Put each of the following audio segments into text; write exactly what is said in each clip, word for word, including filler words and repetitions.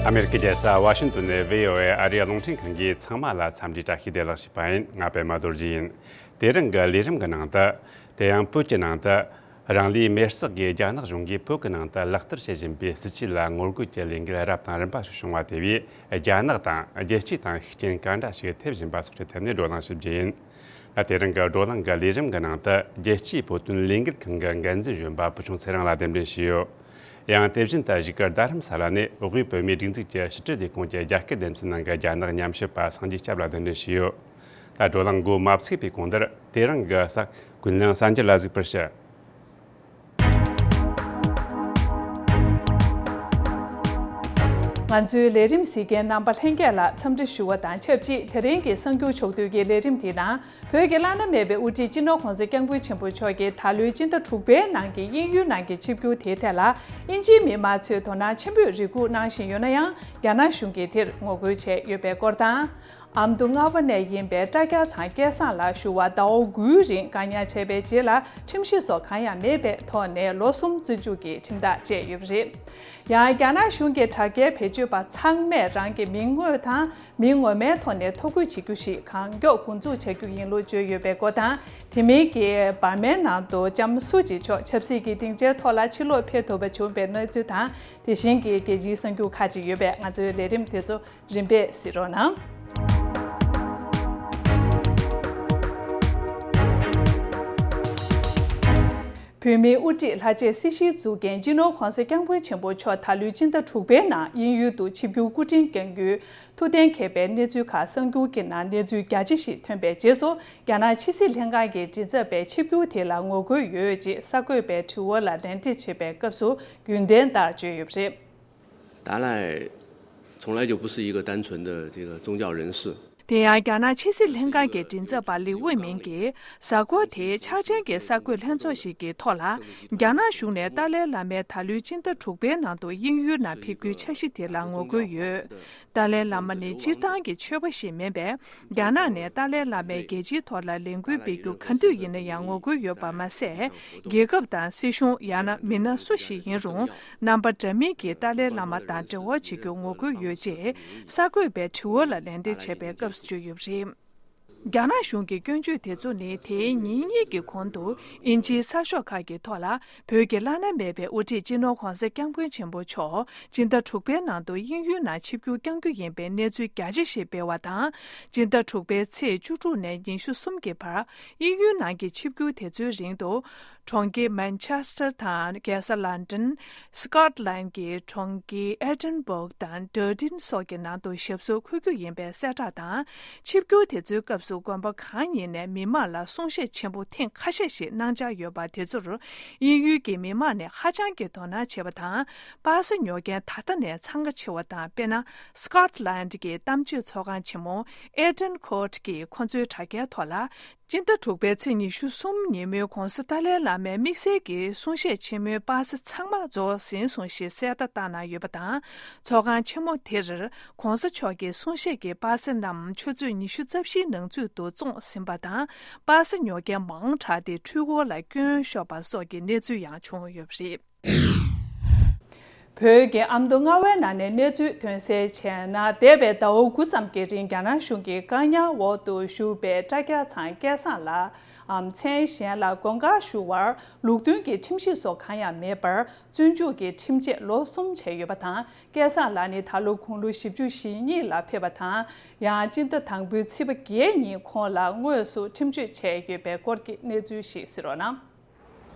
ཨ་མེ་རི་ཀའི་རྒྱལ་ས་ཝ་ཤིང་ཏོན་ནས་བྷི་ཨོ་ཨེ་ཨ་རིའི་རླུང་འཕྲིན་ཁང་གིས་ཚང་མ་ལ་འཚམས་འདྲིའི་བཀྲ་ཤིས་བདེ་ལེགས་ཞུས་པ་ཡིན། ང་པད་མ་རྡོ་རྗེ་ཡིན། དེ་རིང་གི་ལས་རིམ་གྱི་ནང་དུ། དེ་ཡང་བོད་ཀྱི་ནང་དུ། རང་ལུས་མེར་སྲེག་གིས་རྒྱ་ནག་གཞུང་གིས་བོད་ཀྱི་ནང་དུ་ལག་བསྟར་བྱེད་བཞིན་པའི་སྲིད་བྱུས་ལ་ངོ་རྒོལ་གྱི་ལས་འགུལ་རབ་དང་རིམ་པ་ཞིག་བྱུང་བ་དེ་བས། རྒྱ་ནག་དང་རྒྱལ་སྤྱིའི་སྟེང་ཤུགས་རྐྱེན་ག་འདྲ་ཞིག་ཐེབས་བཞིན་པ་སོགས་ཀྱི་ཐད་ནས་བགྲོ་གླེང་ཞིབ་རྒྱུ་ཡིན། ད་དེ་རིང་གི་བགྲོ་གླེང་གི་ལས་རིམ་གྱི་ནང་དུ། རྒྱལ་སྤྱིའི་བོད་དོན་ལས་འགུལ་ཁང་གི་འགན་འཛིན་གཞོན་པ་བུ་ཆུང་ཚེ་རིང་ལ་གདན་འདྲེན་ཞུས་ཡོད། ཡང་དེ་བཞིན་དུ་གཞིས་ཀ་རྡ་རམ་ས་ལ་ནས་དབུས་བོད་མིའི་སྒྲིག་འཛུགས་ཀྱི་ཕྱི་དྲིལ་ལས་ཁུངས་ཀྱི་རྒྱ་སྐད་སྡེ་ཚན་ནང་གི་རྒྱ་ནག་ཉམས་ཞིབ་པ་སངས་རྒྱས་སྐྱབས་ལ་གདན་འདྲེན་ཞུས་ཡོད། ད་བགྲོ་གླེང་འགོ་མ་ཚུགས་པའི་གོང་དུ། དེ་རིང་གི་གསར་འགོད་ལགས་གསར་འགྱུར་ལ་གཟིགས་པར་ཞུ། ང་ཚོའི་ལས་རིམ་གཟིགས་མཁན་རྣམ་པ་ལྷན་རྒྱས་ལ་འཚམས་འདྲི་ཞུ་བ་དང་ཆབས་ཅིག་དེ་རིང་གི་གསར་འགྱུར་ཕྱོགས་བསྡུས་ཀྱི་ལས་རིམ་འདིའི་ནང་། བོད་ཀྱི་བླ་ན་མེད་པའི་དབུ་ཁྲིད་སྤྱི་ནོར་༧གོང་ས་༧སྐྱབས་མགོན་ཆེན་པོ་མཆོག་གིས་ད་ལོའི་སྤྱི་ཟླ་དྲུག་པའི་ནང་གི་དབྱིན་ཡུལ་ནང་གི་ཆིབས་བསྒྱུར་དེའི་ཐད་ལ། དབྱིན་ཇིའི་མི་མང་ཚོས་དོ་སྣང་ཆེན་པོས་རེ་སྒུག་གནང་བཞིན་ཡོད་ན་ཡང་། རྒྱ་ནག་གཞུང་གིས་དེར་ངོ་རྒོལ་བྱས་ཡོད་པའི་སྐོར་དང་། ཨ་མདོ་རྔ་བ་ནས་ཡིན་པའི་སྐྲ་རྒྱལ་ཚང་སྐལ་བཟང་ལགས་ཞུ་བ་ཟླ་བ་དགུའི་རིང་བཀག་ཉར་བྱས་པའི་རྗེས་ལ་ཁྲིམས་གཞི་སོགས་གང་ཡང་མེད་པའི་ཐོག་ནས་ལོ་གསུམ་བཙོན་འཇུག་གི་ཁྲིམས་ཐག་བཅད་ཡོད་པ་རེད། ཡང་རྒྱ་ནག་གཞུང་གི་དྲ་རྒྱའི་བེད་སྤྱོད་པ་ཚང་མས་རང་གི་མིང་དངོས་དང་མིང་ངོ་མའི་ཐོག་ནས་ཐོ་འགོད་བྱེད་རྒྱུ་ཞིག་གང་མགྱོགས་འགོ་འཛུགས་བྱ་རྒྱུ་ཡིན་ལུགས་བརྗོད་ཡོད་པའི་སྐོར་དང་། དེ་མིན་གྱི་འབར་མའི་ནང་དུ་ལྕམ་སུ་ཅི་མཆོག་ཆབ་སྲིད་ཀྱི་སྡིངས་ཆའི་ཐོག་ལ་ཕྱིར་ལོག་ཕེབས་ཐུབ་པ་བྱུང་བའི་གནས་ཚུལ་དང་། དེ་བཞིན་གྱི་རྒྱལ་སྤྱིའི་གསར་འགྱུར་ཁག་ཅིག་ཡོད་པས། ང་ཚོའི་ལས་རིམ་དེ་ཚོ་རིམ་པས་གཟིགས་རོགས་གནང་། བོད་མིའི་དབུ་ཁྲིད་ལྷ་རྗེ་སྲིད་ཞིའི་གཙུག་རྒྱན་སྤྱི་ནོར་༧གོང་ས་༧སྐྱབས་མགོན་ཆེན་པོ་མཆོག་ད་ལོའི་སྤྱི་ཟླ་དྲུག་པའི་ནང་དབྱིན་ཡུལ་དུ་ཆིབས་བསྒྱུར་སྐུ་འཕྲེང་བསྐྱང་རྒྱུའི་ཐུགས་གཏན་འཁེལ་བའི་གནས་ཚུལ་ཁག་གསར་འགྱུར་གྱི་ནང་གནས་ཚུལ་རྒྱ་ཆེ་ཞིག་ཐོན་པའི་རྗེས་སུ། རྒྱ་ནག་ཕྱི་སྲིད་ལྷན་ཁང་གི་མགྲིན་ཚབ་པས་ཆིབས་བསྒྱུར་དེ་ལ་ངོ་རྒོལ་ཡོད་ཅེས་གསར་འགོད་པའི་དྲི་བ་ལ་ལན་འདེབས་བྱེད་པའི་སྐབས་སུ་རྒྱུན་ལྡན་ལྟར་བརྗོད་ཡོད་པ་རེད། 达赖从来就不是一个单纯的这个宗教人士。 དེ་ཡང་རྒྱ་ནག་ཕྱི་སྲིད་ལྷན་ཁང་གི་མགྲིན་ཚབ་པ་ལི་ཝེ་མིང་གིས་གཟའ་འཁོར་དེའི་འཆར་ཅན་གྱི་གསར་འགོད་ལྷན་ཚོགས་ཤིག་གི་ཐོག་ལ། རྒྱ་ནག་གཞུང་ནས་ཏཱ་ལའི་བླ་མའི་ད་ལོའི་སྤྱི་ཟླ་དྲུག་པའི་ནང་དུ་དབྱིན་ཡུལ་ནང་ཕེབས་རྒྱུའི་འཆར་གཞི་དེ་ལ་ངོ་རྒོལ་ཡོད། ཏཱ་ལའི་བླ་མ་ནི་སྤྱིར་བཏང་གི་ཆོས་པ་ཞིག་མིན་པས། རྒྱ་ནག་ནས་ཏཱ་ལའི་བླ་མའི་རྒྱལ་སྤྱིའི་ཐོག་ལ་ལས་འགུལ་སྤེལ་རྒྱུ་ག་དུས་ཡིན་ན་ཡང་ངོ་རྒོལ་ཡོད་པ་མ་ཟད། རྒྱལ་ཁབ་དང་སྲིད་གཞུང་ཡང་ན་མི་སྣ་སུ་ཞིག་ཡིན་རུང་། རྣམ་པ་འདྲ་མིན་གྱིས་ཏཱ་ལའི་བླ་མ་དང་འབྲེལ་བ་བྱེད་རྒྱུ་ངོ་རྒོལ་ཡོད་ཅེས་གསར་འགོད་པའི་དྲི་བ་ལ་ལན་འདེབས་བྱས་པའི་སྐབས་སུ་བརྗོད་ཡོད་པ་རེད། རྒྱ་ནག་གཞུང་གི་སྐྱོན་བརྗོད་དེ་ཚོ་ནི་དེའི་ཉིན་གཉིས་ཀྱི་གོང་དུ་དབྱིན་ཇིའི་གསར་ཤོག་ཁག་གི་ཐོག་ལ། བོད་ཀྱི་བླ་ན་མེད་པའི་དབུ་ཁྲིད་སྤྱི་ནོར་༧གོང་ས་༧སྐྱབས་མགོན་ཆེན་པོ་མཆོག་སྤྱི་ཟླ་དྲུག་པའི་ནང་དུ་དབྱིན་ཡུལ་ནང་ཆིབས་བསྒྱུར་བསྐྱང་རྒྱུ་ཡིན་པའི་གནས་ཚུལ་རྒྱ་ཆེ་ཞིག་སྤེལ་བ་དང་། སྤྱི་ཟླ་དྲུག་པའི་ཚེས་བཅུ་དྲུག་ནས་ཉི་ཤུ་གསུམ་གྱི་བར། དབྱིན་ཡུལ་ནང་གི་ཆིབས་བསྒྱུར་དེ་ཚོའི་རིང་དུ། གྲོང་ཁྱེར་མན་ཆེ་སི་ཊར་དང་རྒྱལ་ས་ལན་ཌན། སི་ཀོཊ་ལན་གྱི་གྲོང་ཁྱེར་ཨེ་ཌིན་སྦུག་དང་ཌར་ཊིན་སོགས་ཀྱི་ནང་དུ་ཞབས་སོར་འཁོད་རྒྱུ་ཡིན་པའི་གསལ་བསྒྲགས་དང་། ཆིབས་བསྒྱུར་དེ་ཚོའི་སྐབས་སུ་དགོན་པ་གང་ཡིན་ནས་མི་མང་ལ་གསུང་བཤད་ཆེན་པོ་ཐེངས་ཁ་ཤས་ཤིག་གནང་འཆར་ཡོད་པ་དེ་ཚོར། དབྱིན་ཡུལ་གྱི་མི་མང་ནས་ཧ་ཅང་གི་དོ་སྣང་བྱེད་པ་དང་། པ་སེ་ཉོ་མཁན་ད་ལྟ་ནས་འཚང་ཁ་ཆེ་བ་དང་། དཔེར་ན། སི་ཀོཊ་ལན་གྱི་གཏམ་བརྗོད་ཚོགས་ཁང་ཆེན་མོ་ཨེ་ཌིན་ཁོརཊ་གིས་ཁོ་ཚོའི་དྲ་རྒྱའི་ཐོག་ལ། སྤྱི་ཟླ་དྲུག་པའི་ཚེས་ཉི་ཤུ་གསུམ་ཉིན་མོའི་༧གོང་ས་ཏཱ་ལའི་བླ་མའི་དམིགས་བསལ་གྱི་གསུང་བཤད་ཆེན་མོའི་པ་སེ་ཚང་མ་རྫོགས་ཟིན་སོང་ཞེས་གསལ་བརྡ་བཏང་གནང་ཡོད་པ་དང་། ཚོགས་ཁང་ཆེན་མོ་དེར་༧གོང་ས་མཆོག་གི་གསུང་བཤད་ཀྱི་པ་སེ་རྣམས་ཆུ་ཚོད་ཉི་ཤུ་རྩ་བཞིའི་ནང་ཚུད་དུ་བཙོངས་ཟིན་པ་དང་། པ་སེ་ཉོ་མཁན་མང་དྲགས་ཏེ་འཕྲུལ་འཁོར་ལ་སྐྱོན་ཤོར་བ་སོགས་ཀྱི་གནས་ཚུལ་ཡང་བྱུང་ཡོད་པ་རེད། བོད་ཀྱི་ཨ་མདོ་རྔ་བའི་ནང་ནས་གནས་ཚུལ་ཐོན་གསལ་བྱས་ན། འདས་པའི་ཟླ་བ་དགུ་ཙམ་གྱི་རིང་རྒྱ་ནག་གཞུང་གི་བཀག་ཉར་འོག་ཏུ་བཞུགས་པའི་སྐྲ་རྒྱལ་ཚང་སྐལ་བཟང་ལགས་འམ་མཚན་གཞན་ལ་དགོངས་འགལ་ཞུ་བར་ལུགས་མཐུན་གྱི་ཁྲིམས་གཞི་སོགས་གང་ཡང་མེད་པར་བཙོན་འཇུག་གི་ཁྲིམས་ཆད་ལོ་གསུམ་བྱས་ཡོད་པ་དང་། སྐལ་བཟང་ལགས་ནི་ད་ལོ་དགུང་ལོ་བཞི་བཅུ་ཞེ་གཉིས་ལ་ཕེབས་པ་དང་། ཡང་སྤྱི་ཟླ་དང་པོའི་ཚེས་པ་བརྒྱད་ཉིན་ཁོང་ལ་དངོས་སུ་ཁྲིམས་གཅོད་བྱས་ཡོད་པའི་སྐོར་གྱི་གནས་ཚུལ་ཞིག་གཟིགས་རོགས་གནང་།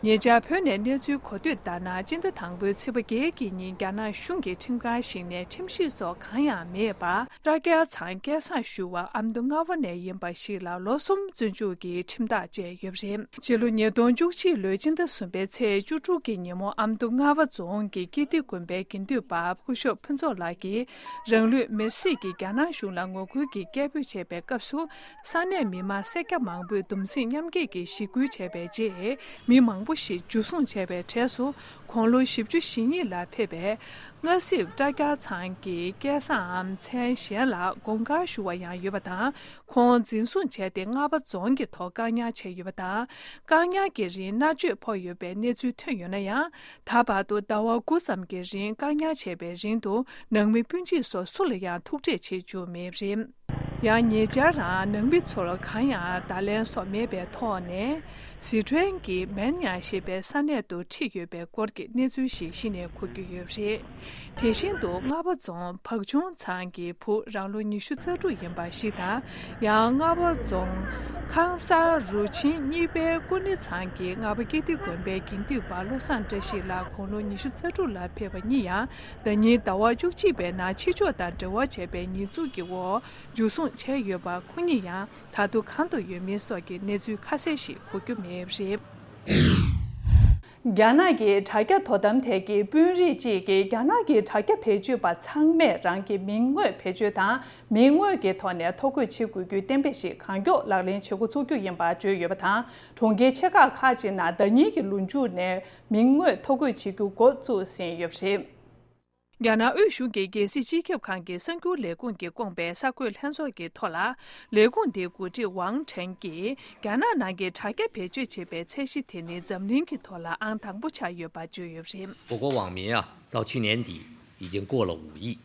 ཉེ་ཆར་བོད་ནས་གནས་ཚུལ་གོ་ཐོས་ལྟར་ན། སྤྱི་ཟླ་དང་པོའི་ཚེས་པ་བརྒྱད་ཀྱི་ཉིན་རྒྱ་ནག་གཞུང་གི་ཁྲིམས་ཁང་ཞིག་ནས་ཁྲིམས་གཞི་སོགས་གང་ཡང་མེད་པར། སྐྲ་རྒྱལ་ཚང་སྐལ་བཟང་ཞུ་བ་ཨ་མདོ་རྔ་བ་ནས་ཡིན་པ་ཞིག་ལ་ལོ་གསུམ་བཙོན་འཇུག་གི་ཁྲིམས་ཐག་བཅད་ཡོད་པ་རེད། ཕྱི་ལོ་ཉིས་སྟོང་བཅུ་གཅིག་ལོའི་སྤྱི་ཟླ་གསུམ་པའི་ཚེས་བཅུ་དྲུག་གི་ཉིན་མོ་ཨ་མདོ་རྔ་བ་རྫོང་གི་ཀིརྟི་དགོན་པའི་དགེ་འདུན་པ་སྐུ་ཞབས་ཕུན་ཚོགས་ལགས་ཀྱིས་རང་ལུས་མེར་སྲེག་གིས་རྒྱ་ནག་གཞུང་ལ་ངོ་རྒོལ་གྱི་སྐད་འབོད་བྱས་པའི་སྐབས་སུ། ས་གནས་མི་མང་སེར་སྐྱ་མང་པོས་གདུང་སེམས་མཉམ་སྐྱེད་ཀྱི་ཞི་རྒོལ་བྱས་པའི་རྗེས། མི་མང་པོ་ ཞིག་འཇུ་བཟུང་བྱས་པའི་གྲས་སུ། དགུང་ལོ་བཞི་བཅུ་ཞེ་གཉིས་ལ་ཕེབས་པའི་སྔ་སྲིབ་སྐྲ་རྒྱགས་ཚང་གི་སྐལ་བཟངམ་མཚན་གཞན་ལ་དགོངས་དཀར་ཞུ་བ་ཡང་ཡོད་པ་དང་། ཁོང་འཛིན་བཟུང་བྱས་ཏེ་རྔ་པ་རྫོང་གི་ཐོག་བཀག་ཉར་བྱས་ཡོད་པ་དང་། བཀག་ཉར་གྱི་རིང་མནར་གཅོད་ཕོག་ཡོད་པའི་གནས་ཚུལ་ཐོན་ཡོད་ན་ཡང་། ད་བར་དུ་ཟླ་བ་དགུ་ཙམ་གྱི་རིང་བཀག་ཉར་བྱས་པའི་རིང་དུ་ནང་མི་སྤུན་མཆེད་སོགས་སུ་ལ་ཡང་ཐུག་འཕྲད་བྱེད་བཅུག་མེད་པ་རེད། ཡང་ཉེ་ཆར་རང་ནང་མི་ཚོར་གང་ཡང་བརྡ་ལན་སོགས་མེད་པའི་ཐོག་ནས། སི་ཁྲོན་གྱི་མེན་ཡང་ཞེས་པའི་ས་གནས་དུ་ཁྲིད་ཡོད་པའི་སྐོར་གྱི་གནས་ཚུལ་ཞིག་གཞི་ནས་གོ་རྒྱུ་ཡོད་པ་རེད། དེ་བཞིན་དུ་རྔ་པ་རྫོང་བག་ཆུང་ཚང་གི་བུ་རང་ལོ་ཉི་ཤུ་རྩ་དྲུག་ཡིན་པ་ཞིག་དང་། ཡང་རྔ་པ་རྫོང་ཁང་གསར་རུ་ཆེན་གཉིས་པའི་ཀུ་ནི་ཚང་གི་རྔ་པ་ཀིརྟི་དགོན་པའི་དགེ་འདུན་པ་བློ་བཟང་བཀྲ་ཤིས་ལགས་དགུང་ལོ་ཉི་ཤུ་རྩ་དྲུག་ལ་ཕེབས་པ་གཉིས་ཡང་ཟླ་ཉིན་ཟླ་བ་བཅུ་གཅིག་པའི་ནང་ཕྱི་ཕྱོགས་དང་འབྲེལ་བ་བྱས་པའི་ཉེས་འཛུགས་ཀྱི་འོག་འཇུ་བཟུང་བྱས་ཡོད་པ། ཁོང་གཉིས་ཡང་ད་དུང་གང་དུ་ཡོད་མིན་སོགས་ཀྱི་གནས་ཚུལ་ཁ་གསལ་ཞིག་གོ་རྒྱུ་མེད་པ་རེད། རྒྱ་ནག་གི་དྲ་རྒྱ་དོ་དམ་ཐད་ཀྱི་དཔོན་རིགས་གཅིག་གིས་རྒྱ་ནག་གི་དྲ་རྒྱ་བེད་སྤྱོད་པ་ཚང་མས་རང་གི་མིང་དངོས་བེད་སྤྱོད་དང་མིང་དངོས་ཀྱི་ཐོག་ནས་ཐོ་འགོད་བྱེད་དགོས་རྒྱུའི་གཏན་འབེབས་ཤིག་གང་མགྱོགས་ལག་ལེན་བྱེད་འགོ་ཚུགས་རྒྱུ་ཡིན་པ་བརྗོད་ཡོད་པ་དང་། གྲོང་ཁྱེར་ཆེ་ཁག་ཁག་ཅིག་ནང་ཟླ་ཉིན་གྱི་ལོ་མཇུག་ནས་མིང་དངོས་ཐོ་འགོད་བྱེད་རྒྱུ་འགོ་བཙུགས་ཟིན་ཡོད་པ་རེད། རྒྱ་ནག་དབུས་གཞུང་གི་རྒྱལ་སྲིད་སྤྱི་ཁྱབ་ཁང་གི་གསར་འགྱུར་ལས་ཁུངས་ཀྱིས་བསྐོངས་པའི་གསར་འགོད་ལྷན་ཚོགས་ཀྱི་ཐོག་ལ། ལས་ཁུངས་དེའི་འགོ་ཁྲིད་ཝང་ཁྲེན་གྱིས། རྒྱ་ནག་ནང་གི་དྲ་རྒྱ་བེད་སྤྱོད་བྱེད་པའི་ཚད་གཞི་དེ་ནི་འཛམ་གླིང་གི་ཐོག་ལ་ཨང་དང་པོ་ཆགས་ཡོད་པ་བརྗོད་ཡོད་པ་རེད། 我国网民啊，到去年底已经过了五亿。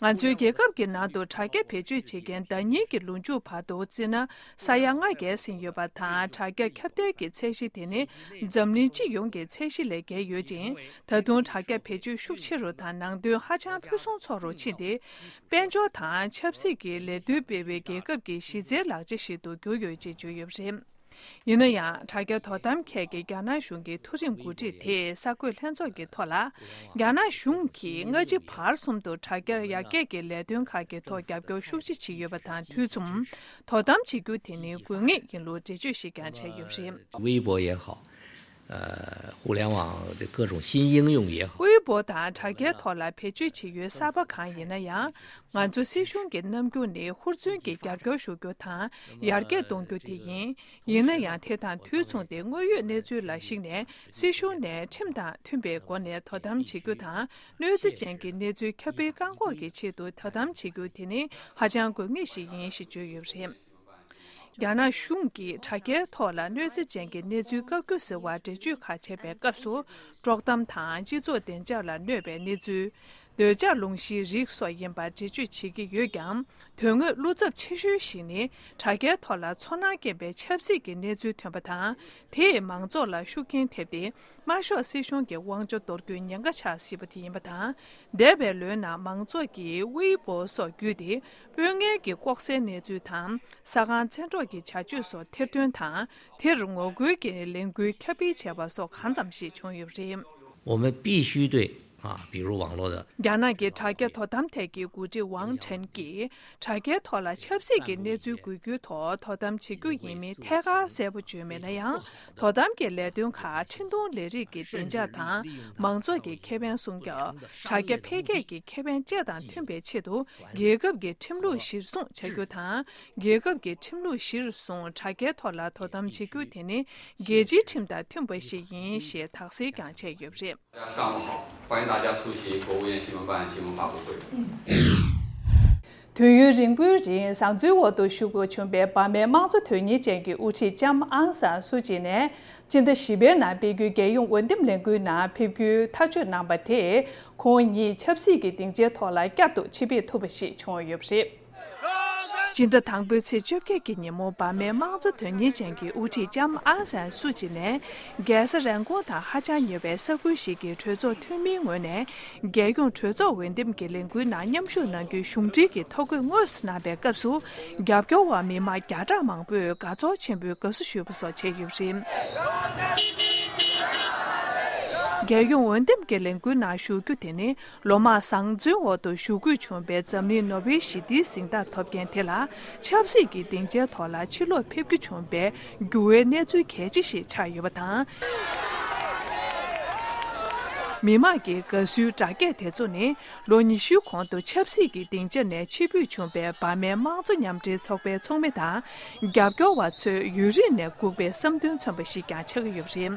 ང་ཚོའི་རྒྱལ་ཁབ་ཀྱི་ནང་དུ་དྲ་རྒྱ་བེད་སྤྱོད་བྱེད་མཁན་ཟླ་ཉིན་གྱི་ལོ་མཇུག་བར་དུ་བརྩིས་ན་ས་ཡ་ལྔ་བརྒལ་ཟིན་ཡོད་པ་དང་། དྲ་རྒྱ་ཁྱབ་གདལ་གྱི་ཚད་གཞི་དེ་ནི་འཛམ་གླིང་སྤྱི་ཡོངས་ཀྱི་ཚད་གཞི་ལས་བརྒལ་ཡོད་ཅིང་། ད་དུང་དྲ་རྒྱ་བེད་སྤྱོད་ཤུགས་ཆེ་རུ་དང་ནང་དོན་ཧ་ཅང་ཕུན་སུམ་ཚོགས་རུ་ཕྱིན་ཏེ། དཔལ་འབྱོར་དང་ཆབ་སྲིད་ཀྱི་ལས་དོན་སྤེལ་བའི་རྒྱལ་ཁབ་ཀྱི་གཞི་རྩའི་ལག་ཆ་ཞིག་ཏུ་གྱུར་ཡོད་ཅེས་བརྗོད་ཡོད་པ་རེད། ཡིན་ན་ཡང་། དྲ་རྒྱ་དོ་དམ་ཁྱེད་ཀྱིས་རྒྱ་ནག་གཞུང་གི་མཐོ་རིམ་འགོ་ཁྲིད་དེས་གསར་འགོད་ལྷན་ཚོགས་ཀྱི་ཐོག་ལ། རྒྱ་ནག་གཞུང་གིས་སྔ་ཕྱི་བར་གསུམ་དུ་དྲ་རྒྱ་ཡར་རྒྱས་ཀྱི་ལས་དོན་ཁག་གི་ཐོག་རྒྱབ་སྐྱོར་ཤུགས་ཆེ་བྱས་ཡོད་པ་དང་དུས་མཚུངས། དོ་དམ་བྱེད་རྒྱུ་དེ་ནི་དགོས་ངེས་ཡིན་ལུགས་འགྲེལ་བརྗོད་ཞིག་ཀྱང་བྱས་ཡོད་པ་རེད། 微博也好，呃，互联网的各种新应用也好。 དབུལ་པོ་དང་དྲ་རྒྱའི་ཐོག་ལ་བེད་སྤྱོད་བྱེད་ཡུལ་གསར་པ་གང་ཡིན་ན་ཡང་། ང་ཚོ་སྲིད་གཞུང་གི་རྣམ་འགྱུར་ནི་ཧུར་བརྩོན་གྱིས་རྒྱབ་སྐྱོར་ཞུ་རྒྱུ་དང་ཡར་རྒྱས་གཏོང་རྒྱུ་དེ་ཡིན། ཡིན་ན་ཡང་། དེ་དང་དུས་མཚུངས་ཏེ་དངོས་ཡོད་གནས་ཚུལ་ལ་གཞིགས་ནས་སྲིད་གཞུང་ནས་ཁྲིམས་དང་མཐུན་པའི་སྒོ་ནས་དོ་དམ་བྱེད་རྒྱུ་དང་། གནོད་འཚེ་ཅན་གྱི་གནས་ཚུལ་ཁྱབ་སྤེལ་བཀག་འགོག་གི་ཆེད་དུ་དོ་དམ་བྱེད་རྒྱུ་དེ་ནི་ཧ་ཅང་དགོས་ངེས་ཤིག་ཡིན་ཞེས་བརྗོད་ཡོད་པ་རེད། རྒྱ་ནག་གཞུང་གིས་དྲ་རྒྱའི་ཐོག་ལ་གནོད་འཚེ་ཅན་གྱི་གནས་ཚུལ་བཀག་རྒྱུ་ཟེར་བ་འགྲེལ་བརྗོད་ཁག་བྱེད་པའི་སྐབས་སུ། དཀྲོག་གཏམ་དང་སྤྱི་ཚོགས་བདེ་འཇགས་ལ་གནོད་པའི་གནས་ཚུལ། འདོད་ཆགས་ལུང་གཤིའི་རིགས་སོགས་ཡིན་པར་འགྲེལ་བརྗོད་བྱེད་ཀྱི་ཡོད་ཀྱང་། དོན་དངོས་བློ་འཚབ་ཆེ་ཤོས་ཤིག་ནི། དྲ་རྒྱའི་ཐོག་ལ་ཚོར་སྣང་སྐྱེན་པའི་ཆབ་སྲིད་ཀྱི་གནས་ཚུལ་ཐོན་པ་དང་། དེས་མང་ཚོགས་ལ་ཤུགས་རྐྱེན་ཐེབས་ཏེ། དམར་ཤོག་སྲིད་གཞུང་གི་དབང་ཆ་འདོར་རྒྱུའི་ཉེན་ཁ་ཆགས་སྲིད་པ་དེ་ཡིན་པ་དང་། འདས་པའི་ལོའི་ནང་མང་ཚོགས་ཀྱིས་ཝེ་པོ་སོགས་བརྒྱུད་དེ། དཔོན་ངན་གྱི་ལྐོག་ཟའི་གནས་ཚུལ་དང་། ས་ཁང་བཙན་འཕྲོག་གི་བྱ་སྤྱོད་སོགས་ཐེར་འདོན་དང་། དེར་ངོ་རྒོལ་གྱི་ལས་འགུལ་ཁྱབ་སྤེལ་བྱས་པ་སོགས་གང་ཙམ་ཞིག་བྱུང་ཡོད་པ་རེད། 我们必须对啊，比如网络的 རྒྱ་ནག་གི་དྲ་རྒྱ་དོ་དམ་ཐད་ཀྱི་འགོ་ཁྲིད་ཝང་ཁྲེན་གྱིས། དྲ་རྒྱའི་ཐོག་ལ་ཆབ་སྲིད་ཀྱི་གནས་ཚུལ་འགོད་རྒྱུའི་ཐོག་དོ་དམ་བྱེད་རྒྱུ་ཡིན་མིན་ཐད་ཀར་གསལ་པོ་བརྗོད་མེད་ན་ཡང་། དོ་དམ་གྱི་ལས་དོན་ཁག་འཕྲིན་གཏོང་ལས་རིགས་ཀྱི་བདེ་འཇགས་དང་། མང་ཚོགས་ཀྱི་ཁེ་ཕན་སྲུང་སྐྱོབ། དྲ་རྒྱ་འཕེལ་རྒྱས་ཀྱི་ཁེ་ཕན་བཅས་དང་མཐུན་པའི་ཆེད་དུ། རྒྱལ་ཁབ་ཀྱི་ཁྲིམས་ལུགས་གཞིར་བཟུང་བྱ་རྒྱུ་དང་། རྒྱལ་ཁབ་ཀྱི་ཁྲིམས་ལུགས་གཞིར་བཟུང་དྲ་རྒྱའི་ཐོག་ལ་དོ་དམ་བྱེད་རྒྱུ་དེ་ནི། རྒྱལ་སྤྱིའི་ཁྲིམས་དང་མཐུན་པ་ཞིག་ཡིན་ཞེས་དག་སེལ་ཀྱང་བྱས་ཡོད་པ་རེད། 大家上午好，欢迎大家出席国务院新闻办新闻发布会。 དུས་ཡུན་རིང་པོའི་རིང་བཟང་བཙོན་འོག་ཏུ་བཞུགས་དགོས་བྱུང་བའི་འབར་མའི་དམངས་གཙོ་དོན་གཉེར་ཅན་གྱི་དབུ་ཁྲིད་ལྕམ་ཨང་སན་སུ་ཅི་ནས། སྤྱི་ཟླ་བཞི་པའི་ནང་སྤེལ་རྒྱུའི་རྒྱལ་ཡོངས་འོས་འདེམས་ལས་འགུལ་ནང་ཕེབས་རྒྱུའི་ཐག་གཅོད་གནང་པ་དེས། ཁོང་ཉིད་ཆབ་སྲིད་ཀྱི་སྡིངས་ཆའི་ཐོག་ལ་བསྐྱར་དུ་ཕྱིར་ཕེབས་ཐུབ་པ་ཞིག་བྱུང་ཡོད་པ་རེད། སྤྱི་ཟླ་དང་པོའི་ཚེས་བཅོ་བརྒྱད་ཀྱི་ཉིན་མོ་འབར་མའི་དམངས་གཙོ་དོན་གཉེར་ཅན་གྱི་དབུ་ཁྲིད་ལྕམ་ཨང་སན་སུ་ཅི་ནས། རྒྱལ་ས་རན་ཀོང་དང་ཧ་ཅང་ཉེ་བའི་ས་ཁུལ་ཞིག་གི་གྲོས་ཚོགས་འཐུས་མིའི་ངོས་ནས། རྒྱལ་ཡོངས་གྲོས་ཚོགས་འོས་འདེམས་ཀྱི་ལས་འགུལ་ནང་མཉམ་ཞུགས་གནང་རྒྱུའི་གཞུང་འབྲེལ་གྱི་ཐོ་འགོད་དངོས་སུ་གནང་པའི་སྐབས་སུ། རྒྱབ་སྐྱོར་བ་མི་མང་བརྒྱ་ཕྲག་མང་པོས་དགའ་ཚོར་ཆེན་པོས་དགའ་བསུ་ཞུས་པ་སོགས་བྱས་ཡོད་པ་རེད། རྒྱལ་ཡོངས་འོས་འདེམས་ཀྱི་ལས་འགུལ་ནང་ཞུགས་རྒྱུ་དེ་ནི། ལོ་མང་བཟང་བཙོན་འོག་ཏུ་བཞུགས་དགོས་བྱུང་བའི་འཛམ་གླིང་ནོ་བེལ་ཞི་བདེའི་གཟེངས་རྟགས་ཐོབ་མཁན་དེ་ལ། ཆབ་སྲིད་ཀྱི་སྡིངས་ཆའི་ཐོག་ལ་ཕྱིར་ལོག་ཕེབས་རྒྱུ་བྱུང་བའི་འགྱུར་བའི་གནས་ཚུལ་གལ་ཆེ་ཞིག་ཆགས་ཡོད་པ་དང་། མི་མང་གི་དགའ་བསུའི་སྒྲ་སྐད་དེ་ཚོ་ནི། ལོ་ཉི་ཤུའི་གོང་དུ་ཆབ་སྲིད་ཀྱི་སྡིངས་ཆ་ནས་ཕྱིར་འབུད་བྱུང་བའི་འབར་མའི་དམངས་གཙོ་མཉམ་འབྲེལ་ཚོགས་པའི་ཚོགས་མི་དང་། རྒྱབ་སྐྱོར་བ་ཚོས་ཡུན་རིང་ནས་སྒུག་པའི་བསམ་འདུན་མཚོན་པ་ཞིག་ཀྱང་ཆགས་ཀྱི་ཡོད་པ་རེད།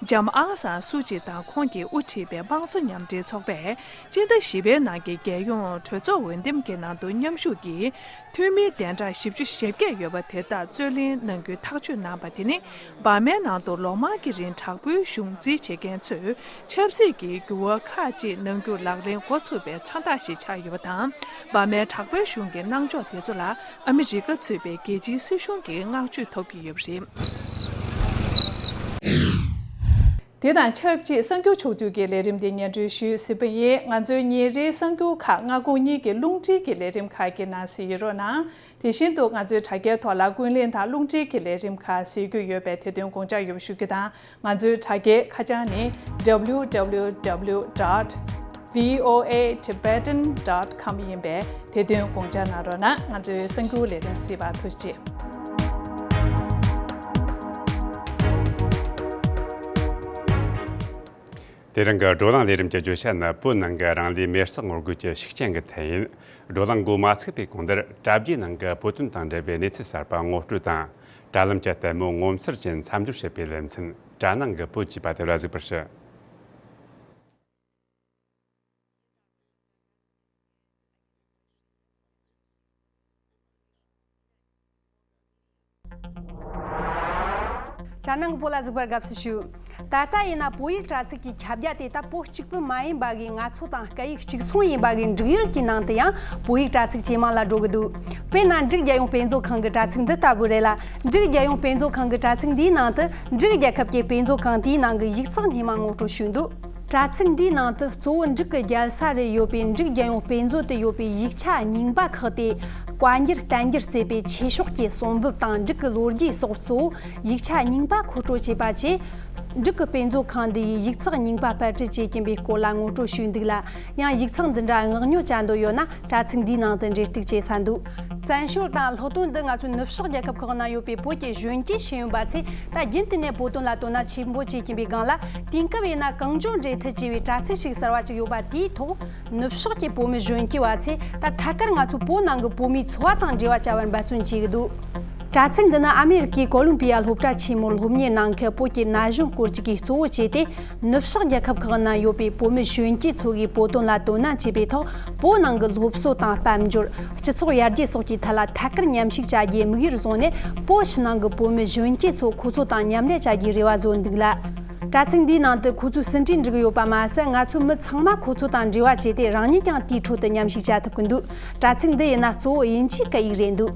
ལྕམ་ཨང་སན་སུ་ཅི་དང་ཁོང་གིས་དབུ་ཁྲིད་པའི་དམངས་གཙོ་མཉམ་འབྲེལ་ཚོགས་པས་སྤྱི་ཟླ་བཞི་པའི་ནང་གི་རྒྱལ་ཡོངས་གྲོས་ཚོགས་འོས་འདེམས་ཀྱི་ནང་དུ་མཉམ་ཞུགས་ཀྱིས། འཐུས་མིའི་གདན་གྲངས་བཞི་བཅུ་ཞེ་བརྒྱད་ཡོད་པ་དེ་དག་རྩོད་ལེན་གནང་རྒྱུའི་ཐག་གཅོད་གནང་པ་དེ་ནི། འབར་མའི་ནང་དུ་ལོ་མང་གི་རིང་དྲག་པོའི་གཞུང་འཛིན་བྱེད་མཁན་ཚོས་ཆབ་སྲིད་ཀྱི་འགྱུར་བ་ཁག་ཅིག་གནང་རྒྱུ་ལག་ལེན་འགོ་ཚུགས་པའི་མཚོན་རྟགས་ཤིག་ཆགས་ཡོད་པ་དང་། འབར་མའི་དྲག་པོའི་གཞུང་གི་གནང་ཕྱོགས་དེ་ཚོ་ལ་ཨ་མི་རི་ཀ་གཙོས་པའི་རྒྱལ་སྤྱིའི་སྲིད་གཞུང་གི་བསྔགས་བརྗོད་ཐོབ་ཀྱི་ཡོད་པ་རེད། དེ་དང་ཆབས་ཅིག་གསར་འགྱུར་ཕྱོགས་བསྡུས་ཀྱི་ལས་རིམ་དེ་སྙན་སྒྲོན་ཞུས་ཟིན་པ་ཡིན། ང་ཚོའི་ཉིན་རེའི་གསར་འགྱུར་ཁག་སྔ་དགོང་གཉིས་ཀྱི་རླུང་འཕྲིན་གྱི་ལས་རིམ་ཁག་གི་ནང་གཟིགས་རོགས་གནང་། དེ་བཞིན་དུ་ང་ཚོའི་དྲ་རྒྱའི་ཐོག་ལ་ཀུན་གླེང་དང་རླུང་འཕྲིན་གྱི་ལས་རིམ་ཁག་གཟིགས་རྒྱུ་ཡོད་པས་དེ་དོན་དགོངས་འཇགས་ཡོད་པ་ཞུ་རྒྱུ་དང་། ང་ཚོའི་དྲ་རྒྱའི་ཁ་བྱང་ནི་W W W dot V O A Tibetan dot com ཡིན་པས་དེ་དོན་དགོངས་འཇགས་གནང་རོགས་གནང་། ང་ཚོའི་གསར་འགྱུར་ལས་རིམ་གཟིགས་པར་ཐུགས་རྗེ་ཆེ། དེ་རིང་གི་བགྲོ་གླེང་ལས་རིམ་གྱི་བརྗོད་བྱ་ནི་བོད་ནང་གི་རང་ལུས་མེར་སྲེག་ངོ་རྒོལ་གྱི་ཤུགས་རྐྱེན་གྱི་ཐད་ཡིན། བགྲོ་གླེང་འགོ་མ་ཚུགས་པའི་གོང་དུ་དྲ་རྒྱའི་ནང་གི་བོད་དོན་དང་འབྲེལ་བའི་གནས་ཚུལ་གསར་པ་ངོ་སྤྲོད་དང་། དྲ་ལམ་གྱི་ལྟད་མོ་ངོ་མཚར་ཅན་མཚམས་སྦྱོར་བྱེད་པའི་ལེ་ཚན། དྲ་ནང་གི་བོད་ཅེས་པ་དེ་ལ་གཟིགས་པར་ཞུ། དྲ་ནང་གི་བོད་ལ་གཟིགས་པར་དགའ་བསུ་ཞུ། ད་ལྟ་ཡིན་ན་བོད་ཡིག་དྲ་ཚིགས་ཀྱི་ཁྱབ་རྒྱ་དེ་ད་བོད་གཅིག་པུ་མ་ཡིན་པ་གི་ང་ཚོ་དང་སྐད་ཡིག་གཅིག་མཚུངས་ཡིན་པ་གི་འབྲུག་ཡུལ་གྱི་ནང་དུ་ཡང་བོད་ཡིག་དྲ་ཚིགས་ཇེ་མང་ལ་འགྲོ་གི་འདུག་དཔེར་ན་འབྲུག་རྒྱལ་ཡོངས་དཔེ་མཛོད་ཁང་གི་དྲ་ཚིགས་འདི་ལྟ་བུ་རེད་ལ། འབྲུག་རྒྱལ་ཡོངས་དཔེ་མཛོད་ཁང་གི་དྲ་ཚིགས་འདིའི་ནང་དུ་འབྲུག་རྒྱལ་ཁབ་ཀྱི་དཔེ་མཛོད་ཁང་དེའི་ནང་གི་ཡིག་ཚགས་སྙེ་མ་ངོ་སྤྲོད་ཞུས་འདུག་དྲ་ཚིགས་འདིའི་ནང་དུ་གཙོ་བོ་འབྲུག་གི་རྒྱལ་ས་རུ་ཡོད་པའི་འབྲུག་རྒྱལ་ཡོངས་དཔེ་མཛོད་དུ་ཡོད་པའི་ཡིག་ཆ་རྙིང་པ་ཁག་སྟེ། བཀའ་འགྱུར་བསྟན་འགྱུར་བཅས་པའི་ཆོས་ཕྱོགས་ཀྱི་གསུང་འབུམ་དང་འབྲུག་གི་ལོ་རྒྱུས་སོགས་གཙོ་བོ་ཡིག་ཆ་རྙིང་པ་མཁོ་སྤྲོད་བྱས་པ་བཅས། འབྲུག་གི་དཔེ་མཛོད་ཁང་འདི་ཡིས་ཡིག་ཚགས་རྙིང་པ་དཔར་སྐྲུན་བྱེད་ཀྱིན་པའི་སྐོར་ལ་ངོ་སྤྲོད་ཞུས་འདུག་ལ། ཡང་ཡིག་ཚགས་འདི་འདྲ་མངགས་ཉོ་བྱ་འདོད་ཡོད་ན། དྲ་ཚིགས་འདིའི་ནང་དུ་འབྲེལ་གཏུག་བྱེད་ས་འདུག་བཙན་བྱོལ་དང་ལྷག་དོན་དུ་ང་ཚོའི་ནུབ་ཕྱོགས་རྒྱལ་ཁབ་ཁག་ནང་ཡོད་པའི་བོད་ཀྱི་གཞོན་སྐྱེས་ཤེས་ཡོན་པ་ཚོས་ད་རྒྱུན་དུ་ནས་བོད་དོན་ལ་དོ་སྣང་ཆེན་པོ་བྱེད་ཀྱིན་པའི་སྒང་ལ། དེང་སྐབས་ཡིན་ན་གངས་ལྗོངས་འབྲེལ་མཐུད་ཅེས་པའི་དྲ་ཚིགས་ཤིག་གསར་བ་ཅིག་ཡོད་པ་དེའི་ཐོག་ནུབ་ཕྱོགས་ཀྱི་བོད་མི་གཞོན་སྐྱེས་པ་ཚོས་ད་ཐད་ཀར་ང་ཚོ་བོད་ནང་གི་བོད་མིའི་འཚོ་བ་དང་འབྲེལ་བ་བྱ་བར་འབད་བརྩོན་བྱེད་ཀྱི་འདུག་དྲ་ཚིགས་འདི་ནི་ཨ་མེ་རི་ཀའི་ཀོ་ལོམ་པི་ཡ་སློབ་གྲྭ་ཆེན་མོར་སློབ་གཉེར་གནང་མཁན་བོད་ཀྱི་ན་གཞོན་སྐོར་ཅིག་གིས་གཙོ་བོ་བྱས་ཏེ། ནུབ་ཕྱོགས་རྒྱལ་ཁབ་ཁག་ནང་ཡོད་པའི་བོད་མི་གཞོན་སྐྱེས་ཚོ་གིས་བོད་དོན་ལ་དོ་སྣང་བྱེད་པའི་ཐོག་བོད་ནང་གི་སློབ་གསོ་དང་དཔལ་འབྱོར། སྤྱི་ཚོགས་ཡར་རྒྱས་སོགས་ཀྱི་ཐད་ལ་ཐད་ཀར་མཉམ་ཞུགས་བྱ་རྒྱུའི་དམིགས་ཡུལ་བཟུང་ནས། བོད་ཕྱི་ནང་གི་བོད་མི་གཞོན་སྐྱེས་ཚོ་ཁོ་ཚོ་དང་མཉམ་ལས་བྱ་རྒྱུའི་རེ་བ་བཟོ་འདུག་ལ། དྲ་ཚིགས་འདིའི་ནང་དུ་ཁོ་ཚོས་ཟིན་བྲིས་འབྲི་གི་ཡོད་པ་མ་ཟད། ང་ཚོ་མི་ཚང་མ་ཁོ་ཚོ་དང་འབྲེལ་བ་བྱས་ཏེ། རང་ཉིད་ཀྱང་དེའི་ཁྲོད་དུ་མཉམ་ཞུགས་བྱ་ཐུབ་ཀྱི་འདུག་དྲ་ཚིགས་འདི་ཡིན་ན་གཙོ་བོ་དབྱིན་ཇིའི་སྐད་ཡིག་རེད་འདུག་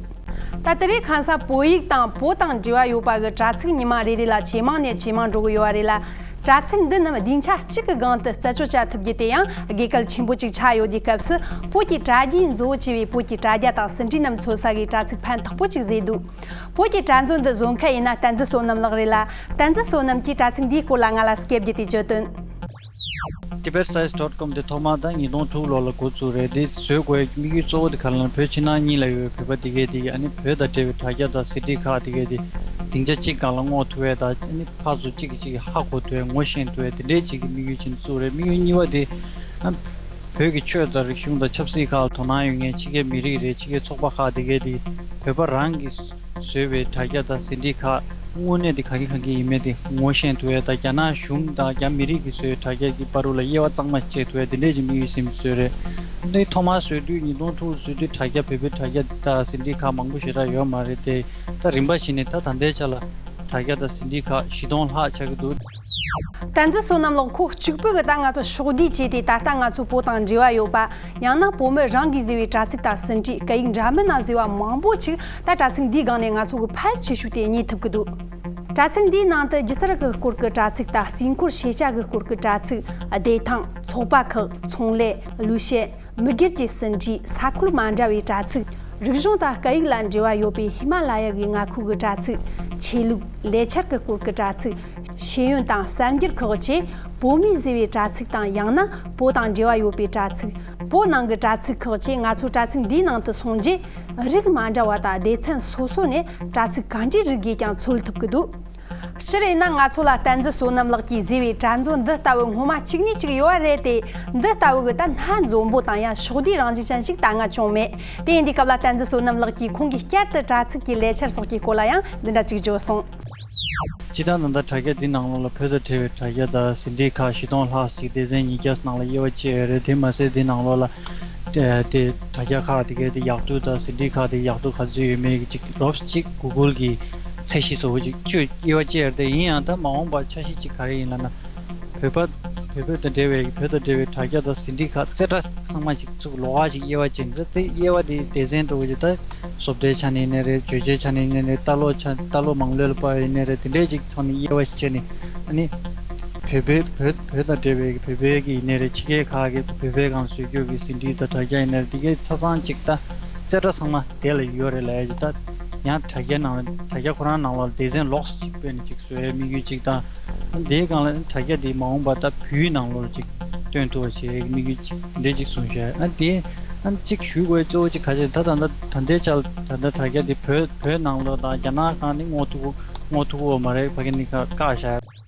ད་དེ་རིང་ཁ་སང་བོད་ཡིག་དང་བོད་དང་འབྲེལ་བ་ཡོད་པ་གི་དྲ་ཚིགས་ཉི་མ་རེ་རེ་ལ་ཇེ་མང་ནས་ཇེ་མང་འགྲོ་གི་ཡོད་པ་རེད་ལ། དྲ་ཚིགས་འདི་རྣམས་སྡིངས་ཆ་གཅིག་གི་སྒང་དུ་རྩད་གཅོད་བྱ་ཐུབ་རྒྱུ་དེ་ཡང་དགོས་གལ་ཆེན་པོ་ཅིག་ཆགས་ཡོད་དུས་སྐབས་སུ། བོད་ཀྱི་དྲ་རྒྱའི་མཛོ་ཅེས་པའི་བོད་ཀྱི་དྲ་རྒྱ་དང་ཟིན་བྲིས་རྣམས་འཚོལ་ས་གི་དྲ་ཚིགས་ཕན་ཐོགས་པོ་ཅིག་བཟོས་འདུག་བོད་ཀྱི་དྲ་མཛོད་འདི་བཟོ་མཁན་ཡིན་ན་བསྟན་འཛིན་བསོད་ནམས་ལགས་རེད་ལ། བསྟན་འཛིན་བསོད་ནམས་ཀྱིས་དྲ་ཚིགས་འདིའི་སྐོར་ལ་ང་ལ་སྐད་བརྒྱུད་དེ་བརྗོད་དོན། Tibet Science dot com དེ་ཐོག་མར་ད་ཉིས་སྟོང་དྲུག་ལོ་ལ་འགོ་བཙུགས་རེད། དེ་བཟོ་དགོས་ཡ་དམིགས་ཡུལ་གཙོ་བོ་དེ་ག་རེ་ལབ་ན། བོད་ཕྱི་ནང་གཉིས་ལ་ཡོད་པའི་བོད་པ་དེ་གས་དེ་གས་ཨ་ནི་བོད་དང་འབྲེལ་བའི་དྲ་རྒྱ་དང་ཟིན་བྲིས་ཁག་དེ་གས་དེ་སྡིངས་ཆ་གཅིག་སྒང་ལ་སྔོག་ཐུབ་ཡ་དང་། ཨ་ནི་ཕར་ཚུར་གཅིག་གིས་གཅིག་ཧ་གོ་ཐུབ་ཡ་ངོ་ཤེས་ཐུབ་ཡ་དེ་འདྲས་ཅིག་གི་དམིགས་ཡུལ་ཅིག་བཙུགས་རེད། དམིགས་ཡུལ་གཉིས་པ་དེ་ཨ་བོད་ཀྱི་ཆོས་དང་རིག་གཞུང་དང་ཆབ་སྲིད་ཁག་ལ་དོ་སྣང་ཡོད་མཁན་ཕྱི་རྒྱལ་མི་རིགས་རེད། ཕྱི་རྒྱལ་ཚོགས་པ་ཁག་དེ་གས་དེ་བོད་པ་རང་གིས་བཟོས་པའི་དྲ་རྒྱ་དང་ཟིན་བྲིས་ཁག་དངོས་གནས་དེ་ག་གི་ག་གི་ཡིན་མིན་དེ་ངོ་ཤེས་ཐུབ་ཡ་དང་། རྒྱ་ནག་གཞུང་དང་རྒྱ་མི་རིགས་ཀྱིས་བཟོས་པའི་དྲ་རྒྱ་གི་བར་དུ་ལ་དབྱེ་བ་གཙང་མ་ཕྱེ་ཐུབ་ཡ་དེ་འདྲས་ཀྱི་དམིགས་ཡུལ་ཟིན་བཟོས་རེད། འདི་ཐོག་མར་བཟོས་དུས་ཉིས་སྟོང་དྲུག་བཟོས་དུས་དྲ་རྒྱ་བོད་པའི་དྲ་རྒྱ་དང་ཟིན་བྲིས་ཁག་མང་པོ་ཞེ་དྲག་ཡོད་མ་རེད་དེ། ད་རིམ་པ་བྱས་ནས་ད་ད་ལྟའི་ཆ་ལ་དྲ་རྒྱ་དང་ཟིན་བྲིས་ཁག་བཞི་སྟོང་ལྷག་ཆགས་ཀྱི་འདུག་བསྟན་འཛིན་བསོད་ནམས་ལགས་ཁོ་གཅིག་པུས་གི་ད་ང་ཚོ་ཕྱོགས་བསྡུས་བྱས་ཏེ། ད་ལྟ་ང་ཚོ་བོད་དང་འབྲེལ་བ་ཡོད་པ། ཡང་ན་བོད་མི་རང་གིས་བཟོས་པའི་དྲ་ཚིགས་དང་ཟིན་བྲིས། སྐད་ཡིག་འདྲ་མིན་ན་བཟོས་པ་མང་པོ་ཅིག་ད་དྲ་ཚིགས་འདིའི་སྒང་ནས་ང་ཚོ་གི་ཕལ་ཆེ་ཤོས་དེ་རྙེད་ཐུབ་ཀྱི་འདུག་དྲ་ཚིགས་འདིའི་ནང་དུ་སྒྱུ་རྩལ་གྱི་སྐོར་གྱི་དྲ་ཚིགས་དང་། རྩིས་འཁོར་ཤེས་བྱ་གྱི་སྐོར་གྱི་དྲ་ཚིགས། བདེ་ཐང་། ཚོགས་པ་ཁག་ཚོང་ལས། ལུས་བཤད། མི་སྒེར་གྱི་ཟིན་བྲིས། ས་ཁུལ་མ་འདྲ་བའི་དྲ་ཚིགས། རིག་གཞུང་དང་སྐད་ཡིག་ལ་འབྲེལ་བ་ཡོད་པའི་ཧི་མ་ལ་ཡ་གི་མངའ་ཁུལ་གྱི་དྲ་ཚིགས། ཆོས་ལུགས། ལས་འཆར་གྱི་སྐོར་གྱི་དྲ་ཚིགས། ཤེས་ཡོན་དང་གསར་འགྱུར་ཁག་བཅས། བོད་མིས་བཟོས་པའི་དྲ་ཚིགས་དང་། ཡང་ན་བོད་དང་འབྲེལ་བ་ཡོད་པའི་དྲ་ཚིགས། བོད་ནང་གི་དྲ་ཚིགས་ཁག་བཅས་ང་ཚོ་དྲ་ཚིགས་འདིའི་ནང་དུ་སོང་རྗེས། རིགས་མ་འདྲ་བ་དང་སྡེ་ཚན་སོ་སོ་ནས་དྲ་ཚིགས་ག་འདྲའི་རིགས་ཀྱིས་ཀྱང་འཚོལ་ཐུབ་ཀྱི་འདུག་སྤྱིར་ཡིན་ན་ང་ཚོ་ལ་བསྟན་འཛིན་བསོད་ནམས་ལགས་ཀྱིས་བཟོས་པའི་དྲ་མཛོད་འདི་ལྟ་བུ་སྔོན་མ་གཅིག་གཉིས་ཅིག་ཡོད་པ་རེད་དེ། འདི་ལྟ་བུ་གི་ད་སྣ་འཛོམས་པོ་དང་ཡང་ཕྱོགས་བསྡུས་རང་བཞིན་ཅན་ཞིག་ད་སྔ་བྱུང་མེད། དེ་ཡིན་དུས་སྐབས་ལ་བསྟན་འཛིན་བསོད་ནམས་ལགས་ཀྱིས་ཁོང་གིས་བསྐྱར་དུ་དྲ་ཚིགས་ཀྱི་ལས་འཆར་སོགས་ཀྱི་སྐོར་ལ་ཡང་འདི་འདྲ་ཅིག་བརྗོད་སོང་། སྤྱིར་བཏང་ད་ལྟ་དྲ་རྒྱ་འདི་ནང་ལོགས་ལ་བོད་དང་འབྲེལ་བའི་དྲ་རྒྱ་དང་ཟིན་བྲིས་ཁག་བཞི་སྟོང་ལྷག་ཅིག་སྡེ་ཚན་ཉིས་བརྒྱ་ནང་ལ་དབྱེ་བ་ཕྱེ་ཡོད་རེད། དེ་མ་ཟད་འདི་ནང་ལོགས་ལ་དེ་དྲ་རྒྱ་ཁག་དེ་གའི་དེ་ཡག་སྡུག་དང་ཟིན་བྲིས་ཁག་དེ་ཡག་སྡུག་ག་ཚོད་ཡོད་མེད་ཅིག་ལོབས་ཅིག་གུ་གུལ་གྱི་ཚད་གཞི་བཟོ་བོ་ཅིག་བཅོས་དབྱེ་བ་ཕྱེ་ཡོད་རེད། དེ་ཡིན་ཡང་ད་མ་འོངས་པར་འཆར་གཞི་ཅིག་ག་རེ་ཡིན་ལབ་ན། བོད་པ་བོད་བོད་དང་འབྲེལ་བའི་བོད་དང་འབྲེལ་བའི་དྲ་རྒྱ་དང་ཟིན་བྲིས་ཁག་རྩེ་གྲ་ཚང་མ་ཅིག་ཚུགས་ལོགས་ཀ་ཅིག་དབྱེ་བ་ཕྱེ་ནས་དེ་དབྱེ་བ་དེ་སྡེ་ཚན་འདྲ་བོ་ཅིག་ད་བཟོ་ལྟའི་ཆ་ནས་ཡིན་ནའི་རེད། བརྗོད་བྱའི་ཆ་ནས་ཡིན་ནའི་རེད། ལྟ་ཀློག་ཆ་ལྟ་ཀློག་མང་ལོས་ལ་དཔག་ཡིན་ནའི་རེད། དེ་འདྲས་ཅིག་ཚང་ནས་དབྱེ་བ་ཕྱེ་ནས་ཨ་ནི་བོད་པའི་བོད་བོད་དང་འབྲེལ་བའི་བོད་པའི་གི་ཡིན་ནའི་རེད། ཕྱི་རྒྱལ་ཁག་གི་བོད་པའི་སྒང་བཟོས་རྒྱུ་གི་ཟིན་བྲིས་དང་དྲ་རྒྱ་ཡིན་ནའི་རེད། དེ་གའི་ཆ་ཚང་ཅིག་ད་རྩེ་གྲ་ཚང་མ་དེ་ལ་ཡོད་རེད་ལབ་ཡ་ཅིག་ད་ཡང་དྲ་རྒྱའི་ནང་ལ་དྲ་རྒྱ་ཁོ་རང་ནང་ལ་སྡེ་ཚན་ལོགས་སུ་ཅིག་སྤེལ་ནས་ཅིག་བཟོ་ཡའི་དམིགས་ཡུལ་ཅིག་དང་། དེའི་སྒང་ལ་དྲ་རྒྱ་དེ་མ་འོངས་པ་ད་བོད་ཡིག་ནང་ལོགས་ལ་ཅིག་སྟོན་ཐུབ་པ་བྱེད་ཡའི་དམིགས་ཡུལ་ཅིག་འདི་འདྲ་ཅིག་གསུངས་བཞག་ཨ་དེ་ཨ་ཅིག་ཞུ་དགོས་གཙོ་བོ་ཅིག་ག་ཅིག་ད་ད་ད་ད་ལྟའི་ཆར་ད་ལྟ་དྲ་རྒྱ་དེ་བོད་བོད་ནང་ལོགས་དང་རྒྱ་ནག་སྒང་ནས་སྔོག་ཐུབ་སྔོག་ཐུབ་ཀྱི་ཡོད་མ་རེད། ཕ་གི་ནས་ཁ་བཀག་བཞག་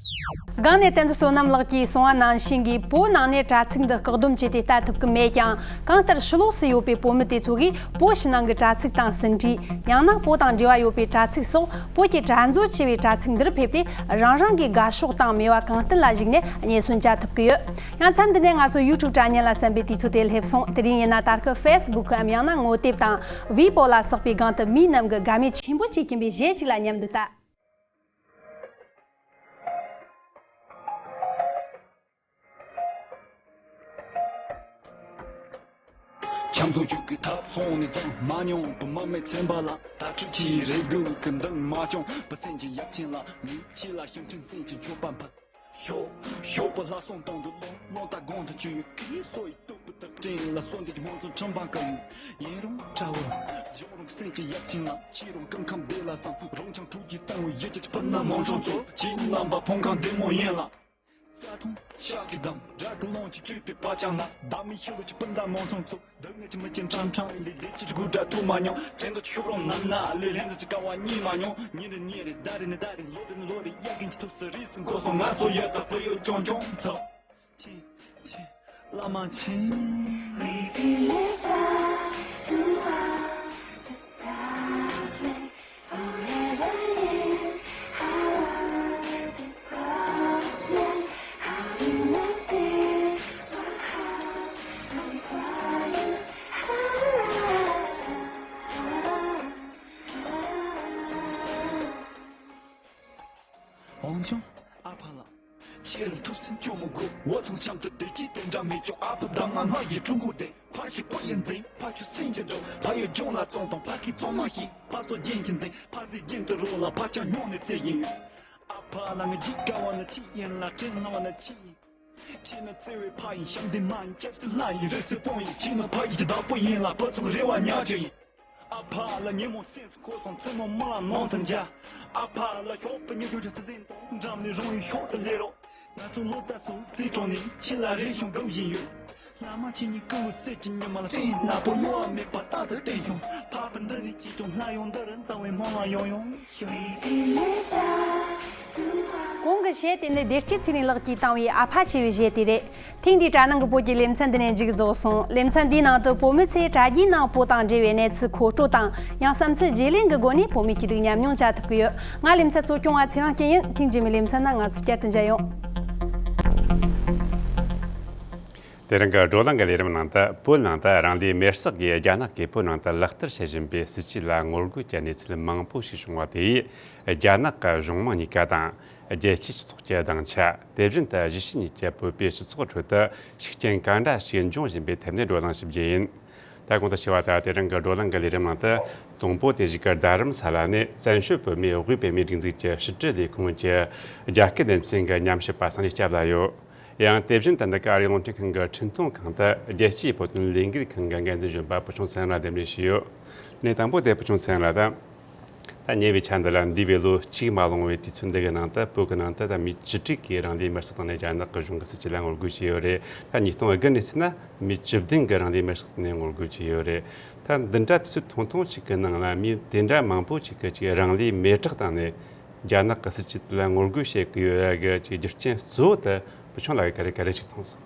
སྒང་ནས་བསྟན་འཛིན་བསོད་ནམས་ལགས་ཀྱིས་གསུངས་པ་ནང་བཞིན་གྱི་བོད་ནང་ནས་དྲ་ཚིགས་འདི་བཀག་སྡོམ་བྱས་ཏེ་ལྟ་ཐུབ་ཀྱི་མེད་ཀྱང་། གང་ལྟར་ཕྱི་ལོགས་སུ་ཡོད་པའི་བོད་མི་དེ་ཚོ་གིས་བོད་ཕྱི་ནང་གི་དྲ་ཚིགས་དང་ཟིན་བྲིས། ཡང་ན་བོད་དང་འབྲེལ་བ་ཡོད་པའི་དྲ་ཚིགས་སོགས་བོད་ཀྱི་དྲ་མཛོད་ཅེས་པའི་དྲ་ཚིགས་འདིར་ཕེབས་ཏེ་རང་རང་གི་དགའ་ཕྱོགས་དང་མོས་པ་གང་བསྟུན་ལ་གཞིགས་ནས་རྙེད་སོན་བྱ་ཐུབ་ཀྱི་ཡོད། ཡང་མཚམས་འདི་ནས་ང་ཚོ་ཡུ་ཊུབ་དྲ་བརྙན་ལ་གསན་པའི་དུས་ཚོད་དེ་སླེབས་སོང་། དེ་རིང་ཡིན་ན་ད་སྐབས་ཧྥེ་སི་བུག་གམ་ཡང་ན་ངོ་དེབ་དང་ཝི་པོ་ལ་སོགས་པའི་སྒང་དུ་མི་རྣམས་ཀྱི་དགའ་མོས་ཆེན་པོ་བྱེད་ཀྱིན་པའི་གཞས་ཅིག་ལ་མཉམ་དུ་ལྟ། ཆང་འཐུང་ཞོགས་ཀྱི་ཐབ་ཚང་ནས་བཟང་མ་མྱོང་བུ་མ་མེད་ཚན་པ་ལ་ད་ཁྲུ་ཆི་རེ་དགུ་གི་འདང་མ་བྱུང་བུ་སེམས་ཀྱི་ཡབ་ཆེན་ལ་མི་ཕྱི་ལ་ཤིང་ཕྲན་སེམས་ཀྱི་མཆོད་པ་འཕུལ། ཞོགས་ཞོགས་པ་ལྷ་སྲུང་དང་དུ་ལོ་ནོ་ད་དགོང་དུ་བཅུ་ཡོད་ཀི་སོ་ཡི་སྟོབས་པུ་དག་སྤྲིན་ལ་སོ་འདི་ཀྱི་མང་ཚོགས་ཁྲམ་པ་ཀ་ཡིན། ཡིན་རུང་ཁྲ་བོ་ལྗོང་རུང་སེམས་ཀྱི་ཡབ་ཆེན་ལ་ཕྱི་རུང་སྐུ་ཁམས་བདེ་ལ་བསམ་རུང་ཆང་དྲུག་གི་སྟེང་བུ་ཡིད་ཀྱི་སྤུན་ཟླ་མང་ཚོགས་ཚོ་ཁྱེད་རྣམ་པ་ཕོང་ཁང་བདེ་མོ་ཡིན་ལ། རྩྭ་ཐང་ཤག་གི་འདམ་ར་གི་ཀློང་གི་བཅུད་པའི་བ་ཅང་ལ་བདག་མེད་ཤི་ལོ་གི་སྤུན་ཟླ་མང་ཚོགས་ཚོ་སྡུག་བསྔལ་གྱི་མི་ཅན་ཁྲང་ཁྲང་ལི་ལི་བདེ་སྐྱིད་ཀྱི་དགུ་སྒྲ་ཐོས་མ་མྱོང་། ཚེ་འདི་ཆུ་རོང་ནམ་ན་ལས་ལྷན་འཛོམས་ཀྱི་དཀའ་བ་རྙེད་མ་མྱོང་། ཉིན་རེ་ཉིན་རེ་ཟླ་རེ་ནས་ཟླ་རེ་ལོ་རེ་ནས་ལོ་རེ་དབྱར་དགུན་གྱི་དུས་སུ་རིས་སུ་འགོར་སོང་། ང་ཚོ་ཡོད་ད་བུ་ཡོད་ཆུང་ཆུང་ཚོ། ཆི་ཆི་བླ་མ་ཆི། འོང་ཆུང་ཨ་ཕ་ལགས། ཁྱེད་རང་ཐུབ་སེམས་སྐྱོ་མོ་དགོས། འོ་ཚང་འཆམ་དུ་བདེ་སྐྱིད་དེ་འདྲ་མེད་ཀྱང་ཨ་ཕ་གདམས་ངག་ལྔ་ཡི་སྤྲུལ་སྐུ་དེ། ཕ་ཞིག་པོ་ཡིན་འཛིན་ཕ་ཆུ་སྲིན་གྱི་འགྲོ། ཕ་ཡི་ལྗོངས་ལ་བཙོང་དང་ཕ་ཁའི་བཙོང་མ་ཞིག་ཕ་སོ་རྒྱན་གྱི་འཛིན་ཕ་ཟས་རྒྱན་དུ་རོ་ལ་ཕ་ཆ་སྨྱུང་ནས་རྩེ་ཡིན། ཨ་ཕ་ལ་ངའི་འཇིགས་དཀའ་བ་ནི་ཆི་ཡིན་ལ་དྲན་སྣང་བ་ནི་ཆི་ཡིན། ཁྱེད་ནི་བརྩེ་བའི་ཕ་ཡིན། ཞབས་འདེགས་མ་ཡིན། སྐྱབས་སུ་ལྷ་ཡིན། རི་སུལ་སྤུངས་ཡིན། ཁྱེད་ནི་ཕ་ཡི་གི་བདག་པོ་ཡིན་ལ་བུ་ཚོ་རེ་བ་ཉག་ཅིག་ཡིན། ཨ་ཕ་ལ་ཉིན་མོ་སེམས་སུ་འཁོར་སོང་། མཚན་མོ་མི་ལ་ནང་དུ་མཇལ། ཨ་ཕ་ལ་ཞོགས་པ་ཉི་ཤུ་ཆུ་སི་ཟིན་དང་འགྲམ་ནས་རང་ཡུལ་ཤོག་ཏུ་སླེབས་རོགས། ང་ཚོ་སློབ་གྲྭ་སོགས་རྩིས་གྲོང་ནས་ཁྱེད་ལ་རེ་ཞུ་འགུག་བཞིན་ཡོད། བླ་མ་ཁྱེད་ཉིད་སྐུ་བོ་གསེར་གྱི་ཉི་མ་ལ་སྤྲིན་ནག་པོ་གཡོ་བ་མེད་པ་རྟག་ཏུ་བསྟན་ཤོག་ཕ་བུ་འདི་ནས་ཅི་བྱུང་སླར་ཡང་འདི་རུ་འཛོམས་པའི་སྨོན་ལམ་ཡང་ཡང་ཞུ། གོང་གི་གཞས་དེ་ནི་བདེ་སྐྱིད་ཚེ་རིང་ལགས་ཀྱིས་བཏང་བའི་ཨ་ཕ་ཆེ་བའི་གཞས་དེ་རེད། ཐེངས་འདིའི་དྲ་ནང་གི་བོད་ཀྱི་ལེ་ཚན་འདི་ནས་མཇུག་རྫོགས་སོང་། ལེ་ཚན་འདིའི་ནང་དུ་བོད་མི་ཚོས་དྲ་རྒྱའི་ནང་བོད་དང་འབྲེལ་བའི་གནས་ཚུལ་མཁོ་སྤྲོད་དང་ཡང་བསམ་ཚུལ་བརྗེ་ལེན་གྱི་སྒོ་ནས་བོད་མིའི་སྐྱིད་སྡུག་ཉམས་མྱོང་བྱ་ཐུབ་ཀྱི་ཡོད། ང་ལེ་ཚན་གཙོ་སྐྱོང་བ་ཚེ་རིང་སྐྱིད་ཡིན། ཐེངས་རྗེས་མའི་ལེ་ཚན་ནང་ང་ཚོ་བསྐྱར་དུ་མཇལ་ཡོང་། དེ་རིང་གི་བགྲོ་གླེང་གི་ལས་རིམ་ནང་དུ་བོད་ནང་དུ་རང་ལུས་མེར་བསྲེགས་ཀྱིས་རྒྱ་ནག་གིས་བོད་ནང་དུ་ལག་བསྟར་བྱེད་བཞིན་པའི་སྲིད་ཇུས་ལ་ངོ་རྒོལ་གྱི་གནས་ཚུལ་མང་པོ་ཞིག་བྱུང་བ་དེས་རྒྱ་ནག་གི་གཞུང་མང་གཉིས་ཀ་དང་། རྒྱལ་སྤྱིའི་སྤྱི་ཚོགས་ཀྱི་སྡིངས་ཆ། དེ་བཞིན་དུ་གཞིས་བྱེས་གཉིས་ཀྱི་བོད་པའི་སྤྱི་ཚོགས་ཁྲོད་དུ་ཤུགས་རྐྱེན་ག་འདྲ་ཞིག་འབྱུང་བཞིན་པའི་ཐད་ནས་བགྲོ་གླེང་ཞིབ་རྒྱས་ཡིན། ད་གོང་དུ་ཞུས་པ་ལྟར་དེ་རིང་གི་བགྲོ་གླེང་གི་ལས་རིམ་ནང་དུ། དང་པོ་དེ་བཞིན་གྱི་རྡ་རམ་ས་ལ་ནས་བཙན་བྱོལ་བོད་མིའི་དབུས་བོད་མིའི་སྒྲིག་འཛུགས་ཀྱི་ཕྱི་དྲིལ་ལས་ཁུངས་ཀྱི་རྒྱ་སྐད་སྡེ་ཚན་གྱི་ཉམས་ཞིབ་པ་སངས་རྒྱས་སྐྱབས་ལགས་ཡོད། ཡང་དེ་བཞིན་དུ་འདི་ག་ཨ་རིའི་རླུང་འཕྲིན་ཁང་གི་འཕྲིན་གཏོང་ཁང་དུ་རྒྱལ་སྤྱིའི་བོད་དོན་ལས་འགུལ་ཁང་གི་འགན་འཛིན་གཞོན་པ་བུ་ཆུང་ཚེ་རིང་ལགས་གདན་འདྲེན་ཞུས་ཡོད། གནས་དང་པོ་དེ་བུ་ཆུང་ཚེ་རིང་ལགས་དང་། ད་ཉེ་བའི་ཆར་འདི་ལ་འདས་པའི་ལོ་གཅིག་མ་ལོན་པའི་དུས་ཚོད་འདི་གི་ནང་དུ་བོད་ཀྱི་ནང་དུ་ད་མི་བཅུ་དྲུག་གིས་རང་ལུས་མེར་བསྲེགས་བཏང་ནས་རྒྱ་ནག་གི་གཞུང་གི་སྲིད་ཇུས་ལ་ངོ་རྒོལ་བྱས་ཡོད་རེད། ད་ཉིས་སྟོང་དགུ་ནས་བརྩིས་ན་མི་བཅུ་བདུན་གིས་རང་ལུས་མེར་བསྲེགས་བཏང་ནས་ངོ་རྒོལ་བྱས་ཡོད་རེད། ད་འདི་འདྲ་དུས་ཚོད་ཐུང་ཐུང་ཞིག་གི་ནང་ལ་མི་དེ་འདྲ་མང་པོ་ཞིག་གིས་ཅིག་རང་ལུས་མེ་སྲེག་བཏང་ནས་རྒྱ་ནག་གི་སྲིད་ཇུས་ལ་ངོ་རྒོལ་བྱེད་ཀྱི་ཡོད་ཡ་གི་ཅིག་རྒྱུ་རྐྱེན་གཙོ་བོ་དེ་བུ་ཆུང་ལགས་ཀྱིས་ག་རེ་ག་རེ་ཞིག་མཐོང་སོང་།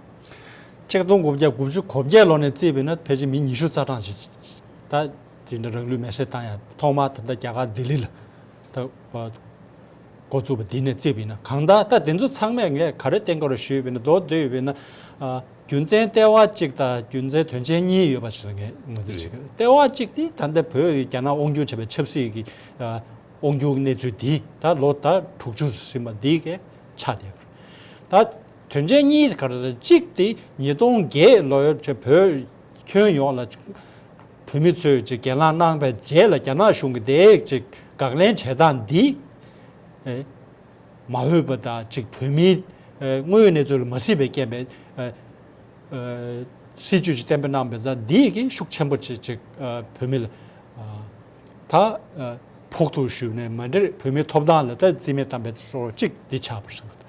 ཆིག་སྟོང་དགུ་བརྒྱ་དགུ་བཅུ་གོ་བརྒྱད་ལོ་ནས་བརྩིས་པས་ན་ཕལ་ཆེར་མི་ཉི་ཤུ་རྩ་གྲངས་ཤིག་ད་དེ་འདྲ་རང་ལུས་མེར་སྲེག་བཏང་ཡ་ཐོག་མ་ད་ལྟ་རྒྱ་གར་ལྡི་ལི་ལ་ད་གོ་ འགོ་བཙུགས་པ་འདི་ནས་བརྩིས་པ་ཡིན་ན། གང་ལྟར་ད་དེ་ཚོ་ཚང་མས་ངས་ག་རེ་བསྟན་དགོས་རེད་ཞུས་པ་ཡིན་ན། མདོར་བསྡུས་པ་ཡིན་ན། ཨ། རྒྱུ་མཚན་ལྟེ་བ་གཅིག་དང་རྒྱུ་མཚན་དོན་ཆེན་གཉིས་ཡོད་པ་ཞིག་ངས་ངོས་འཛིན་བྱེད་ཀྱི་ཡོད། ལྟེ་བ་གཅིག་དེ་ད་ལྟ་བོད་ཀྱི་རྒྱ་ནག་དབང་སྒྱུར་བྱས་པའི་ཆབ་སྲིད་ཀྱི། ཨ། དབང་སྒྱུར་གནས་ཚུལ་འདི་ད་ལོ་ད་དྲུག་ཅུ་ཟིན་པ་འདི་གས་ཆགས་བསྡད་ཡོད། ད་དོན་ཆེན་གཉིས་ག་རེ་རེད། གཅིག་དེ་ཉིས་སྟོང་བརྒྱད་ལོར་བོད་ཁྱོན་ཡོངས་ལ་བོད་མི་ཚོས་ཅིག་སྒེར་ལངས་གནང་པའི་རྗེས་ལ་རྒྱ་ནག་གཞུང་གིས་དེ་ཅིག་དགག་ལན་བྱེད་སྟངས་འདི། ཨེ། མ་འོས་པ་དང་ཅིག་བོད་མིའི། ཨེ། དངོས་ཡོད་གནས་ཚུལ་ལ་མ་གཟིགས་པའི་རྐྱེན་པས། ཨེ། ཨེ། སྲིད་ཇུས་ཅིག་གཏན་འབེབས་གནང་བའི་ཙང་འདིས་ཀྱི་ཤུགས་ཆེན་པོ་ཅིག་ཅིག་ཨེ། བོད་མི་ལ། ཨ། ད། ཨེ། ཕོག་ཐུག་ཞུས་ནས་མ་འདྲེར་བོད་མིའི་ཐོབ་ཐང་ལ་ད་རྩིས་མེད་བཏང་པའི་སོ་གཅིག་འདི་ཆགས་པར་སོང་།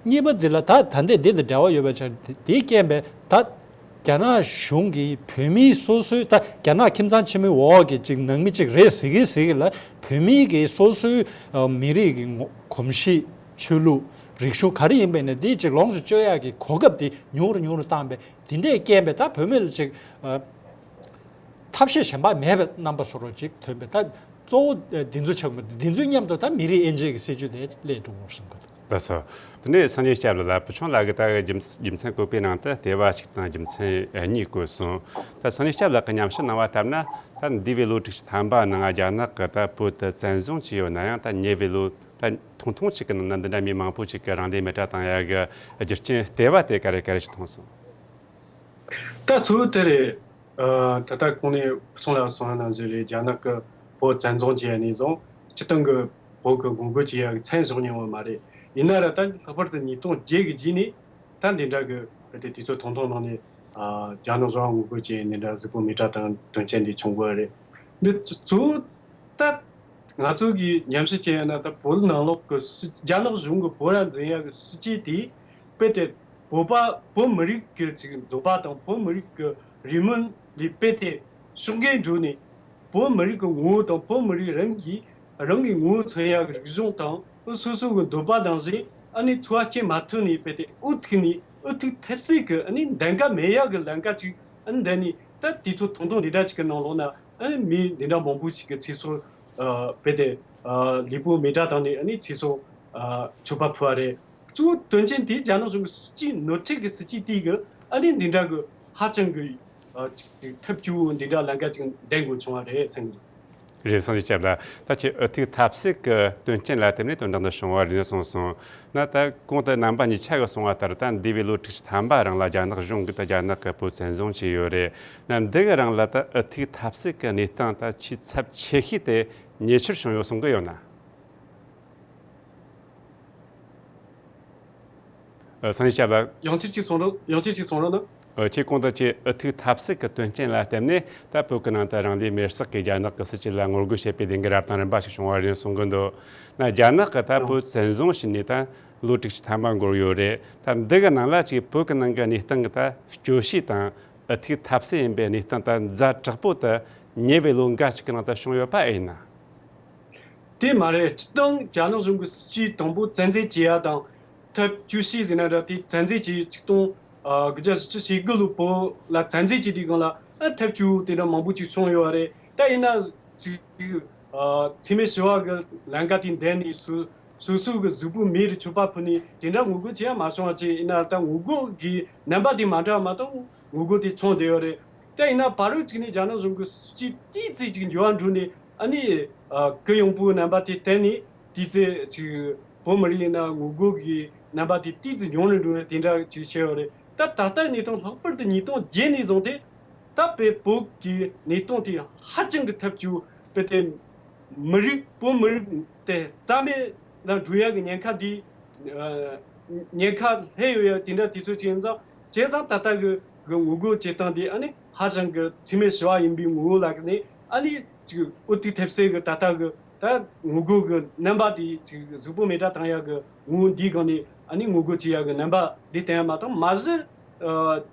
གཉིས་པ་འདི་ལ་ད་ད་ལྟའི་འདི་དང་འབྲེལ་བ་ཡོད་པའི་ཆ་འདི་རྐྱེན་པས་ད། རྒྱ་ནག་གཞུང་གིས་བོད་མིའི་སོ་སོའི། ད་རྒྱ་ནག་ཁྱིམ་ཚང་ཆེན་མོའི་འོག་གི་ཅིག་ནང་མི་ཅིག་རེད་ཟེར་གི་ཟེར་གི་ལ། བོད་མིའི་གི་སོ་སོའི། ཨ། མི་རིགས་ཀྱི་ངོ་། གོམས་གཤིས། ཆོས་ལུགས། རིག་གཞུང་ག་རེ་ཡིན་པ་ཡིན་ན་དེ་ཅིག་ལོངས་སུ་སྤྱོད་ཡག་གི་གོ་སྐབས་དེ་ཉུང་རུ་ཉུང་རུ་བཏང་པས། དེ་འདྲའི་རྐྱེན་པས་ད་བོད་མི་ལ་ཅིག་ཨ། ཐབས་ཤེས་གཞན་པ་མེད་པའི་རྣམ་པ་བཟོ་འདྲ་ཅིག་ཐོན་པས། ད་གཙོ་བོ་འདི་ཚོ་ཆགས་མི་འདུག་འདི་ཚོའི་མཉམ་དུ་ད་མི་རིགས་དབྱེ་འབྱེད་ཀྱི་སྲིད་ཇུས་དེ་སླེབས་འགྲོ་དགོས་བསམ་གི་འདུག་ལགས་སོ། དེ་ནས་སངས་རྒྱས་སྐྱབས་ལགས། བུ་ཆུང་ལགས་ཀྱིས་ད་རྒྱུ་རྒྱུ་མཚན་བཀོད་པའི་ནང་དུ་ལྟེ་བ་གཅིག་དང་རྒྱུ་མཚན་གཉིས་བཀོད་སོང་། ད་སངས་རྒྱས་སྐྱབས་ལགས་ཀྱིས་ཉམས་ཞིབ་གནང་བ་ལྟར་ན། ད་འདས་པའི་ལོ་དྲུག་ཅུ་ཐམ་པ་ནང་རྒྱ་ནག་གིས་ད་བོད་དུ་བཙན་བཟུང་བྱས་ཡོད་ན་ཡང་། ད་ཉེ་བའི་ལོ་ད་ཐུང་ཐུང་ཅིག་གི་ནང་ན་འདི་འདྲ་མི་མང་པོ་ཅིག་གིས་རང་ལུས་མེ་སྲེག་བཏང་ཡག་གི་རྒྱུ་རྐྱེན་ལྟེ་བ་དེ་ག་རེ་ག་རེ་ཞིག་མཐོང་སོང་། ད་གཙོ་བོ་དེ་རེད། ཨ། ད་ལྟ་གོང་ནས་བུ་ཆུང་ལགས་གསུངས་པ་ནང་བཞིན་རེད། རྒྱ་ནག་གིས་བོད་བཙན་བཟུང་བྱས་ནས་བཟུང་སྤྱིར་བཏང་གི་བོད་ཀྱི་ངོ་རྒོལ་བྱེད་ཡག་གི་མཚམས་བཞག་མྱོང་བ་མ་རེད། ཡིན་ན་ར་ད་ལྷག་པར་དུ་ཉིས་སྟོང་བརྒྱད་གི་རྗེས་ནས་ད་འདི་འདྲ་གི་གལ་ཏེ་དུས་ཚོད་ཐུང་ཐུང་ནང་ནས། ཨ། རྒྱ་ནག་གཞུང་ལ་ངོ་རྒོལ་བྱས་འདི་འདྲ་གཟུགས་པོ་མེ་སྲེག་བཏང་དོན་རྐྱེན་འདི་བྱུང་དགོས་རེད། འདི་གཙོ་བོ་ད་ང་ཚོ་གིས་ཉམས་ཞིབ་བྱས་ཡོད་ན། ད་བོད་ནང་ལོགས་ཀྱི་སྲིད། རྒྱ་ནག་གཞུང་གིས་བོད་ར་འཛིན་ཡག་གི་སྲིད་ཇུས་དེ་དཔེ་དེ་བོད་པ། བོད་མི་རིགས་ཀྱི་ཅིག་འདོད་པ་དང་བོད་མི་རིགས་ཀྱི་རེ་སྨོན་ལས་དཔེ་དེ་ཕྱོགས་འགལ་འགྲོ་ནས། བོད་མི་རིགས་ཀྱི་ངོ་བོ་དང་བོད་མི་རིགས་རང་གིས་རང་གི་ངོ་བོ་མཚོན་ཡག་གི་རིག་གཞུང་དང་སོ་སོ་གི་འདོད་པ་ནང་བཞིན་ཨ་ནི་འཚོ་བ་སྐྱེལ་མ་ཐུབ་ནས། དཔེ་དེ་འུ་ཐུག་ནས། འུ་ཐུག་ཐེབས་སྲིད་ཀྱི་ཨ་ནི་འདམ་ག་མེད་ཡག་གི་ལམ་ཁ་ཅིག་ཨ་ནི་འདི་ནས། ད་དུས་ཚོད་ཐུང་ཐུང་འདི་འདྲ་ཅིག་གི་ནང་ལོགས་ན་ཨ་ནི་མི་འདི་འདྲ་མང་པོ་ཅིག་གི་ཚེ་སྲོག་ཨ། དཔེ་དེ། ཨ། ལུས་པོ་མེ་སྲེག་བཏང་ནས་ཨ་ནི་ཚེ་སྲོག་ཨ། མཆོད་པ་ཕུལ་བ་རེད། གཙོ་བོ་དོན་ཆེན་དེ་རྒྱ་ནག་གཞུང་གི་སྲིད་ཇུས། ནོར་འཁྲུལ་གྱི་སྲིད་ཇུས་དེ་གིས་ཨ་ནི་འདི་འདྲ་གི་ཧ་ཅང་གི། ཨ། ཅིག་ཐབས་སྐྱོ་བོ་འདི་འདྲ་ལམ་ཁ་ཅིག་འདེམས་དགོས་བྱུང་བ་རེད་བསམ་གི་འདུག་རེད། སངས་རྒྱས་སྐྱབས་ལགས། ད་ཁྱེད་འུ་ཐུག་ཐབས་ཟད་ཀྱི་དོན་རྐྱེན་ལ་བརྟེན་ནས་དོན་དག་འདི་བྱུང་བ་རེད་གསུངས་སོང་། ན་ད་གོང་དུ་རྣམ་པ་གཉིས་ཆ་གིས་གསུངས་པ་ལྟར། ད་འདས་པའི་ལོ་དྲུག་ཅུ་ཐམ་པ་རིང་ལ་རྒྱ་ནག་གཞུང་གིས་ད་རྒྱ་ནག་གིས་བོད་བཙན་བཟུང་བྱས་ཡོད་རེད། ན་འདི་གི་རིང་ལ་ད་འུ་ཐུག་ཐབས་ཟད་ཀྱི་གནས་སྟངས་ད་ཆེས་ཚབས་ཆེ་ཤོས་དེ་ཉེ་ཆར་བྱུང་ཡོད་གསུང་གི་ཡོད་ན། ཨ། སངས་རྒྱས་སྐྱབས་ལགས། ཡང་ཅིག་ཅིག་གསུང་རོགས། ཡང་ཅིག་ཅིག་གསུང་རོགས་གནང་། ཨ། ཁྱེད་གོང་དུ་ཁྱེད་འུ་ཐུག་ཐབས་ཟད་ཀྱི་དོན་རྐྱེན་ལ་བརྟེན་ནས་ད་བོད་ཀྱི་ནང་དུ་རང་ལུས་མེར་སྲེག་གིས་རྒྱ་ནག་གི་སྲིད་བྱུས་ལ་ངོ་རྒོལ་བྱེད་པའི་དེང་གི་རབ་དང་རིམ་པ་ཞིག་བྱུང་བ་རེད་གསུང་གི་འདུག་ན་རྒྱ་ནག་གིས་ད་བོད་བཙན་བཟུང་བྱས་ནས་ད་ལོ་དྲུག་ཅུ་ཐམ་པ་འགོར་ཡོད་རེད། ད་འདི་གི་ནང་ལ་ཅིག་བོད་ཀྱི་ནང་གི་གནས་སྟངས་ཀྱི་ད་སྐྱོ་ཤས་དང་། འུ་ཐུག་ཐབས་ཟད་ཡིན་པའི་གནས་སྟངས་ད་ཛ་དྲག་པོ་དེ་ཉེ་བའི་ལོ་འགའ་ཞིག་གི་ནང་དུ་བྱུང་ཡོད་པ་ཨེ་ཡིན་ན། དེ་མ་རེད། སྤྱིར་བཏང་རྒྱ་ནག་གཞུང་གི་སྲིད་བྱུས་དང་པོ་བཙན་འཛུལ་བྱེད་ཡ་དང་ཐབས་སྐྱོ་ཤས་ཟེར་ན་འདྲ། དེ་བཙན་འཛུལ་བྱས། ཆིག་སྟོང་དགུ་བརྒྱ་བཞི་བཅུ་ཞེ་དགུ་ལོ་བོད་ལ་བཙན་འཛུལ་བྱས་དུས་སྒང་ལ་ཨ་ཐབས་སྐྱོ་བོ་དེ་འདྲ་མང་པོ་ཅིག་བྱུང་ཡོད་རེད། ད་ཡིན་ན་ཅིག་ཨ་འཚེ་མེད་ཞི་བ་གི་ལམ་ཁ་དེ་འདེམས་ནས། སོ་སོ་སོ་གི་གཟུགས་པོ་མེ་རུ་མཆོད་པ་ཕུལ་ནས་དེ་འདྲ་ངོ་རྒོལ་བྱེད་ཡ་མ་བྱུང་བ་བྱས། ཡིན་ན་ད་ངོ་རྒོལ་གི་རྣམ་པ་དེ་མ་འདྲ་བ་མ་གཏོགས་ངོ་རྒོལ་དེ་བྱུང་བསྡད་ཡོད་རེད། ད་ཡིན་ན་བར་དུ་ཅིག་ནས་རྒྱ་ནག་གཞུང་གི་སྲིད་བྱུས་ཏོག་ཙམ་ཅིག་འགྱུར་བ་འགྲོ་ནས། ཨ་ནི་ཨ་གུ་ཡངས་པོའི་རྣམ་པ་དེ་བསྟན་ནས་ཏོག་ཙམ་ཅིག་བོད་མི་རིགས་ཡིན་ན་ངོ་རྒོལ་གྱི་རྣམ་པ་དེ་ཏོག་ཙམ་ཉུང་རུ་འགྲོ་ནས་དེ་འདྲ་ཅིག་བྱས་ཡོད་རེད། ད་ད་ལྟའི་གནས་སྟངས། ལྷག་པར་དུ་ཉིས་སྟོང་བརྒྱད་ནས་བཟུང་སྟེ་ད་དཔེ་བོད་ཀྱི་གནས་སྟངས་དེ་ཧ་ཅང་གི་ཐབས་སྐྱོ་བོ། དཔེ་དེ་མི་རིགས། བོད་མི་རིགས་དེ་རྩ་མེད་ལ་འགྲོ་ཡག་གི་ཉེན་ཁ་འདི། ཨ་ཉེན་ཁ་སླེབས་ཡོད་ཡ་དེ་འདྲ་དུས་ཚོད་ཅིག་ཡིན་ཙང་། བྱས་ཙང་ད་ལྟ་གི་གི་ངོ་རྒོལ་བྱེད་སྟངས་འདི་ཨ་ནི་ཧ་ཅང་གི་འཚེ་མེད་ཞི་བ་ཡིན་པའི་ངོ་བོ་ལ་ནི། ཨ་ནི་ཅིག་འུ་ཐུག་ཐེབས་སྲིད་གི་ད་ལྟ་གི་ད་ངོ་རྒོལ་གི་རྣམ་པ་དེ་ཅིག་གཟུགས་པོ་མེ་སྲེག་བཏང་ཡག་གི་ངོ་བོ་འདིའི་སྒང་ནས་ཨ་ནི་ངོ་རྒོལ་བྱེད་ཡག་གི་རྣམ་པ་འདི་བསྟན་ཡ་མ་གཏོགས། མ་གཞི་ཨ་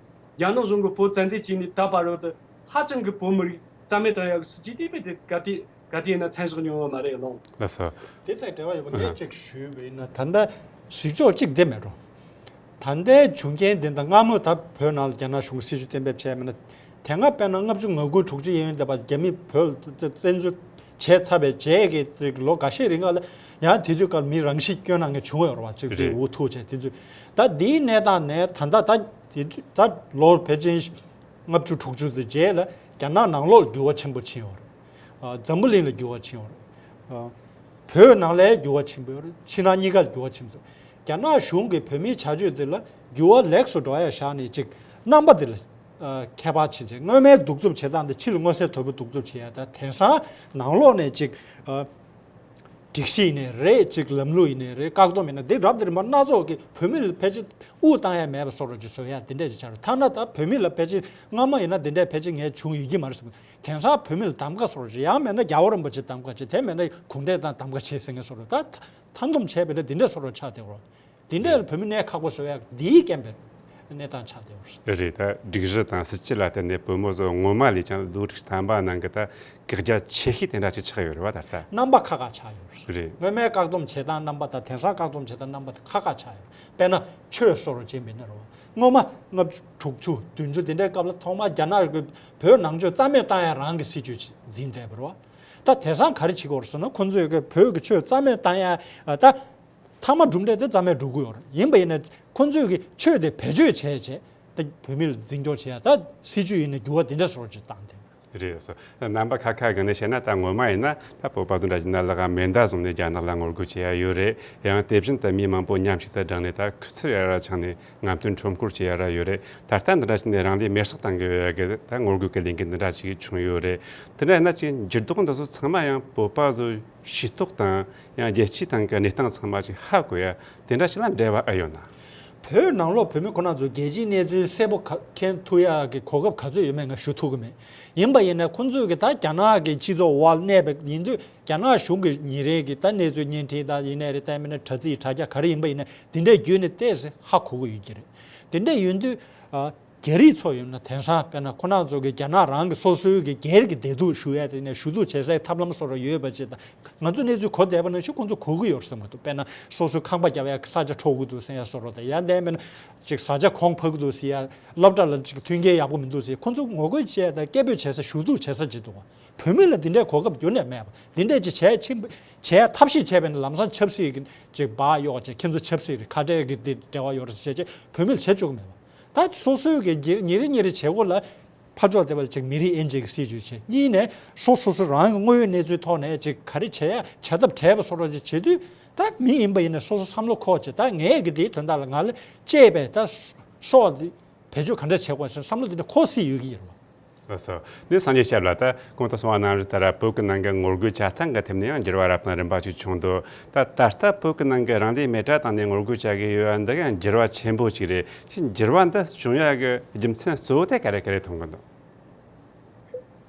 རྒྱ་ནག་གཞུང་གིས་བོད་བཙན་འཛུལ་བྱས་ནས་ད་བར་དུ་ཧ་ཅང་གི་བོད་མི་རིགས་རྩ་མེད་བཏང་ཡག་གི་སྲིད་བྱུས་དེ་དཔེ་དེ་ག་དུས་ག་དུས་ཡིན་ན་མཚམས་བཞག་མྱོང་བ་མ་རེད་ལགས། ལགས་སོ། དེ་དང་འབྲེལ་བ་ཡོད་པ་ངས་ཅིག་ཞུས་པ་ཡིན་ན། ད་ལྟ་གཟིགས་ཕྱོགས་གཅིག་དེ་མེད་འགྲོ། ད་ལྟའི་བྱུང་རྐྱེན་འདི་དང་སྔ་མོ་ད་བོད་ནང་ལ་རྒྱ་ནག་གཞུང་གིས་སྲིད་བྱུས་གཏན་འབེབས་བྱས་མིན་ན། དེ་སྔ་དཔེར་ན་ལྔ་བཅུ་ང་དགུ་དྲུག་ཅུ་ཡན་ཡོལ་འདས་པ་རྒྱ་མི་བོད་ལ་བཙན་འཛུལ་ བྱས་ཚར་བའི་རྗེས་ཀྱི་ལོ་འགའ་ཤས་རིང་ལ་ཡང་དེ་དུས་སྐབས་མི་རང་ཤི་སྐྱོན་གནང་མཁན་བྱུང་ཡོད་རེད་བ། ཅིག་དེ་རེད། འུ་ཐུག་བྱས་དེ་དུས་ད་འདིའི་གནས་སྟངས་ནས་ད་ལྟ་ད་དེ་དུས་ད་ལོ་ཕལ་ཆེར་ལྔ་བཅུ་དྲུག་ཅུ་ཙམ་རྗེས་ལ་རྒྱ་ནག་ནང་ལོགས་ལ་འགྱུར་བ་ཆེན་པོ་ཕྱིན་ཡོད་རེད། ཨ། འཛམ་བུ་གླིང་ལ་འགྱུར་བ་ཕྱིན་ཡོད་རེད། ཨ། བོད་ནང་ལའི་འགྱུར་བ་ཆེན་པོ་ཡོད་རེད། ཕྱི་ནང་གཉིས་ཀར་འགྱུར་བ་ཆེན་པོ་འདུག་རྒྱ་ནག་གཞུང་གིས་བོད་མིའི་བྱ་སྤྱོད་དེ་ལ་འགྱུར་བ་ལེགས་སུ་འགྲོ་ཡ་བཞག་ནས་ཅིག་རྣམ་པ་དེ་ལ་ཨ་ཁྱད་པར་ཕྱིན་བྱས། སྔོན་མའི་གདུག་རྩུབ་བྱེད་སྟངས་དེ་ཕྱི་ལ་མངོན་གསལ་དོད་པོ་གདུག་རྩུབ་བྱེད་ཡ་དང་། དེང་སང་ནང་ལོགས་ནས་ཅིག་ཨ་སྒྲིག་གཞི་ཡིན་ནའི་རེད། ཅིག་ལམ་ལུགས་ཡིན་ནའི་རེད། བཀག་སྡོམ་ཡིན་ན་འདི་རབ་དང་རིམ་པ་སྣ་ཚོགས་ཀྱིས་བོད་མི་ལ་ཕལ་ཆེར་དབུགས་བཏང་ཡ་མེད་པ་བཟོ་འདྲ་ཅིག་བཟོ་ཡ་དེ་འདྲ་ཅིག་ཆགས་རེད། ཐ་ན་ད་བོད་མི་ལ་ཕལ་ཆེར་སྔ་མ་ཡིན་ན་དེ་འདྲ་ཕལ་ཆེར་ངས་བྱུང་ཡོད་ཀྱི་མ་རེད་ཟེར། དེང་སང་བོད་མི་ལ་གདམ་ག་བཟོ་འདྲ་ཅིག་ཡང་མེད་ན་རྒྱལ་བ་རིན་པོ་ཆེ་གདམ་ག་བྱེད། དེ་མེད་ན་གུང་ཁྲན་ཏང་གདམ་ག་བྱེད་ཟེར་མཁན་བཟོ་འདྲ། ད་མཐའ་འདོམས་བྱས་པ་ཡིན་ན་དེ་འདྲ་བཟོ་འདྲ་ཆགས་བསྡད་ཡོད་རེད། དེ་འདྲ་ལ་བོད་མི་གནས་ཁག་པོ་བཟོ་ཡ་འདིའི་རྐྱེན་པས་གནས་སྟངས་ཆགས་བསྡད་ཡོད་རེད། རེད། ད་སྒྲིག་གཞི་དང་སྲིད་ཇུས་ལ་བརྟེན་ནས་བོད་མི་ཚོ་སྔོན་མ་ལས་ཀྱང་ལོ་དྲུག་ཐམ་པ་ནང་གི་ད་བཀག་རྒྱ་ཆེ་ཤོས་དེ་འདྲ་ཅིག་ཆགས་ཡོད་རེད་བ། ད་ལྟ་རྣམ་པ་ཁ་ཁ་ཆགས་ཡོད་རེད། རེད། སྔོན་མའི་བཀག་སྡོམ་བྱེད་སྟངས་རྣམ་པ་དང་དེང་སང་བཀག་སྡོམ་བྱེད་སྟངས་རྣམ་པ་དེ་ཁ་ཁ་ཆགས་ཡོད། དཔེར་ན་ཆོས་བཟོ་འདྲ་ཅིག་ཡིན་པ་ཡིན་ན་རེད་བ། སྔོན་མ་ལྔ་བཅུ་དྲུག་ཅུ་བདུན་ཅུ་དེ་འདྲའི་སྐབས་ལ་ཐོག་མར་རྒྱ་ནག་གིས་བོད་ནང་ཆོས་རྩ་མེད་བཏང་ཡ་རང་གི་སྲིད་ཇུས་ཅིག་འཛིན་བསྡད་པ་རེད་བ། ད་དེང་སང་ག་རེ་བྱེད་ཀྱི་ཡོད་རེད་ཟེར་ན། ཁོང་ཚོས་ཀྱི་བོད་ཀྱི་ཆོས་རྩ་མེད་བཏང་ཡ་ད། མཐའ་མ་གྲུབ་འབྲས་དེ་རྩ་མེད་འགྲོ་གི་ཡོད་རེད། ཡིན་པ་ཡིན་ན་ཁོང་ཚོས་ཀྱི་ཆོས་དེ་བེད་སྤྱོད་བྱས་བྱས་ད་བོད་མི་ལ་འཛིན་སྐྱོང་བྱེད་ཡ་ད་སྲིད་ཇུས་ཡིན་ན་འགྱུར་བ་དེ་འདྲ་བཟོ་འདྲ་ཅིག་བཏང་སྟེ། རེད་སོ། རྣམ་པ་ཁ་ཁ་སྒང་ནས་བཤད་ན་ད་ངོ་མ་ཡིན་ན་ད་བོད་པ་ཚོ་འདྲ་བྱས་ན་ལག་མེ་མདའ་བཟུང་ནས་རྒྱ་ནག་ལ་ངོ་རྒོལ་བྱེད་ཡ་ཡོད་རེད། ཡང་དེ་བཞིན་དུ་མི་མང་པོ་མཉམ་ཞིག་ཏུ་བསྒྲིལ་ནས་ད་ཁུ་ཚུར་ཡ་ར་འཆང་ནས་རྔམ་སྟོན་ཁྲོམ་སྐོར་བྱེད་ཡ་ར་ཡོད་རེད། ད་ལྟ་འདི་འདྲ་བྱས་ནས་རང་ལུས་མེར་སྲེག་བཏང་གི་ཡོད་ཡ་གི་ད་ངོ་རྒོལ་གྱི་ལས་འགུལ་འདི་འདྲ་ཅིག་བྱུང་ཡོད་རེད། དེ་འདྲ་ཡིན་ན་ཅིག་འགྱུར་ལྡོག་འདི་ཚོ་ཚང་མ་ཡང་བོད་པ་ཚོ་ཤེས་རྟོགས་དང་ཡང་རྒྱལ་སྤྱིའི་སྟེང་གི་གནས་སྟངས་ཚང་མ་ཅིག་ཧ་གོ་ཡ་དེ་འདྲ་ཞིག་ལ་འབྲེལ་བ་ཨེ་ཡོད་ན། བོད་ནང་ལོགས་བོད་མི་ཁོ་ན་ཚོ་རྒྱལ་སྤྱིའི་གནས་ཚུལ་གསལ་པོ་ག་མཁྱེན་ཐུབ་ཡ་གི་གོ་སྐབས་ག་ཚོད་ཡོད་མེད་ང་ཞུ་ཐུབ་ཀྱི་མེད། ཡིན་པ་ཡིན་ན་ཁོང་ཚོས་གི་ད་རྒྱ་ནག་གི་སྤྱི་ཚོགས་འོག་གནས་པ་ཡིན་དུས་རྒྱ་ནག་གཞུང་གི་ཉིན་རེ་གི་ད་གནས་ཚུལ་བརྙན་འཕྲིན་ད་ཡིན་ནའི་རེད། ད་མིན་ན་དྲ་ཚིགས་དྲ་རྒྱ་ག་རེ་ཡིན་པ་ཡིན་ན་དེ་འདྲའི་བརྒྱུད་ནས་ཏོག་ཙམ་ཧ་གོ་གི་ཡོད་ཀྱི་རེད། དེ་འདྲ་ཡིན་དུས་ཨ། རྒྱ་རིགས་ཚོ་ཡིན་ན་དེང་སང་དཔེར་ན་ཁོ་རང་ཚོ་གི་རྒྱ་ནག་རང་གི་སོ་སོའི་གི་སྒེར་གྱི་བདེ་སྡུག་ཞུ་ཡས་དེ་ནས་ཞུ་གཏུག་བྱེད་སའི་ཐབས་ལམ་སོགས་ར་ཡོད་པ་ཅིག་དང་། ང་ཚོ་གནས་ཚུལ་གོ་བསྡད་པ་ནང་བཞིན་ཁོང་ཚོ་གོ་གི་ཡོད་བསམ་གི་འདུག་དཔེར་ན་སོ་སོའི་ཁང་པ་རྒྱབ་ཡ་ས་ཆ་འཕྲོག་གི་འདུག་ཟེར་ཡ་སོགས་ར་དང་། ཡང་དེ་མིན་ན་ཅིག་བཟའ་བཅའ་གོང་འཕར་གི་འདུག་ཟེར་ཡ། སློབ་གྲྭ་ལ་ཅིག་མཐུན་རྐྱེན་ཡག་པོ་མི་འདུག་ཟེར། ཁོང་ཚོ་ངོ་རྒོལ་བྱས་དང་སྐད་འབོད་བྱེད་ས་ཞུ་གཏུག་བྱེད་ས་ཅིག་འདུག་བ། བོད་མི་ལ་དེ་འདྲའི་གོ་སྐབས་རྒྱུན་ནས་མེད་པ། དེ་འདྲས་ཅིག་བྱས་ཕྱིན་བྱས་ཐབས་ཤེས་བྱས་པས་ན་ལམ་སང་ཆབ་སྲིད་ཀྱི་ཅིག་བག་གཡོགས་བྱས། ཁྱེད་ཚོ་ཆབ་སྲིད་རེད། ཁ་བྲལ་གྱི་དེ་འབྲེལ་བ་ཡོད་རེད་ཟེར་བྱས་བྱས་བོད་མི་ལ་བྱེད་བཅུག་གི་མེད་པ། ད་སོ་སོའི་གི་ཉིན་རེ་ཉིན་རེ་བྱེད་སྒོ་ལ་ཕར་ཕྱོགས་དེ་བར་ཅིག་མི་རིགས་དབྱེ་འབྱེད་ཀྱི་སྲིད་ཇུས་བྱེད། གཉིས་ནས་སོ་སོ་སོ་རང་གི་དངོས་ཡོད་གནས་ཚུལ་ཐོག་ནས་ཅིག་ག་རེ་བྱེད་ཡ་བྱ་ཐབས་བྲལ་བ་སོགས་རོགས་ཅིག་བྱེད་དུས། ད་མི་ཡིན་པ་ཡིན་ན་སོ་སོ་བསམ་བློ་འཁོར་བྱེད། ད་ངས་གི་དེའི་དོན་དག་ལ་ང་ལ་གཅེས་པའི་ད་སྲོག་འདི་བེད་སྤྱོད་ག་འདྲ་བྱེད་དགོས་ཟེར་བསམ་བློ་འདི་འདྲ་འཁོར་སྲིད་ཡོད་ཀྱི་ཡོད་རེད་བ། ལགས་སོ། འདི་སངས་རྒྱས་ཞབས་ལ་ད་གོང་དུ་གསུངས་པ་ནང་བཞིན་ལྟར་བོད་ཀྱི་ནང་གི་ངོ་རྒོལ་བྱ་སྟངས་ཀྱི་ཐད་ནས་ཡང་འགྱུར་བ་རབ་དང་རིམ་པ་ཞིག་བྱུང་འདུག་ད་ད་ལྟ་བོད་ཀྱི་ནང་གི་རང་ལུས་མེ་སྲེག་བཏང་ནས་ངོ་རྒོལ་བྱ་གི་ཡོད་པ་འདི་ཡང་འགྱུར་བ་ཆེན་པོ་ཞིག་རེད། ཕྱིན་འགྱུར་བ་འདི་བྱུང་ཡ་གི་རྒྱུ་མཚན་གཙོ་བོ་དེ་ག་རེ་ག་རེ་མཐོང་གི་འདུག་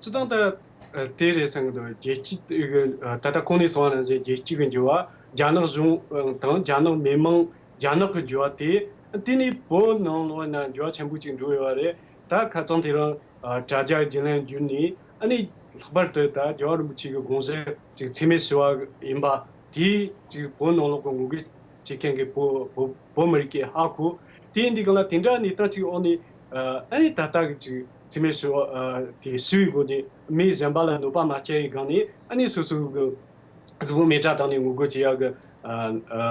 སྤྱིར་བཏང་ད་དེ་རེད་བསམ་གི་འདུག་རྒྱལ་སྤྱི་གི་ད་ལྟ་གོང་ནས་གསུངས་པ་ནང་བཞིན་རྒྱལ་སྤྱི་གི་འགྱུར་བ། རྒྱ་ནག་གཞུང་དང་རྒྱ་ནག་མི་མང་། རྒྱ་ནག་གི་འགྱུར་བ་དེ་དེ་ནས་བོད་ནང་ལོགས་ན་འགྱུར་བ་ཆེན་པོ་ཅིག་འགྲོ་ཡོད་པ་རེད། ད་ཁ་རྩང་དེ་རིང་ཨ་དྲ་རྒྱ་བརྒྱུད་ལམ་བརྒྱུད་ནས་ཨ་ནི་ལྷག་པར་དུ་ད་རྒྱལ་བ་རིན་པོ་ཆེ་གི་དགོངས་གཞི་ཅིག་འཚེ་མེད་ཞི་བ་ཡིན་པ་དེ་ཅིག་བོད་ནང་ལོགས་ཀྱི་ངོ་རྒོལ་བྱེད་མཁན་གྱི་བོད་བོད་བོད་མི་རིགས་ཀྱིས་ཧ་གོ། དེ་ཡིན་དུས་གང་ལ་དེ་འདྲ་གནས་སྟངས་ཅིག་འོག་ནས་ཨ་ནི་ད་ལྟ་གི་ཅིག་འཚེ་མེད་ཞི་བ་ཨ་དེ་ཞི་བའི་སྒོ་ནས་མི་གཞན་པ་ལ་གནོད་པ་མ་སྐྱེལ་བའི་སྒང་ནས་ཨ་ནི་སོ་སོ་གི་གཟུགས་པོ་མེ་སྲེག་བཏང་ནས་ངོ་རྒོལ་བྱེད་ཡག་གི་ཨ་ཨ་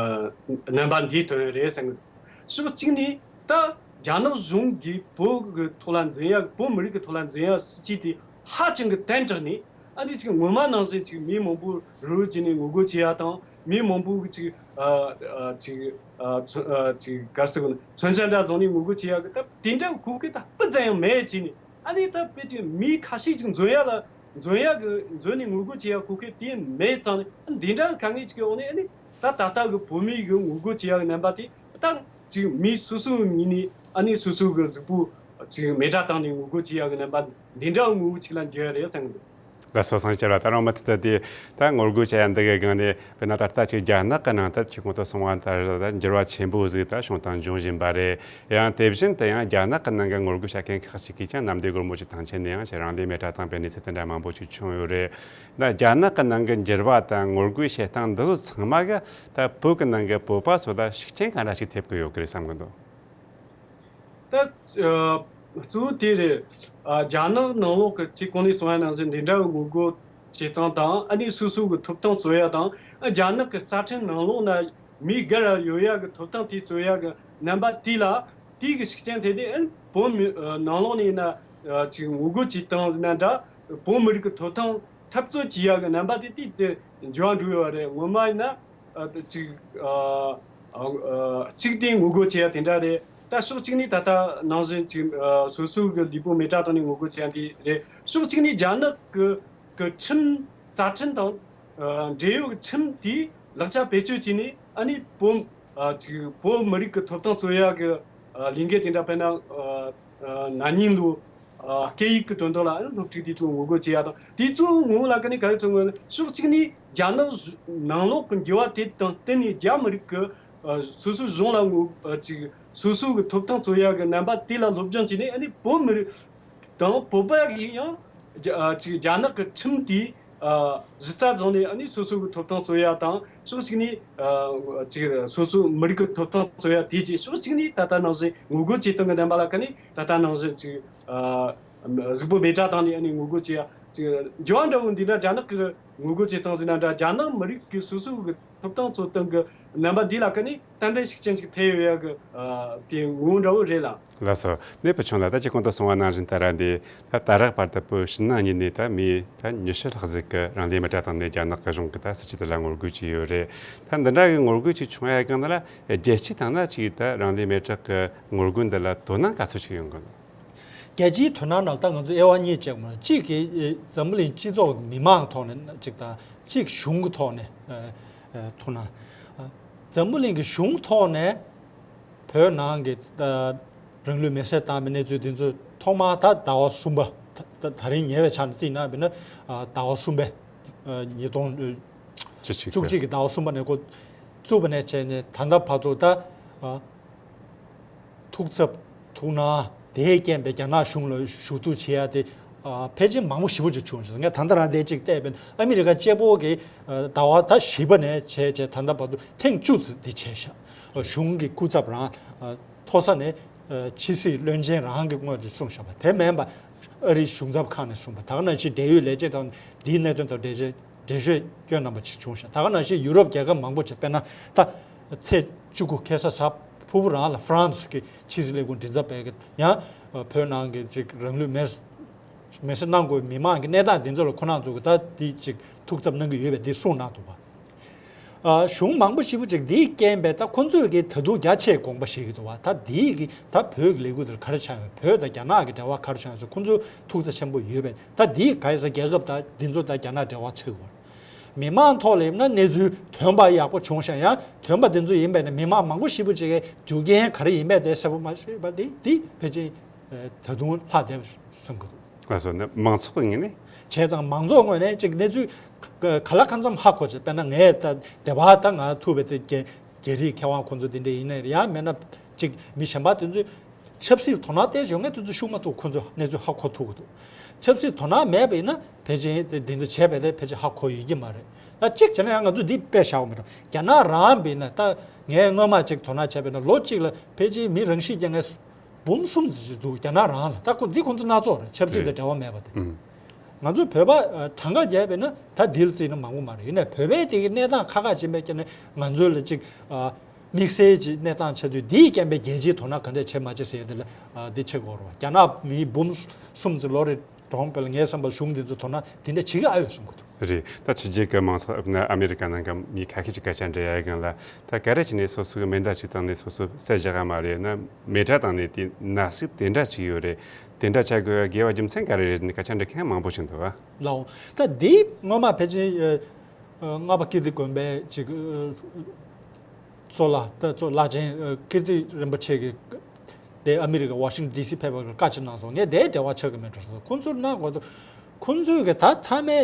རྣམ་པ་འདིའི་དོན་རེད་བསམ་གི། ཕྱོགས་གཅིག་ནས་ད་རྒྱ་ནག་གཞུང་གིས་བོད་ཀྱི་ཐོག་ལ་འཛིན་ཡག་བོད་མི་རིགས་ཀྱི་ཐོག་ལ་འཛིན་ཡག་སྲིད་ཇུས་དེ་ཧ་ཅང་གི་བརྟན་དྲགས་ནས། ཨ་འདི་ཅིག་སྔོན་མ་ནང་བཞིན་ཅིག་མི་མང་པོ་རུ་རུ་བྱས་ནས་ངོ་རྒོལ་བྱེད་ཡག་དང་། མི་མང་པོ་གི་ཅིག་ཨ་ཨ་ཅིག་ཨ་མཚོན་ཨ་ཅིག་ག་རེ་ཟེར་དགོས་ན། མཚོན་ཆ་འདྲ་བཟུང་ནས་ངོ་རྒོལ་བྱེད་ཡག་གི་ད་དེ་འདྲ་གོ་སྐབས་ད་སྤུ་ཙམ་ཡང་མེད་བྱས་ནས། ཨ་ནི་ད་དཔེ་ཅིག་མི་ཁ་ཤས་ཅིག་འཛོམས་ཡག་ལ་འཛོམས་ཡག་གི་འཛོམས་ནས་ངོ་རྒོལ་བྱེད་ཡག་གོ་སྐབས་དེ་མེད་ཙང་ནས། ཨ་འདི་འདྲ་གི་དཀའ་ངལ་ཅིག་གི་འོག་ནས། ཨ་ནི་ད་ད་ལྟ་གི་བོད་མི་གི་ངོ་རྒོལ་བྱེད་ཡག་གི་རྣམ་པ་དེ་ད་ཅིག་མི་སོ་སོའི་ངོས་ནས་ཨ་ནི་སོ་སོ་གི་གཟུགས་པོ་ཅིག་མེ་སྲེག་བཏང་ནས་ངོ་རྒོལ་བྱེད་ཡག་གི་རྣམ་པ་འདི་འདྲ་ངོ་བོ་ཅིག་ལ་འགྱུར་ཡ་རེད་བསམ་གི་འདུག་ལགས་སོ། སངས་རྒྱས་ལགས། ད་རུང་མུ་མཐུད་དུ་དེ་ད་ངོ་རྒོལ་བྱ་ཡ་འདི་གི་སྒང་ནས། དཔེར་ན་ད་ལྟ་ཅིག་རྒྱ་ནག་གི་ནང་ད་ཅིག་གོང་དུ་སོང་བ་ལྟར་ད་འགྱུར་བ་ཆེན་པོ་ཟིག་ད་བྱུང་དང་འབྱུང་བཞིན་པ་རེད། ཡང་དེ་བཞིན་དུ་ཡང་རྒྱ་ནག་གི་ནང་གི་ངོ་རྒོལ་བྱ་མཁན་ཁག་ཅིག་གིས་ཀྱང་གནམ་བདེ་སྒོ་མོ་ཅིག་ཐང་ཆད་ནས་ཡང་ཅིག་རང་ལུས་མེ་སྲེག་བཏང་པའི་གནས་ཚུལ་དེ་འདྲ་མང་པོ་ཅིག་བྱུང་ཡོད་རེད། ད་རྒྱ་ནག་གི་ནང་གི་འགྱུར་བ་དང་ངོ་རྒོལ་བྱེད་སྟངས་འདི་ཚོ་ཚང་མ་གི་ད་བོད་གི་ནང་གི་བོད་པ་ཚོ་ལ་ཤུགས་རྐྱེན་ག་འདྲ་ཞིག་ཐེབས་ཀྱི་ཡོད་ཀྱི་རེད་བསམ་གི་འདུག་ད་ཨ་གཙོ་བོ་དེ་རེད། ཨ་རྒྱ་ནག་ནང་ལོགས་ཀྱི་ཅིག་གོང་ནས་གསུངས་པ་ནང་བཞིན་འདི་འདྲ་བའི་ངོ་རྒོལ་ བྱེད་སྟངས་དང་། ཨ་ནི་སོ་སོ་གི་ཐོབ་ཐང་རྩོད་ཡ་དང་། ཨ་རྒྱ་ནག་གི་རྩ་ཁྲིམས་ནང་ལོགས་ན་མི་སྒེར་ཡོད་ཡ་གི་ཐོབ་ཐང་དེ་རྩོད་ཡ་གི་རྣམ་པ་དེ་ལ། དེ་གི་ཤུགས་རྐྱེན་ཐེབས་ཏེ། ཨ་ནི་བོད་མི་ནང་ལོགས་ནས་ཡིན་ན་ཅིག་ངོ་རྒོལ་བྱེད་སྟངས་ཡིན་ན་འདྲ། བོད་མི་རིགས་ཀྱི་ཐོབ་ཐང་འཐབ་རྩོད་བྱེད་ཡ་གི་རྣམ་པ་དེ་དེ་དེ་འགྱུར་བ་འགྲོ་ཡོད་རེད། ངོ་མ་ཡིན་ན་ཅིག་གཅིག་དེ་ངོ་རྒོལ་བྱེད་ཡ་དེ་འདྲ་རེད། ད་ཕྱོགས་གཅིག་ནས་ད་ལྟ་ནང་བཞིན་ཅིག་སོ་སོ་གི་ལུས་པོ་མེ་དྲག་བཏང་ནས་ངོ་རྒོལ་བྱེད་ཡ་དེ་རེད། ཕྱོགས་གཅིག་ནས་རྒྱ་ནག་གི་གི་ཁྲིམས། རྩ་ཁྲིམས་དང་འབྲེལ་ཡོད་ཀྱི་ཁྲིམས་དེ་ལག་ཆ་བེད་སྤྱོད་བྱས་ནས། ཨ་ནི་བོད་ཅིག་བོད་མི་རིགས་ཀྱི་ཐོབ་ཐང་རྩོད་ཡ་གི་ལས་འགུལ་དེ་འདྲ། དཔེར་ན་ན་ནིང་ལོ་སྐད་ཡིག་གི་དོན་དག་ལ་ཨ་ནི་སློབ་ཕྲུག་དེ་ཚོ་ངོ་རྒོལ་བྱེད་ཡ་དང་། དེ་ཚོའི་ངོ་བོ་ལ་ཀ་ནི་ག་རེ་ཚོ་ངོས་ཕྱོགས་གཅིག་ནས་རྒྱ་ནག་ནང་ལོགས་ཀྱི་འགྱུར་བ་དེ་དང་བསྟུན་ནས་རྒྱ་མི་རིགས་ཀྱི་སོ་སོའི་གཞུང་ལ་ངོ་ཅིག་སོ་སོ་གི་ཐོབ་ཐང་རྩོད་ཡ་གི་རྣམ་པ་དེ་ལ་སློབ་སྦྱོང་བྱས་ནས། ཨ་ནི་བོད་མི་རིགས་དང་བོད་པ་གིས་ཡང་རྒྱ་ཨ་ཅིག་རྒྱ་ནག་གི་ཁྲིམས་དེ་ཨ་གཞི་རྩ་བཟུང་ནས། ཨ་ནི་སོ་སོ་གི་ཐོབ་ཐང་རྩོད་ཡ་དང་། ཕྱོགས་གཅིག་ནས་ཨ་ཅིག་སོ་སོའི་མི་རིགས་ཀྱི་ཐོབ་ཐང་རྩོད་ཡ་དེ་བྱས། ཕྱོགས་གཅིག་ནས་ད་ལྟ་ནང་བཞིན་ངོ་རྒོལ་བྱེད་སྟངས་ཀྱི་རྣམ་པ་ལ་ཀ་ནི་ད་ལྟ་ནང་བཞིན་ཅིག་ཨ་གཟུགས་པོ་མེ་དྲག་བཏང་ནས་ཨ་ནི་ངོ་རྒོལ་བྱེད་ཡ་ཅིག་འགྱུར་བ་འདྲ་བོ་འདི་འདྲ། རྒྱ་ནག་གི་ངོ་རྒོལ་བྱེད་སྟངས་ཟེར་ན་འདྲ། རྒྱ་ནག་མི་རིགས་ཀྱི་སོ་སོ་གི་ཐོབ་ཐང་རྩོད་སྟངས་ཀྱི་རྣམ་པ་འདི་ལ་ཀ་ནི་ཏན་ཏན་ཤུགས་རྐྱེན་ཅིག་ཐེབས་ཡོད་ཡ་གི་ཨ་དེ་ངོ་བོ་འདྲ་བོ་རེད་ལ། ལགས་སོ། གནས་བུ་ཆུང་ལགས། ད་ཅི་གོང་དུ་གསུངས་པ་ནང་བཞིན་ལྟར་འདི་ད་ད་རག་བར་དུ་བོད་ཕྱི་ནང་གཉིས་ནས་ད་མི་ད་ཉི་ཤུ་ལྷག་ཟིག་གིས་རང་ལུས་མེ་དྲག་བཏང་ནས་རྒྱ་ནག་གི་གཞུང་གི་ད་སྲིད་ཇུས་དེ་ལ་ངོ་རྒོལ་བྱས་ཡོད་རེད། ད་འདི་འདྲ་གི་ངོ་རྒོལ་ཅིག་བྱུང་ཡ་གང་ལ་རྒྱལ་སྤྱིའི་སྟེང་ན་ཅིག་ད་རང་ལུས་མེ་དྲག་གི་ངོ་རྒོལ་འདི་ལ་དོ་སྣང་ག་ཚོད་ཅིག་ཡོང་གི་འདུག་རྒྱལ་སྤྱིའི་དོ་སྣང་ནང་ད་ང་ཚོ་དབྱེ་བ་གཉིས་བྱས་པ་ན། གཅིག་གི་འཛམ་བུ་གླིང་སྤྱི་ཚོགས་མི་མང་ཐོག་ནས་གཅིག་དང་། གཅིག་གཞུང་གི་ཐོག་ནས་ཨ་ཨ་དོ་སྣང་། ཨ་འཛམ་བུ་གླིང་གི་གཞུང་ཐོག་ནས་བོད་ནང་གི་ཨ་རང་ལུས་མེར་སྲེག་བཏང་བའི་གནས་ཚུལ་འདི་ཚོ་ཐོག་མར་ད་ཟླ་བ་གསུམ་པ། ད་ད་ད་རིང་ཉེ་བའི་ཆར་ནས་བརྩིས་ན་བྱས་ན་ཨ་ཟླ་བ་གསུམ་པའི་ཨ་ཉིས་སྟོང་བཅུ་གཅིག་བཅུ་གཅིག་གི་ཟླ་བ་གསུམ་པ་ནས་འགོ་བཙུགས་པ་ནས་བྱས་ནས་ད་ལྟ་བར་དུ་ད་ཨ་ཐུགས་འཚབ། ཐུགས་སྣང་དེའི་རྐྱེན་པས་རྒྱ་ནག་གཞུང་ལ་ཞུ་གཏུག་བྱེད་ཡ་དེ་ཨ་ཕལ་ཆེར་མང་པོ་ཞེ་པོ་ཅིག་བྱུང་ཞིང་། ངས་ད་ལྟ་རང་དེ་གཅིག་བལྟས་པས། ཨ་མི་རི་ཀ་གཅིག་པོ་གིས་ཨ་ཟླ་བ་ད་བཞི་པ་ནས་བྱས་བྱས་ད་ལྟ་བར་དུ་ཐེངས་བཅུ་ཙམ་དེ་བྱས་ཤག་ཨ་གཞུང་གི་སྐུ་ཚབ་རང་ཨ་མཐོ་ས་ནས་ཨ་ཕྱི་སྲིད་བློན་ཆེན་རང་གི་ངོས་ནས་གསུངས་བཞག་པ་དེ་མིན་པ། ཨ་རིའི་གཞུང་ཚབ་ཁང་ནས་གསུངས་པ། ད་ག་ནང་བཞིན་འབྲེལ་ཡོད་ལས་བྱེད་དང་འདིའི་གནད་དོན་དང་འབྲེལ་བྱེད། འགྲེལ་བཤད་སྐྱོན་རྣམ་པ་ཅིག་བྱུང་ཤག་ད་ག་ནང་བཞིན་ཡུ་རོབ་རྒྱལ་ཁབ་མང་པོ་ཅིག་དཔེར་ན་ད་ཚེས་བཅུ་དགུ་ཁ་སང་གཟའ་ཕུར་བུ་རང་ལ་ཧྥ་རན་སི་གི་ཕྱི་སྲིད་ལས་ཁུངས་མགྲིན་ཚབ་པས་ཀྱི་ཡང་བོད་ནང་གི་ཅིག་རང་ལུས་མེར་མེར་སྲེག་གནང་དགོས་མི་མང་གི་གནས་སྟངས་འདི་ཚོ་ལ་ཁོ་རང་ཚོ་གི་ད་འདི་ཅིག་ཐུགས་འཚབ་གནང་གི་ཡོད་པས་འདི་གསུངས་གནང་འདུག་ག་ཨ་གཞུང་མང་པོ་ཞེ་པོ་ཅིག་འདིའི་རྐྱེན་པས་ད་ཁོ་ཚོས་ཀྱི་ད་དུང་རྒྱ་ཆེའི་དགོངས་པ་བཞེས་ཀྱི་འདུག་བ། ད་འདིའི་གི་ད་བོད་ཀྱི་ལས་འགུལ་འདིར་ག་རེ་ཆགས་ཡོད། བོད་དང་རྒྱ་ནག་གི་འབྲེལ་བ་ག་རེ་བྱུང་ཡོད་ཟེར། ཁོ་ཚོ་ཐུགས་འཚབ་ཆེན་པོ་ཡོད་པས། ད་འདིའི་ག་ཡི་ས་རྒྱལ་ཁབ་ད་འདི་ཚོ་ད་རྒྱ་ནག་འབྲེལ་བ་ཆགས་ཡོད། མི་མང་ཐོག་ལ་ཡིན་ན་གནས་ཚུལ་ཐོན་པ་ཡག་པོ་བྱུང་ཤག་ཡང་ཐོན་པ་འདི་ཚོ་ཡིན་པས་ན་མི་མང་མང་པོ་ཞེ་པོ་ཅིག་གི་རྒྱུ་རྐྱེན་ག་རེ་ཡིན་པས་དེ་གསལ་པོ་མ་ཤེས་པ་འདི་འདི་ཕལ་ཆེར་ད་དུང་ལྷག་བསྡད་བསམ་གི་འདུག་ལགས་སོ། ནི་མང་ཚོགས་ཀྱི་ངོས་ནས། བྱས་ཙང་མང་ཚོགས་ངོས་ནས་ཅིག་གནས་ཚུལ་ག་ལ་གང་འཚམ་ཧ་གོ་ཅིག་དཔེར་ན་ངས་ད་དེ་བ་ད་ང་ཐུག་པའི་དེ་རྒྱ་རྒྱ་རིགས་མཁས་དབང་ཁོང་ཚོ་དེ་འདྲ་ཡིན་ན་ཡང་མེད་ན་ཅིག་མི་གཞན་པ་དེ་ཚོས་ཆབ་སྲིད་དོ་སྣང་ཏོག་ཙམ་ཡོད་མཁན་དེ་ཚོ་ཤུགས་མ་ཐུག་ཁོང་ཚོ་གནས་ཚུལ་ཧ་གོ་ཐུབ་ཀྱི་འདུག་ཆབ་སྲིད་དོ་སྣང་མེད་པ་ཡིན་ན་ཕལ་ཆེར་དེ་དེ་ཚོ་བྱས་པ་དེ་ཕལ་ཆེར་ཧ་གོ་ཡོད་ཀྱི་མ་རེད། ད་གཅིག་བྱས་ན་ཡང་ང་ཚོ་འདི་དཔེ་བཞག་པ་མི་འགྲོ། རྒྱ་ནག་རང་པ་ཡིན་ན་ད་ངས་སྔོན་མ་ཅིག་དོ་སྣང་བྱས་པ་ཡིན་ན་ལོ་གཅིག་ལ་ཕལ་ཆེར་མི་རང་ཤི་རྐྱེན་ངན་འབུམ་གསུམ་ཙམ་ཞིག་འདུག་རྒྱ་ནག་རང་ལ། ད་ཁོ་འདི་ཁོང་ཚོ་སྣ་ཚོགས་རེད། ཆབ་སྲིད་དང་འབྲེལ་བ་མེད་པ་དེ། ང་ཚོ་བོད་པ་ཨ་གྲངས་ཀ་བརྒྱབ་པས་ན་ད་དེ་ལ་བརྩིས་ན་མང་པོ་མ་རེད། ཡིན་ནའི་བོད་པའི་དེ་གི་གནས་སྟངས་ཁག་ཁག་ཅིག་ཡིན་པའི་རྐྱེན་ནས་ང་ཚོ་ལ་ཅིག་ཨ་དམིགས་བསལ་གྱི་གནས་སྟངས་ཆགས་དུས་འདིའི་རྐྱེན་པས་རྒྱལ་སྤྱིའི་དོ་སྣང་ག་འདྲས་བྱེད་མ་བྱེད་ཟེར་ཡ་དེ་ལ་ཨ་འདི་བྱེད་དགོས་རེད་བ། རྒྱ་ནག་མི་འབུམ་གསུམ་ཙམ་ལོ་རེ་གྲོངས་པ་ལ་ངའི་བསམ་པར་གཞུང་འདི་ཚོ་དོ་སྣང་དེ་འདྲ་བྱེད་ཀྱི་ཨ་ཡོད་བསམ་གྱི་འདུག་རེད། ད་ཕྱི་རྒྱལ་གྱི་མང་ཚོགས་ཨ་ཨ་མེ་རི་ཀ་ནང་གི་མི་ཁ་ཤས་ཀྱིས་སྐད་ཆ་འདྲི་ཡ་གང་ལ། ད་ག་རེ་བྱས་ནས་སོ་སོ་གི་མེ་མདའ་ཅིག་བཏང་ནས་སོ་སོ་བསད་བཞག་ག་མ་རེད་ན། མེ་དྲག་བཏང་ནས་དེ་ན་ཟུག་དེ་འདྲ་ཅིག་ཡོད་རེད། དེ་འདྲ་བྱ་དགོས་ཡ་དགོས་པ་རྒྱུ་མཚན་ག་རེ་རེད་ནི་སྐད་ཆ་འདྲི་མཁན་མང་པོ་ཞིག་འདུག་བ། ལའོ། ད་འདི་སྔོན་མ་ཕལ་ཆེར་ཨ་ཨ་རྔ་པ་ཀིརྟི་དགོན་པའི་ཅིག་ཨ་གཙོ་བླ་ད་གཙོ་བླ་ཆེན་ཨ་ཀིརྟི་རིན་པོ་ཆེ་གིས་དེ་ཨ་མི་རི་ཀ་ཝ་ཤིང་ཊོན་ཌི་སི་ཕེབས་པར་བཀའ་ཅིག་གནང་སོང་། ངས་དེའི་འབྲེལ་བ་ཆགས་ཀྱི་མེད་འགྲོ་སོང་། ཁོང་ཚོར་གནང་དགོས་འདུག་ཁོང་ཚོས་གི་ད་མཐའ་མའི་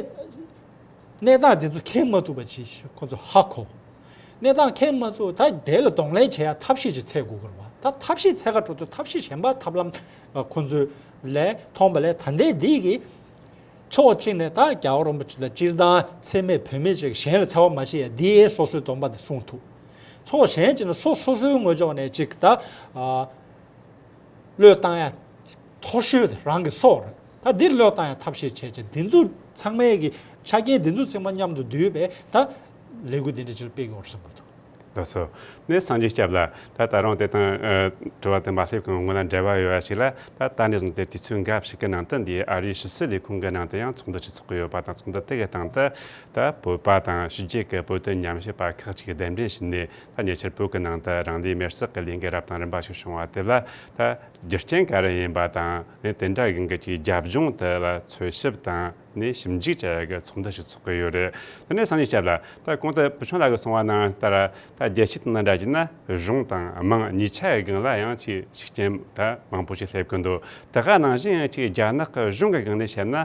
གནས་སྟངས་དེ་ཚོ་མཁྱེན་མ་ཐུབ་པ་ཅིག་ཁོང་ཚོ་ཧ་གོ། གནས་སྟངས་མཁྱེན་མ་ཐུབ། ད་དེ་ལ་གདོང་ལེན་བྱེད་ཡ་ཐབས་ཤེས་ཅིག་འཚོལ་དགོས་ཀྱི་རེད་བ། ད་ཐབས་ཤེས་འཚོལ་ག་འགྲོ་དུས་ཐབས་ཤེས་གཞན་པ་ཐབས་ལམ་ཁོང་ཚོས་ལས་མཐོང་པ་ལས་ད་ལྟའི་འདི་གི་ཕྱོགས་གཅིག་ནས་ད་རྒྱལ་བ་རིན་པོ་ཆེ་དང་སྤྱིར་བཏང་འཚེ་མེད་བོད་མི་ཅིག་གཞན་ལ་འཚེ་བ་མ་བྱེད་ཡ་འདིའི་སོ་སོའི་སྡོམ་པ་དེ་སྲུང་ཐུབ། ཕྱོགས་གཞན་གཅིག་ནས་སོ་སོ་སོའི་ངོས་ཕྱོགས་ནས་ཅིག་ད་ཨ་བློས་བཏང་ཡ་མཐོ་ཤོས་དེ་རང་གི་སྲོག་རེད། ད་འདིར་བློས་བཏང་ཡ་ཐབས་ཤེས་བྱས་བྱས། འདི་ཚོ་ཚང་མའི་གི་ཆ་རྐྱེན་འདི་ཚོ་ཚང་མ་མཉམ་དུ་བསྡུས་པའི་ད་ལས་འགུལ་འདི་འདྲ་ཅིག་སྤེལ་དགོས་རེད་བསམ་གྱི་འདུག། ལགས་སོ། ནས་སངས་རྒྱས་སྐྱབས་ལགས། ད་ད་རུང་དེ་དང་ཨ་དྲི་བ་དེ་མ་སླེབས་གོང་སྔོན་ལ་འབྲེལ་བ་ཡོད་པ་ཞིག་ལ། ད་ད་ནས་བཟུང་སྟེ་དུས་ཚོད་འགའ་ཞིག་གི་ནང་དུ་འདི་ཨ་རིའི་ཕྱི་སྲིད་ལས་ཁུངས་ཀྱི་ནང་དུ་ཡང་ཚོགས་འདུ་ཞིག་ཚོགས་ཀྱི་ཡོད་པ་དང་། ཚོགས་འདུ་དེ་གི་སྟེང་དུ་ད་བོད་པ་དང་ཕྱི་རྒྱལ་གྱི་བོད་དོན་ཉམས་ཞིབ་པ་ཁག་ཅིག་གདན་འདྲེན་བྱས་ནས། ད་ཉེ་ཆར་བོད་ཀྱི་ནང་དུ་རང་ལུས་མེར་སྲེག་གི་ལས་འགུལ་རབ་དང་རིམ་པ་ཞིག་བྱུང་བ་དེ་ལ་ད་རྒྱུ་རྐྱེན་ག་རེ་ཡིན་པ་དང་། ནས་དེ་འདྲ་གི་གི་ཅིག་རྒྱབ་ལྗོངས་དེ་ལ་འཚོལ་ཞིབ་དང་ནས་ཞིབ་འཇུག་བྱ་ཡ་གི་ཚོགས་འདུ་ཞིག་ཚོགས་ཀྱི་ཡོད་རེད། དེ་ནས་སངས་རྒྱས་སྐྱབས་ལགས། ད་གོང་དུ་བུ་ཆུང་ལགས་ཀྱིས་གསུངས་པ་ནང་ལྟར། ད་རྒྱལ་སྤྱི་དང་འདྲ་བྱས་ན་གཞུང་དང་དམངས་གཉིས་ཆ་གི་སྒང་ལ་ཡང་ཅིག་ཤུགས་རྐྱེན་ད་མང་པོ་ཞིག་སླེབས་ཀྱི་འདུག། དེ་ག་ནང་བཞིན་ཡང་ཅིག་རྒྱ་ནག་གི་གཞུང་གི་སྒང་ནས་བཤད་ན།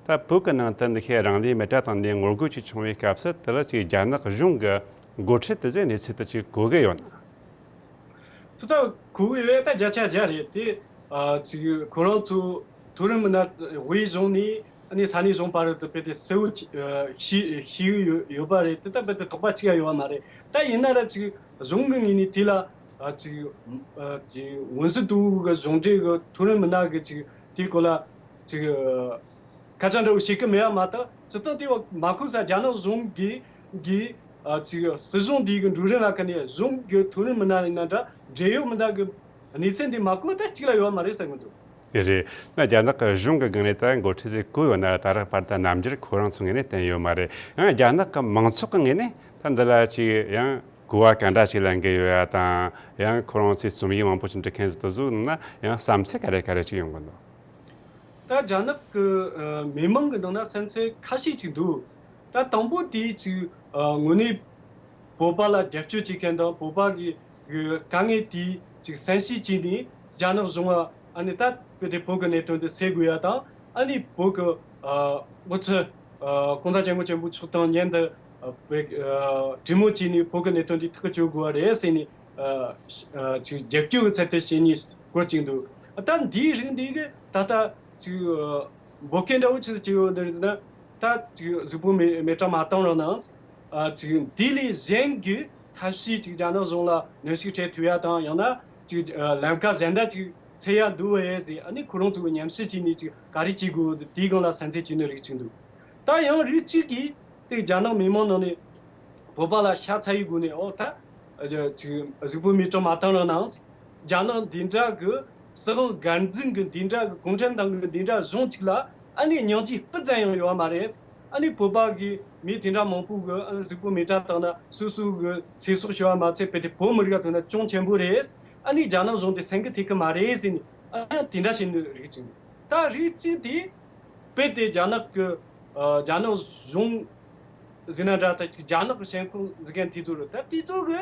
ད་བོད་ཀྱི་ནང་དུ་འདི་ཤེས་རང་ལུས་མེ་སྲེག་བཏང་ནས་ངོ་རྒོལ་ཅིག་བྱུང་བའི་སྐབས་སུ་དེ་ལ་ཅིག་རྒྱ་ནག་གཞུང་གི་འགོ་ཁྲིད་དེ་ཚོས་གནས་ཚུལ་དེ་ཅིག་གོ་གི་ཡོད་ན། ཐུགས་ཐག་གོ་གི་ཡོད། ད་བརྒྱ་ཆ་བརྒྱ་རེད་དེ། ཨ་ཅིག་ཁོ་རང་ཚོ་མཐོ་རིམ་མི་སྣ་དབུས་གཞུང་ནས་ཨ་ནི་ས་གནས་གཞུང་བར་དུ་དཔེ་དེ་གསལ་བོ་ཅིག་ཨ་ཤེས་ཤེས་ཡོད་ཡོད་པ་རེད་དེ། ད་དཔེ་དེ་དོགས་པ་ཅིག་ཡང་ཡོད་པ་མ་རེད། ད་ཡིན་ན་ར་ཅིག་གཞུང་གི་ངོས་ནས་དེ་ལ་ཨ་ཅིག་ཨ་ཅིག་ཝུན་སི་ཏུའུ་གི་གཞུང་འབྲེལ་གི་མཐོ་རིམ་མི་སྣ་གི་ཅིག་དེའི་སྐོར་ལ་ཅིག་ཨ་སྐད་ཆ་འདྲ་བོ་བཤད་གི་མེད་པ་མ་གཏོགས། སྤྱིར་བཏང་དེ་བ་མ་གོ་ས་རྒྱ་ནག་གཞུང་གི་གི་ཨ་ཅིག་སྲིད་གཞུང་འདི་གི་འགྲོ་རིམ་ལ་ཁ་ནས་གཞུང་གི་མཐོ་རིམ་མི་སྣ་ཡིན་ན་འདྲ། འབྲེལ་ཡོད་མི་སྣ་གི་གནས་ཚུལ་འདི་མ་གོ་ད་གཅིག་ལ་ཡོད་མ་རེད་བསམ་གི་འདུག། ཨེ་རེད། ན་རྒྱ་ནག་གི་གཞུང་གི་སྒང་ནས་ད་འགོ་ཁྲིད་ཟིག་བསྐོས་ཡོད་ན་ར། ད་རག་བར་ད་རྣམ་འགྱུར་ཁོ་རང་ཚོ་ངོས་ནས་བསྟན་ཡོད་མ་རེད། ཡང་རྒྱ་ནག་གི་མང་ཚོགས་ཀྱི་ངོས་ནས་ད་འདི་ལ་ཅིག་ཡང་གོ་བ་ག་འདྲ་ཞིག་ལེན་གི་ཡོད་ཡ་དང་། ཡང་ཁོ་རང་ཚོའི་རྩོམ་ཡིག་མང་པོ་ཞིག་འབྲི་མཁན་ཟིག་དེ་ཚོ་ནང་ན་ཡང་བསམ་ཚུལ་ག་རེ་ག་རེ་ཅིག་ཡོང་གི་འདུག། ད་རྒྱ་ནག་གི་ཨ་མི་མང་གི་ནང་ན་བསམ་ཚུལ་ཁ་ཤས་ཅིག་འདུག། ད་དང་པོ་དེ་ཅིག་ཨ་དངོས་གནས་བོད་པ་ལ་རྒྱབ་སྐྱོར་བྱེད་མཁན་དང་། བོད་པ་གི་གི་དཀའ་ངལ་དེ་ཅིག་བསམ་ཤེས་བྱས་ནས་རྒྱ་ནག་གཞུང་ལ་ཨ་ནི་ད་དཔེ་དེ་བོད་ཀྱི་གནད་དོན་དེ་སེལ་དགོས་ཡ་དང་། ཨ་ནི་བོད་ཀྱི་ཨ་འགོ་ཁྲིད་ཨ་༸གོང་ས་༸སྐྱབས་མགོན་ཆེན་པོ་མཆོག་དང་མཉམ་དུ་ཨ་དཔེ་ཨ་གྲོས་མོལ་བྱས་ནས་བོད་ཀྱི་གནད་དོན་དེ་ཐག་གཅོད་དགོས་པ་རེད་ཟེར་ནས། ཨ་ཨ་ཅིག་རྒྱབ་སྐྱོར་གྱི་ཚུལ་དུ་བྱས་ནས་སྐོར་ཅིག་འདུག། ད་འདིའི་རིགས་འདི་གི་ད་ལྟ་ཅིག་ཨ་འབོད་སྐུལ་འདྲ་བོ་ཅིག་ཅིག་ཡོད་འདི་རེད་ཟེར་ན། ད་ཅིག་གཟུགས་པོ་མེ་མེ་སྲེག་མ་བཏང་རོགས་གནང་། ཨ་ཅིག་འདི་ལས་གཞན་གྱི་ཐབས་ཤེས་ཅིག་རྒྱ་ནག་གཞུང་ལ་གནོན་ཤུགས་སྤྲད་ཐུབ་ཡ་དང་། ཡང་ན་ཅིག་ཨ་ལམ་ཁ་གཞན་དག་ཅིག་འཚོལ་ཡ་འདུག་བས་ཟེར། ཨ་ནི་ཁོ་རང་ཚོ་གི་མཉམ་ཞུགས་བྱས་ནས་ཅིག་ག་རེ་བྱེད་དགོས་དེའི་སྒང་ལ་བསམ་ཚུལ་བྱེད་ནི་རིགས་ཅིག་འདུག། ད་ཡང་རིགས་གཅིག་གིས་དེ་རྒྱ་ནག་མི་མང་ནང་ནས་བོད་པ་ལ་ཤ་ཚ་ཡི་སྒོ་ནས། ཨོ་ད་ཅིག་གཟུགས་པོ་མེ་སྲེག་མ་བཏང་རོགས་གནང་། རྒྱ་ནག་འདི་འདྲ་གི་སྲིད་དབང་སྒེར་འཛིན་གི་འདི་འདྲ་གི་གུང་ཁྲན་ཏང་གི་འདི་འདྲ་གཞུང་གཅིག་ལ་ཨ་ནི་སྙིང་རྗེ་སྤུ་ཙམ་ཡང་ཡོད་པ་མ་རེད། ཨ་ནི་བོད་པ་གི་མི་དེ་འདྲ་མང་པོ་གི་ཨ་ནི་གཟུགས་པོ་མེ་སྲེག་བཏང་ན་སོ་སོ་གི་ཚེ་སྲོག་ཤོར་བ་མ་ཚད་དཔེ་དེ་བོད་མི་རིགས་ལ་མཚོན་ན་གྱོང་ཆེན་པོ་རེད། ཨ་ནི་རྒྱ་ནག་གཞུང་དེ་སེམས་ཁུར་ཐེབས་གི་མ་རེད་ཟེར་ནས། ཨ་ནི་དེ་འདྲ་བྱེད་ནི་རིགས་གཅིག་འདུག། ད་རིགས་གཅིག་དེ་དཔེ་དེ་རྒྱ་ནག་གི་ཨ་རྒྱ་ནག་གཞུང་ཟེར་ན་འདྲ། ད་ཅིག་རྒྱ་ནག་གི་ཞེན་ཁོག་འཛིན་མཁན་དེ་ཚོ་རེད། ད་དེ་ཚོ་གི་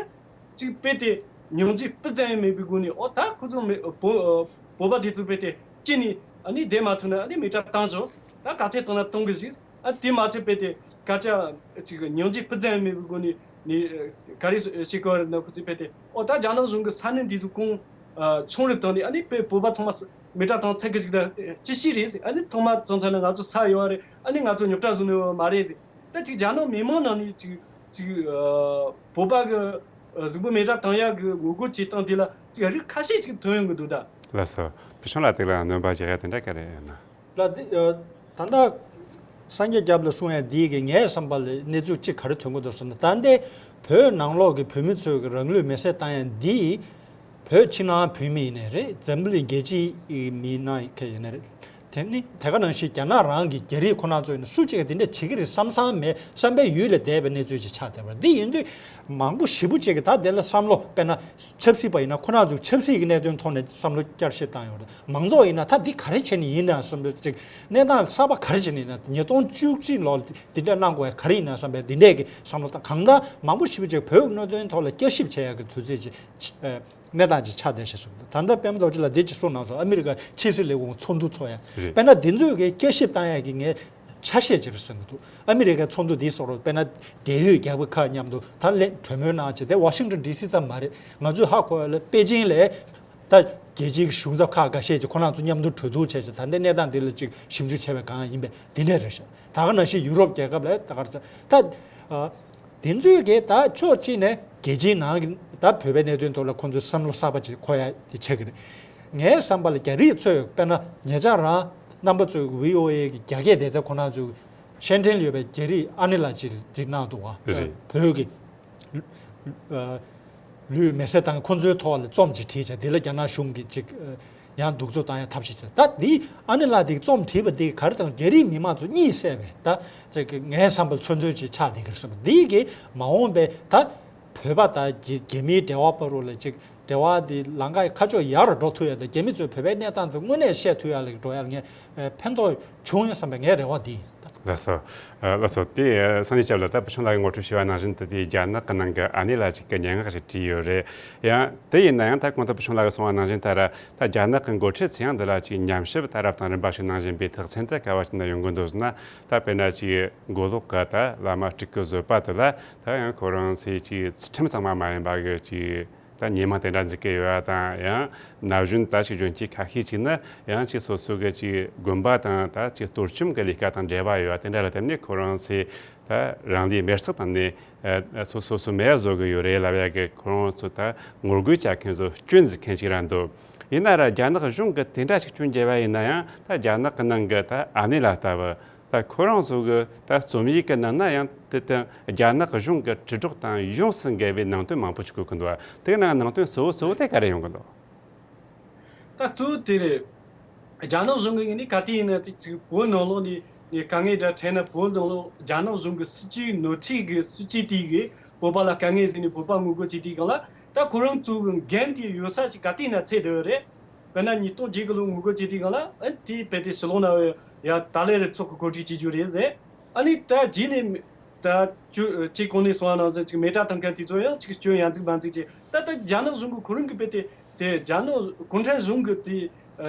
ཅིག་དཔེ་དེ་སྙིང་རྗེ་སྤུ་ཙམ་ཡང་མེད་པའི་སྒོ་ནས། ཨོ་ད་ཁོ་ཚོ་མེ་བོ་བོད་པ་དེ་ཚོ་དཔེ་དེ་ཅི་ནས་ཨ་ནི་བསྡད་མ་ཐུབ་ན་ཨ་ནི་མེ་སྲེག་བཏང་ཞོག། ད་ག་ཚད་བཏང་ན་གཏོང་གི་ཞིག། ཨ་དེ་མ་ཚད་དཔེ་དེ་སྐད་ཆ་ཅིག་སྙིང་རྗེ་སྤུ་ཙམ་ཡང་མེད་པའི་སྒོ་ནས་ནི་ག་རེ་བྱེད་དགོས་རེད་ན། ཁོ་ཚོས་དཔེ་དེ་ཨོ་ད་རྒྱ་ནག་གཞུང་གི་ས་གནས་འདི་ཚོ་གང་ཨ་ཆུང་རུ་བཏང་ནས། ཨ་ནི་དཔེ་བོད་པ་ཚང་མ་མེ་སྲེག་བཏང་ཚར་གི་ཞིག། ད་ཅི་ཞིག་རེད་ཟེར། ཨ་ནི་ཐོག་མ་ཚང་ཚང་ན་ང་ཚོ་ས་ཡོད་རེད། ཨ་ནི་ང་ཚོ་རྙོག་དྲ་བཟོ་ནི་ཡོད་མ་རེད་ཟེར། ད་ཅིག་རྒྱ་ནག་མི་མང་ནང་ནས་ཅིག་ཅིག་ཨ་བོད་པ་གི་ཨ་གཟུགས་པོ་མེ་སྲེག་བཏང་ཡག་གི་ངོ་རྒོལ་བྱེད་སྟངས་དེ་ལ་ཅིག་རིགས་ཁ་ཤས་ཅིག་ཐོན་ཡོང་གི་འདུག། ད་ལགས་སོ། བུ་ཆུང་ལགས་དེ་ལ་སྣོན་པ་བྱེད་ཡ་དེ་འདྲ་ག་རེ་ཡོད་ན། ལ་འདི་ཨ་ད་ལྟ་སངས་རྒྱས་སྐྱབས་ལ་གསུང་ཡ་འདི་གི་ངའི་བསམ་པ་ལ་གནས་ཚུལ་གཅིག་ག་རེ་ཐོན་གི་འདུག་ཟེར་ན། ད་ལྟའི་བོད་ནང་ལོགས་ཀྱི་བོད་མི་ཚོས་ཀྱི་རང་ལུས་མེར་སྲེག་བཏང་ཡ་འདི་བོད་ཕྱི་ནང་བོད་མི་ཡིན་ནའི་རེད། འཛམ་བུ་གླིང་རྒྱལ་སྤྱིའི་མི་ནང་ག་ཡིན་ནའི་རེད། དེ་ནི་དེ་ག་ནང་བཞིན་རྒྱ་ནག་རང་གི་རྒྱ་རིགས་ཁོ་རང་ཚོ་ཡིན་ན་སུ་གཅིག་གིས་དེ་འདྲ་བྱེད་ཀྱི་རེད་བསམ་བསམ་མེད། བསམ་པའི་ཡུལ་ལས་འདས་པའི་གནས་ཚུལ་ཅིག་ཆགས་བསྡད་པ་རེད། འདི་ཡིན་དུས་མང་པོ་ཞེ་པོ་ཅིག་གིས་ད་དེ་ལ་བསམ་བློ། དཔེར་ན་ཆབ་སྲིད་པ་ཡིན་ན་ཁོ་རང་ཚོ་ཆབ་སྲིད་ཀྱི་གནད་དོན་ཐོག་ནས་བསམ་བློ་བསྐྱར་ཞིབ་བཏང་ཡོད་རེད། མང་ཚོགས་ཡིན་ན་ད་འདི་ག་རེ་བྱས་ནས་ཡིན་ན་བསམ་བློ་ཅིག། གནས་སྟངས་གསར་པ་ག་རེ་བྱས་ནས་ཡིན་ན། ཉིས་སྟོང་བཅུ་གཅིག་ལོར་འདི་འདྲ་གནང་དགོས་ཡ་ག་རེ་ཡིན་ན་བསམ་པའི་འདི་འདྲས་ཀྱི་བསམ་བློ་བཏང་། གང་ལྟར་མང་པོ་ཞེ་པོ་ཅིག་བོད་ཀྱི་གནད་དོན་ཐོག་ལ་བསྐྱར་ཞིབ་བྱེད་ཡ་གི་དུས་ཚོད་ཅིག་ཨ་གནས་སྟངས་ཅིག་ཆགས་བསྡད་ཤག་གསུངས་འདུག། ད་ལྟ་པད་མ་རྡོ་རྗེ་ལགས་འདི་ཅིག་གསུངས་གནང་སོང་། ཨ་མི་རི་ཀ་ཕྱི་སྲིད་ལས་ཁུངས་ཚོགས་འདུ་ཚོགས་ཡ། རེད། དཔེར་ན་འདི་ཚོས་ཀྱི་བསྐྱར་ཞིབ་བཏང་ཡ་གི་ངས་ཆ་ཤས་ཅིག་རེད་བསམ་གྱི་འདུག། ཨ་མི་རི་ཀའི་ཚོགས་འདུ་འདིའི་སོགས་རུ་དཔེར་ན་འབྲེལ་ཡོད་རྒྱལ་ཁབ་ཁག་མཉམ་དུ་ད་ལན་གྲོས་མོལ་གནང་བྱས་ཏེ། ཝ་ཤིང་ཊོན་ཌི་སི་ཙམ་མ་རེད། ང་ཚོས་ཧ་གོ་ཡ་ལ་པེ་ཅིང་ལ་ད་རྒྱལ་སྤྱིའི་གཞུང་ཚབ་ཁག་འགའ་ཤས་ཀྱིས་ཁོ་རང་ཚོ་མཉམ་དུ་གྲོས་བསྡུར་བྱས་བྱས། ད་ལྟའི་གནས་སྟངས་འདི་ལ་ཅིག་ཞིབ་འཇུག་བྱས་པའི་སྒང་ཡིན་པས་འདི་འདྲ་རེད་ཤག། ད་ག་ནང་བཞིན་ཡུ་རོབ་རྒྱལ་ཁབ་ལ་ད་ག་རེ་ད། ཨ། དེ་ཚོས་ཀྱི་ད་ཕྱོགས་གཅིག་ནས་རྒྱལ་སྤྱིའི་ནང་གི་ད་བོད་པའི་གནད་དོན་ཐོག་ལ་ཁོང་ཚོས་བསམ་བློ་གསར་པ་ཅིག་འཁོར་ཡ་དེ་ཆགས་ཀྱི་རེད། ངའི་བསམ་པ་ལ་རྒྱ་རིགས་ཚོས་དཔེར་ན་ཉེ་ཆར་རང་ རྣམ་པ་ཚོས་བྷི་ཨོ་ཨེ་གི་རྒྱ་སྐད་སྡེ་ཚན་ཁོ་ན་ཚོས་ཤན་ཀྲེན་ལ་ཡོད་པའི་རྒྱ་རིགས་ཨ་ནེ་ལགས་ཅིག་འདི་གནང་འདུག་བ། རེད། བོད་ཀྱི་ལུས་མེ་བསྲེགས་བཏང་ཁོ་ཚོའི་ཐོག་ལ་རྩོམ་ཅིག་བྲིས་བྱས། དེ་ལ་རྒྱ་ནག་གཞུང་གིས་ཅིག་ཡང་གདུག་རྩུབ་བཏང་ཡ་ཐབས་ཤེས་བྱས། ད་འདི་ཨ་ནེ་ལགས་འདིས་རྩོམ་བྲིས་པ་འདི་ག་རེ་དང་རྒྱ་རིགས་མི་མང་ཚོ་གཉིད་སད་པའི་ད་ཅིག་ངའི་བསམ་པར་མཚོན་དོན་ཅིག་ཆགས་བསྡད་ཀྱི་རེད་བསམ། འདི་གིས་མ་འོངས་པའི་ད་བོད་པ་དང་རྒྱ་རྒྱ་མིའི་འབྲེལ་བ་བར་ལ་ཅིག་འབྲེལ་བ་འདི་ལམ་ཁ་ཁ་ཕྱོགས་ཡར་འགྲོ་ཐུབ་ཡ་དང་། རྒྱ་མི་ཚོས་བོད་པའི་གནས་སྟངས་དེ་དངོས་གནས་བཤད་ཐུབ་ཡ་ལ་འགྲོ་ཡ་ལ་ངས་ཕན་ཐོགས་བྱུང་ཡོད་བསམ་པའི་ངའི་རེ་བ་འདི་ཡིན། ལགས་སོ། ཨ། ལགས་སོ། དེ་སང་ཉིན་སྐབས་ལ་ད་བུ་ཆུང་ལགས་ཀྱིས་ངོ་སྤྲོད་ཞུས་པ་ནང་བཞིན་དུ། དེ་རྒྱ་ནག་གི་ནང་གི་ཨ་ནེ་ལགས་ཅིག་གི་སྙན་ངག་ཞིག་བྲིས་ཡོད་རེད། ཡང་དེ་ཡིན་ན་ཡང་ད་གོང་དུ་བུ་ཆུང་ལགས་ཀྱིས་གསུངས་པ་ནང་བཞིན་ལྟར། ད་རྒྱ་ནག་གི་འགོ་ཁྲིད་ཚོས་ཡང་འདི་ལ་ཅིག་ཉམས་ཞིབ་ད་རབ་དང་རིམ་པ་ཞིག་གནང་བཞིན་པའི་རྟགས་མཚན་དེ་ག་བ་ཅིག་ན་ཡོང་གི་འདུག་ཟེར་ན། ད་དཔེར་ན་ཅིག་མགོ་ལོག་གི་ད་བླ་མ་སྤྲུལ་སྐུ་བཟོད་པ་དེ་ལ་ད་ཡང་ཁོ་རང་ཚོས་ཅིག་ཚུལ་ཁྲིམས་གཙང་མ་མ་ཡིན་པ་གི་ཅིག་ད་ཉེས་མིང་དེ་འདྲ་འཛུགས་ཀྱི་ཡོད་པ་དང་། ཡང་ན་གཞོན་ད་ཅིག་གཞོན་སྐྱེས་ཁ་ཤས་ཅིག་ནི་ཡང་ཅིག་སོ་སོ་གི་ཅིག་དགོན་པ་དང་ད་ཅིག་གཏོར་བཅོམ་གྱི་ལས་ཀ་དང་འབྲེལ་བ་ཡོད་པ་དེ་འདྲ་ལ་བརྟེན་ནས། ཁོ་རང་ཚོས་ད་རང་ལུས་མེར་སྲེག་བཏང་ནས་ཨ་སོ་སོ་སོ་མེ་བཟོ་གི་ཡོད་རེད་ལབ་ཡ་གི་ཁོ་རང་ཚོ་ད་ངོ་རྒོལ་བྱ་མཁན་ཚོ་སྐྱོན་འཛུགས་མཁན་ཞིག་རང་འདུག་ཡིན་ན་ར་རྒྱ་ནག་གཞུང་གིས་དེ་འདྲ་ཞིག་སྐྱོན་བརྗོད་པ་ཡིན་ན་ཡང་། ད་རྒྱ་ནག་གི་ནང་གི་ད་ཨ་ནེ་ལགས་ལྟ་བུ་ད་ཁོ་རང་ཚོ་གི་ད་རྩོམ་ཡིག་གི་ནང་ན་ཡང་དེ་ལྟ་རྒྱ་ནག་གཞུང་གི་དྲིལ་སྒྲོག་དང་ཡོངས་སུ་འགལ་བའི་ནང་དོན་མང་པོ་ཞིག་བཀོད་ཀྱི་འདུག་བ། དེའི་ནང་ནང་དོན་གཙོ་བོ་གཙོ་བོ་དེ་ག་རེ་ཡོང་གི་འདུག་ད་གཙོ་བོ་དེ་རེད། རྒྱ་ནག་གཞུང་གི་ངོས་ནས་ག་དུས་ཡིན་ན་དེ་ཅིག་བོད་ནང་ལོགས་ནས་ནས་དཀའ་ངལ་འདྲ་འཕྲད་ན། བོད་ནང་ལོགས་རྒྱ་ནག་གཞུང་གི་སྲིད་ཇུས་ནོར་འཁྲུལ་གི་སྲིད་ཇུས་དེ་གིས་བོད་པ་ལ་དཀའ་ངལ་བཟོས་ནས་བོད་པ་ངོ་རྒོལ་བྱེད་དུས་སྒང་ལ། ད་ཁོ་རང་ཚོ་གི་འགན་དེ་ཡོད་ས་ཞིག་ག་དུས་ཡིན་ན་འཚོལ་བསྡད་ཡོད་རེད། དཔེར་ན་ཉིས་སྟོང་བརྒྱད་གི་ལོ་ངོ་རྒོལ་བྱེད་དུས་སྒང་ལ། ཨ་དེ་དཔེ་དེ་ཕྱི་ལོགས་ན་ཡ་ད་ལན་རེ་ཚོགས་ཀྱི་གོ་སྒྲིག་བྱེད་རྒྱུ་རེད་ཟེར། ཨ་ནི་ད་རྗེས་ནས་ད་ཁྱོད་ཁྱེད་གོང་ནས་གསུངས་པ་ནང་བཞིན་ཅིག་མེ་སྲེག་བཏང་མཁན་དེ་ཚོ་ཡང་ཅིག་སྐྱོན་ཡ་འཛུགས་མ་འཛུགས་ཅིག་ད་ལྟ་རྒྱ་ནག་གཞུང་གི་ཁོ་རང་གི་དཔེ་དེ་དེ་རྒྱ་ནག་གུང་ཁྲན་གཞུང་གི་དེ་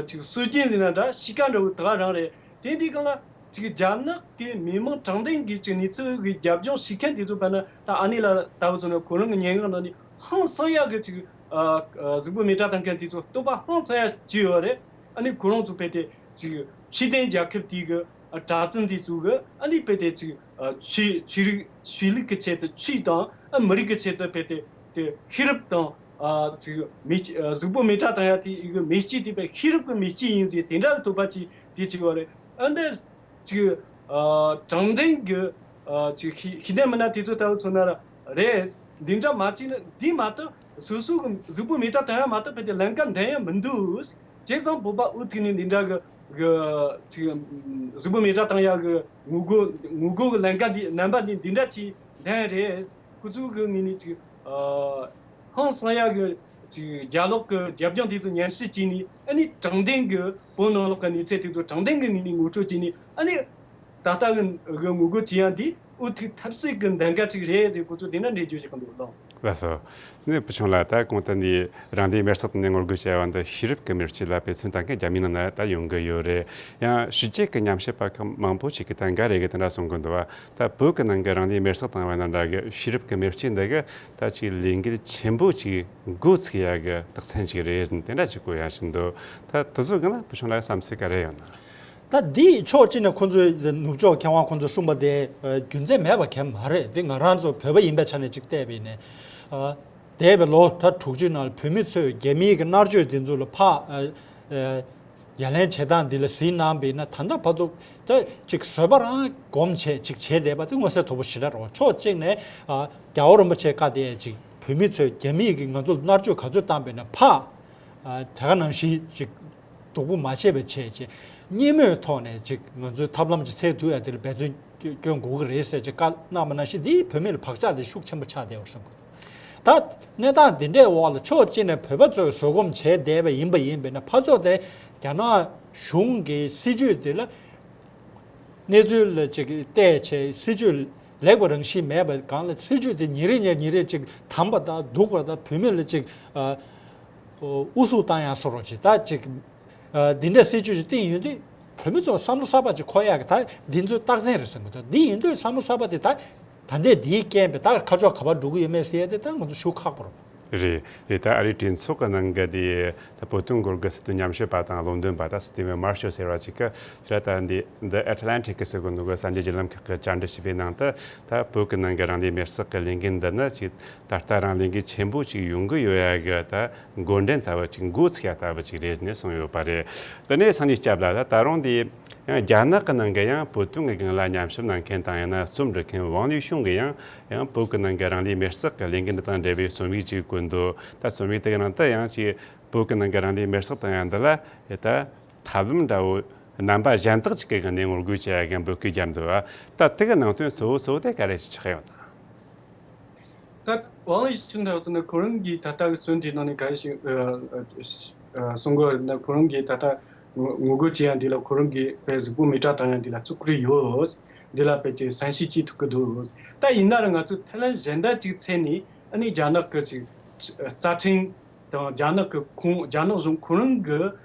ཅིག་སྲོལ་རྒྱུན་ཟེར་ན་འདྲ། གཤིས་ཀ་འདྲ་བོ་དེ་ག་རང་རེད། དེ་འདི་སྒང་ལ་ཅིག་རྒྱ་ནག་གི་མི་མང་དྲང་བདེན་གྱི་ཅིག་གནས་ཚུལ་གྱི་རྒྱབ་ལྗོངས་ཤེས་མཁན་དེ་ཚོ། དཔེར་ན་ད་ཨ་ནེ་ལགས་ལྟ་བུ་ཚོ་ནི་ཁོ་རང་གི་སྙན་ངག་ནང་ནས་ཧང་སང་ཡག་གི་ཅིག་ཨ་ཨ་གཟུགས་པོ་མེ་སྲེག་བཏང་མཁན་དེ་ཚོ་བསྟོད་པ་ཧང་སང་ཡག་བྱས་ཡོད་རེད། ཨ་ནི་ཁོ་རང་ཚོ་དཔེ་དེ་ཅིག་ཕྱི་བལྟས་རྒྱལ་ཁབ་དེ་གི་ཨ་གྲྭ་བཙུན་དེ་ཚོ་གི། ཨ་ནི་དཔེ་དེ་ཅིག་ཨ་ཆོས་ཆོས་རིག་ཆོས་ལུགས་ཀྱི་ཆེད་དུ་ཆོས་དང་ཨ་མི་རིགས་ཀྱི་ཆེད་དུ་དཔེ་དེ་དེ་ཤེས་རབ་དང་། ཨ་ཅིག་མེ་ཨ་གཟུགས་པོ་མེ་སྲེག་བཏང་ཡ་དེ་ཡི་གི་མེ་ལྕེ་དེ་དཔེ་ཤེས་རབ་ཀྱི་མེ་ལྕེ་ཡིན་ཟེར། དེ་འདྲ་གི་བསྟོད་པ་ཅིག་དེ་ཅིག་ཡོད་རེད། ཨ་འདི་ཅིག་ཨ་དྲང་བདེན་གྱི་ཨ་ཅིག་ཤེས་ཤེས་ལྡན་མི་སྣ་དེ་ཚོ་ལྟ་བུ་ཚོ་ན་ར་རེད། འདི་འདྲ་མ་བྱས་ན། འདི་མ་གཏོགས་སོ་སོ་གི་གཟུགས་པོ་མེ་སྲེག་བཏང་ཡ་མ་གཏོགས་དཔེ་དེ་ལམ་ཁ་འདོན་ཡ་མི་འདུག་བྱས་ཙང་བོད་པ་འུ་ཐུག་ནས་འདི་འདྲ་གི་གི་ཅིག་གཟུགས་པོ་མེ་སྲེག་བཏང་ཡ་གི་ངོ་རྒོལ་ངོ་རྒོལ་གི་ལམ་ཁ་འདི་རྣམ་པ་འདི་འདི་འདྲ་ཅིག་འདོན་རེད། ཁོ་ཚོ་གི་ངོས་ནས་ཅིག་ཨ་ཧང་སང་ཡ་གི་ཅིག་རྒྱ་ལོག་གི་རྒྱབ་ལྗོངས་དེ་ཚོ་ཉམས་ཞིབ་བྱས་ནས། ཨ་ནི་དྲང་བདེན་གི་བོད་ནང་ལོགས་གི་གནས་ཚུལ་དེ་ཚོ་དྲང་བདེན་གི་ངོས་ནས་ངོ་སྤྲོད་བྱས་ནས། ཨ་ནི་ད་ལྟ་གི་གི་ངོ་རྒོལ་བྱེད་ཡ་འདི་འུ་ཐུག་ཐབས་ཟད་གི་གདམ་ག་ཅིག་རེད་ཟེར། ཁོ་ཚོ་དེ་འདྲ་འགྲེལ་བརྗོད་བྱེད་གི་འདུག་ལགས། ལགས་སོ། དེ་ནས་བུ་ཆུང་ལགས། ད་གོང་དུ་ནས་རང་ལུས་མེར་སྲེག་བཏང་ནས་ངོ་རྒོལ་བྱས་པ་འདི་ཤེས་རབ་ཀྱི་མེ་ལྕེ་ལ་དཔེ་མཚོན་བཏང་མཁན་རྒྱ་མིའི་ནང་ན་ད་ཡོང་གི་ཡོད་རེད། ཡང་ཕྱི་རྒྱལ་གྱི་ཉམས་ཞིབ་པ་ཁག་མང་པོ་ཞིག་གིས་ད་འགའ་རེ་གིས་དེ་འདྲ་གསུང་གི་འདུག་བ། ད་བོད་ཀྱི་ནང་གི་རང་ལུས་མེར་སྲེག་བཏང་བ་དང་འདྲ་གི་ཤེས་རབ་ཀྱི་མེ་ལྕེ་འདི་གི་ད་ཅིག་ལས་འགུལ་ཆེན་པོ་ཅིག་འགོ་ཚུགས་ཡ་གི་རྟགས་མཚན་ཅིག་རེད་ཟེར་ནས་དེ་འདྲ་ཅིག་གོ་ཡ་ཞིག་འདུག་ད་དེ་ཚོ་གི་ནང་བུ་ཆུང་ལགས་བསམ་ཚུལ་ག་རེ་ཡོད་ན། ད་འདི་ཕྱོགས་གཅིག་ནས་ཁོང་ཚོས་ནུབ་ཕྱོགས་མཁས་དབང་ཁོང་ཚོས་གསུངས་པ་དེ་ཨ་རྒྱུ་མཚན་མེད་པ་གང་ཡང་མ་རེད། འདི་ང་རང་ཚོ་བོད་པ་ཡིན་པའི་ཆ་ནས་ཅིག་བལྟས་པ་ཡིན་ནའི། ཨ་འདས་པའི་ལོ་ད་དྲུག་ཅུའི་ནང་ལ་བོད་མི་ཚོས་རྒྱ་མིའི་གི་མནར་གཅོད་འདི་ཚོ་ལ་ཕར་ཨ་ཨ་ཡ་ལན་བྱེད་སྟངས་འདི་ལ་གཟིགས་གནང་བ་ཡིན་ན། ད་ལྟ་བར་དུ་ད་ཅིག་བཟོད་པ་རང་སྒོམ་བྱས་ཅིག་བྱས་བསྡད་པ་དེ་མངོན་གསལ་དོད་པོ་ཞེ་དྲག་རེད་བ། ཕྱོགས་གཅིག་ནས་ཨ་རྒྱལ་བ་རིན་པོ་ཆེའི་བཀའ་དེ་ཅིག་བོད་མི་ཚོས་རྒྱ་མིའི་གི་ང་ཚོ་ལ་མནར་གཅོད་ག་ཚོད་བཏང་བ་ཡིན་ན་ཕར་ཨ་དེ་ག་ནང་བཞིན་ཅིག་སྡུག་པོ་མ་བྱས་པའི་ཆེད་ཅིག་གཉིས་མོས་ཐོག་ནས་ཅིག་ང་ཚོའི་ཐབས་ལམ་ཅིག་འཚོལ་ཐུབ་ཡ་དེ་ལ་འབད་བརྩོན་སྐྱོན་དགོས་ཀྱི་རེད་ཟེར་ཅིག་བཀའ་གནང་བ་ནང་བཞིན། འདིས་བོད་མི་ལ་བག་ཆགས་དེ་ཤུགས་ཆེན་པོ་ཆགས་བསྡད་པ་རེད་བསམ་གྱི་འདུག་ད་གནས་སྟངས་འདི་འདྲའི་འོག་ལ་ཕྱོགས་གཅིག་ནས་བོད་པ་ཚོས་བཟོད་སྒོམ་བྱས་བསྡད་པ་ཡིན་པ་ཡིན་པས་ན། ཕར་ཕྱོགས་དེ་རྒྱ་ནག་གཞུང་གི་སྲིད་ཇུས་དེ་ལ་གནས་ཚུལ་ལ་ཅིག་བལྟས་བྱས། སྲིད་ཇུས་ལེགས་པ་རང་བཞིན་མེད་པའི་སྒང་ལ། སྲིད་ཇུས་དེ་ཉིན་རེ་ཉིན་ཉིན་རེ་ཅིག་དམ་པ་དང་སྡུག་པ་དང་། བོད་མི་ལ་ཅིག་ཨ་ཨུ་ཚུགས་བཏང་ཡ་བཟོ་འདྲ་ཅིག་ད་ཅིག་ཨ་འདི་འདྲའི་སྲིད་ཇུས་ཅིག་བཏིང་ཡོང་དུས། བོད་མི་ཚོ་བསམ་བློ་གསར་པ་ཅིག་འཁོར་ཡག་གི་ད་འདི་ཚོའི་རྟགས་མཚན་རེད་བསམ་གྱི་འདུག་འདི་ཡིན་དུས་བསམ་བློ་གསར་པ་དེ་ད་ད་ལྟའི་འདིའི་རྐྱེན་པས་ད་ཁ་ཕྱོགས་ག་པར་འགྲོ་གི་ཡོད་མེད་ཟེར་ཡ་དེ་ད་ང་ཚོ་ཞུ་ཁག་པོ་རེད། རེད་རེད། ད་ཨ་རིའི་གྲོས་ཚོགས་ཀྱི་ནང་གི་དེ་ད་བོད་དོན་སྐོར་གྱི་སྲིད་དོན་ཉམས་ཞིབ་པ་དང་ལམ་སྟོན་པ་ད་Stephen Marshall ཟེར་བ་ཅིག་གིས་ད་ད་འདི་The Atlantic ཟེར་གོ་ནོ་གི་གསར་འགྱུར་བརྒྱུད་ལམ་ཁག་གི་བཅར་འདྲི་ཞུས་པའི་ནང་དུ། ད་བོད་ཀྱི་ནང་གི་རང་ལུས་མེར་སྲེག་གི་ལས་འགུལ་འདི་ནི་ཅིག་ད་ལྟ་རང་ལས་འགུལ་ཆེན་པོ་ཅིག་ཡོང་གི་ཡོད་ཡ་གི་ད་འགོ་འདྲེན་ལྟ་བུ་ཅིག་འགོ་ཚུགས་ཡ་ལྟ་བུ་ཅིག་རེད་ནས་གསུངས་ཡོད་པ་རེད། དེ་ནས་སང་ཉིན་སྐྱབས་ལ་ད་ད་རུང་དེ་ཡང་རྒྱ་ནག་གི་ནང་གི་ཡང་བོད་དོན་གྱི་སྒང་ལ་ཉམས་ཞིབ་གནང་མཁན་དང་ཡང་ན་རྩོམ་འབྲི་མཁན་ཝང་ལི་ཤུང་གི་ཡང་ཡང་བོད་ཀྱི་ནང་གི་རང་ལུས་མེར་སྲེག་གི་ལས་འགུལ་འདི་དང་འབྲེལ་བའི་རྩོམ་ཡིག་ཅིག་བཀོད་འདུག་ད་རྩོམ་ཡིག་དེ་གི་ནང་དུ་ཡང་ཅིག་བོད་ཀྱི་ནང་གི་རང་ལུས་མེར་སྲེག་བཏང་ཡ་འདི་ལ་ད་ཐབས་ལམ་འདྲ་བོ་རྣམ་པ་གཞན་དག་ཅིག་གི་སྒང་ནས་ངོ་རྒོལ་བྱེད་ཡ་གི་འབོད་སྐུལ་བརྒྱབ་འདུག་ད་དེ་གི་ནང་དོན་གཙོ་བོ་གཙོ་བོ་དེ་ག་རེ་ཞིག་ཆགས་ཡོད་དམ། ད་ཝང་ལི་ཤུང་ཐོག་ཏུ་ནི་ཁོ་རང་གིས་ད་ལྟ་གི་བཙོན་དེའི་ནང་ནས་ག་རེ་ཞིག་ཨ་ཨ་གསུང་གི་ཡོད་ན། ཁོ་རང་གིས་ད་ལྟ་ངོ་ངོ་རྒོལ་བྱེད་ཡ་འདི་ལ་ཁོ་རང་གིས་དཔེ་གཟུགས་པོ་མེ་སྲེག་བཏང་ཡ་འདི་ལ་བཙུགས་ཀྱི་ཡོད། འདི་ལ་དཔེ་ཅིག་བསམ་ཤེས་བྱེད་ཐུབ་ཀྱི་འདུག་ད་ཡིན་ན་ར་ང་ཚོས་ཐབས་ལམ་གཞན་དག་ཅིག་འཚོལ་ནས་ཨ་ནི་རྒྱ་ནག་གི་ཅིག་རྩ་ཁྲིམས་དང་རྒྱ་ནག་གི་ཁོངས་རྒྱ་ནག་གཞུང་ཁོ་རང་གི་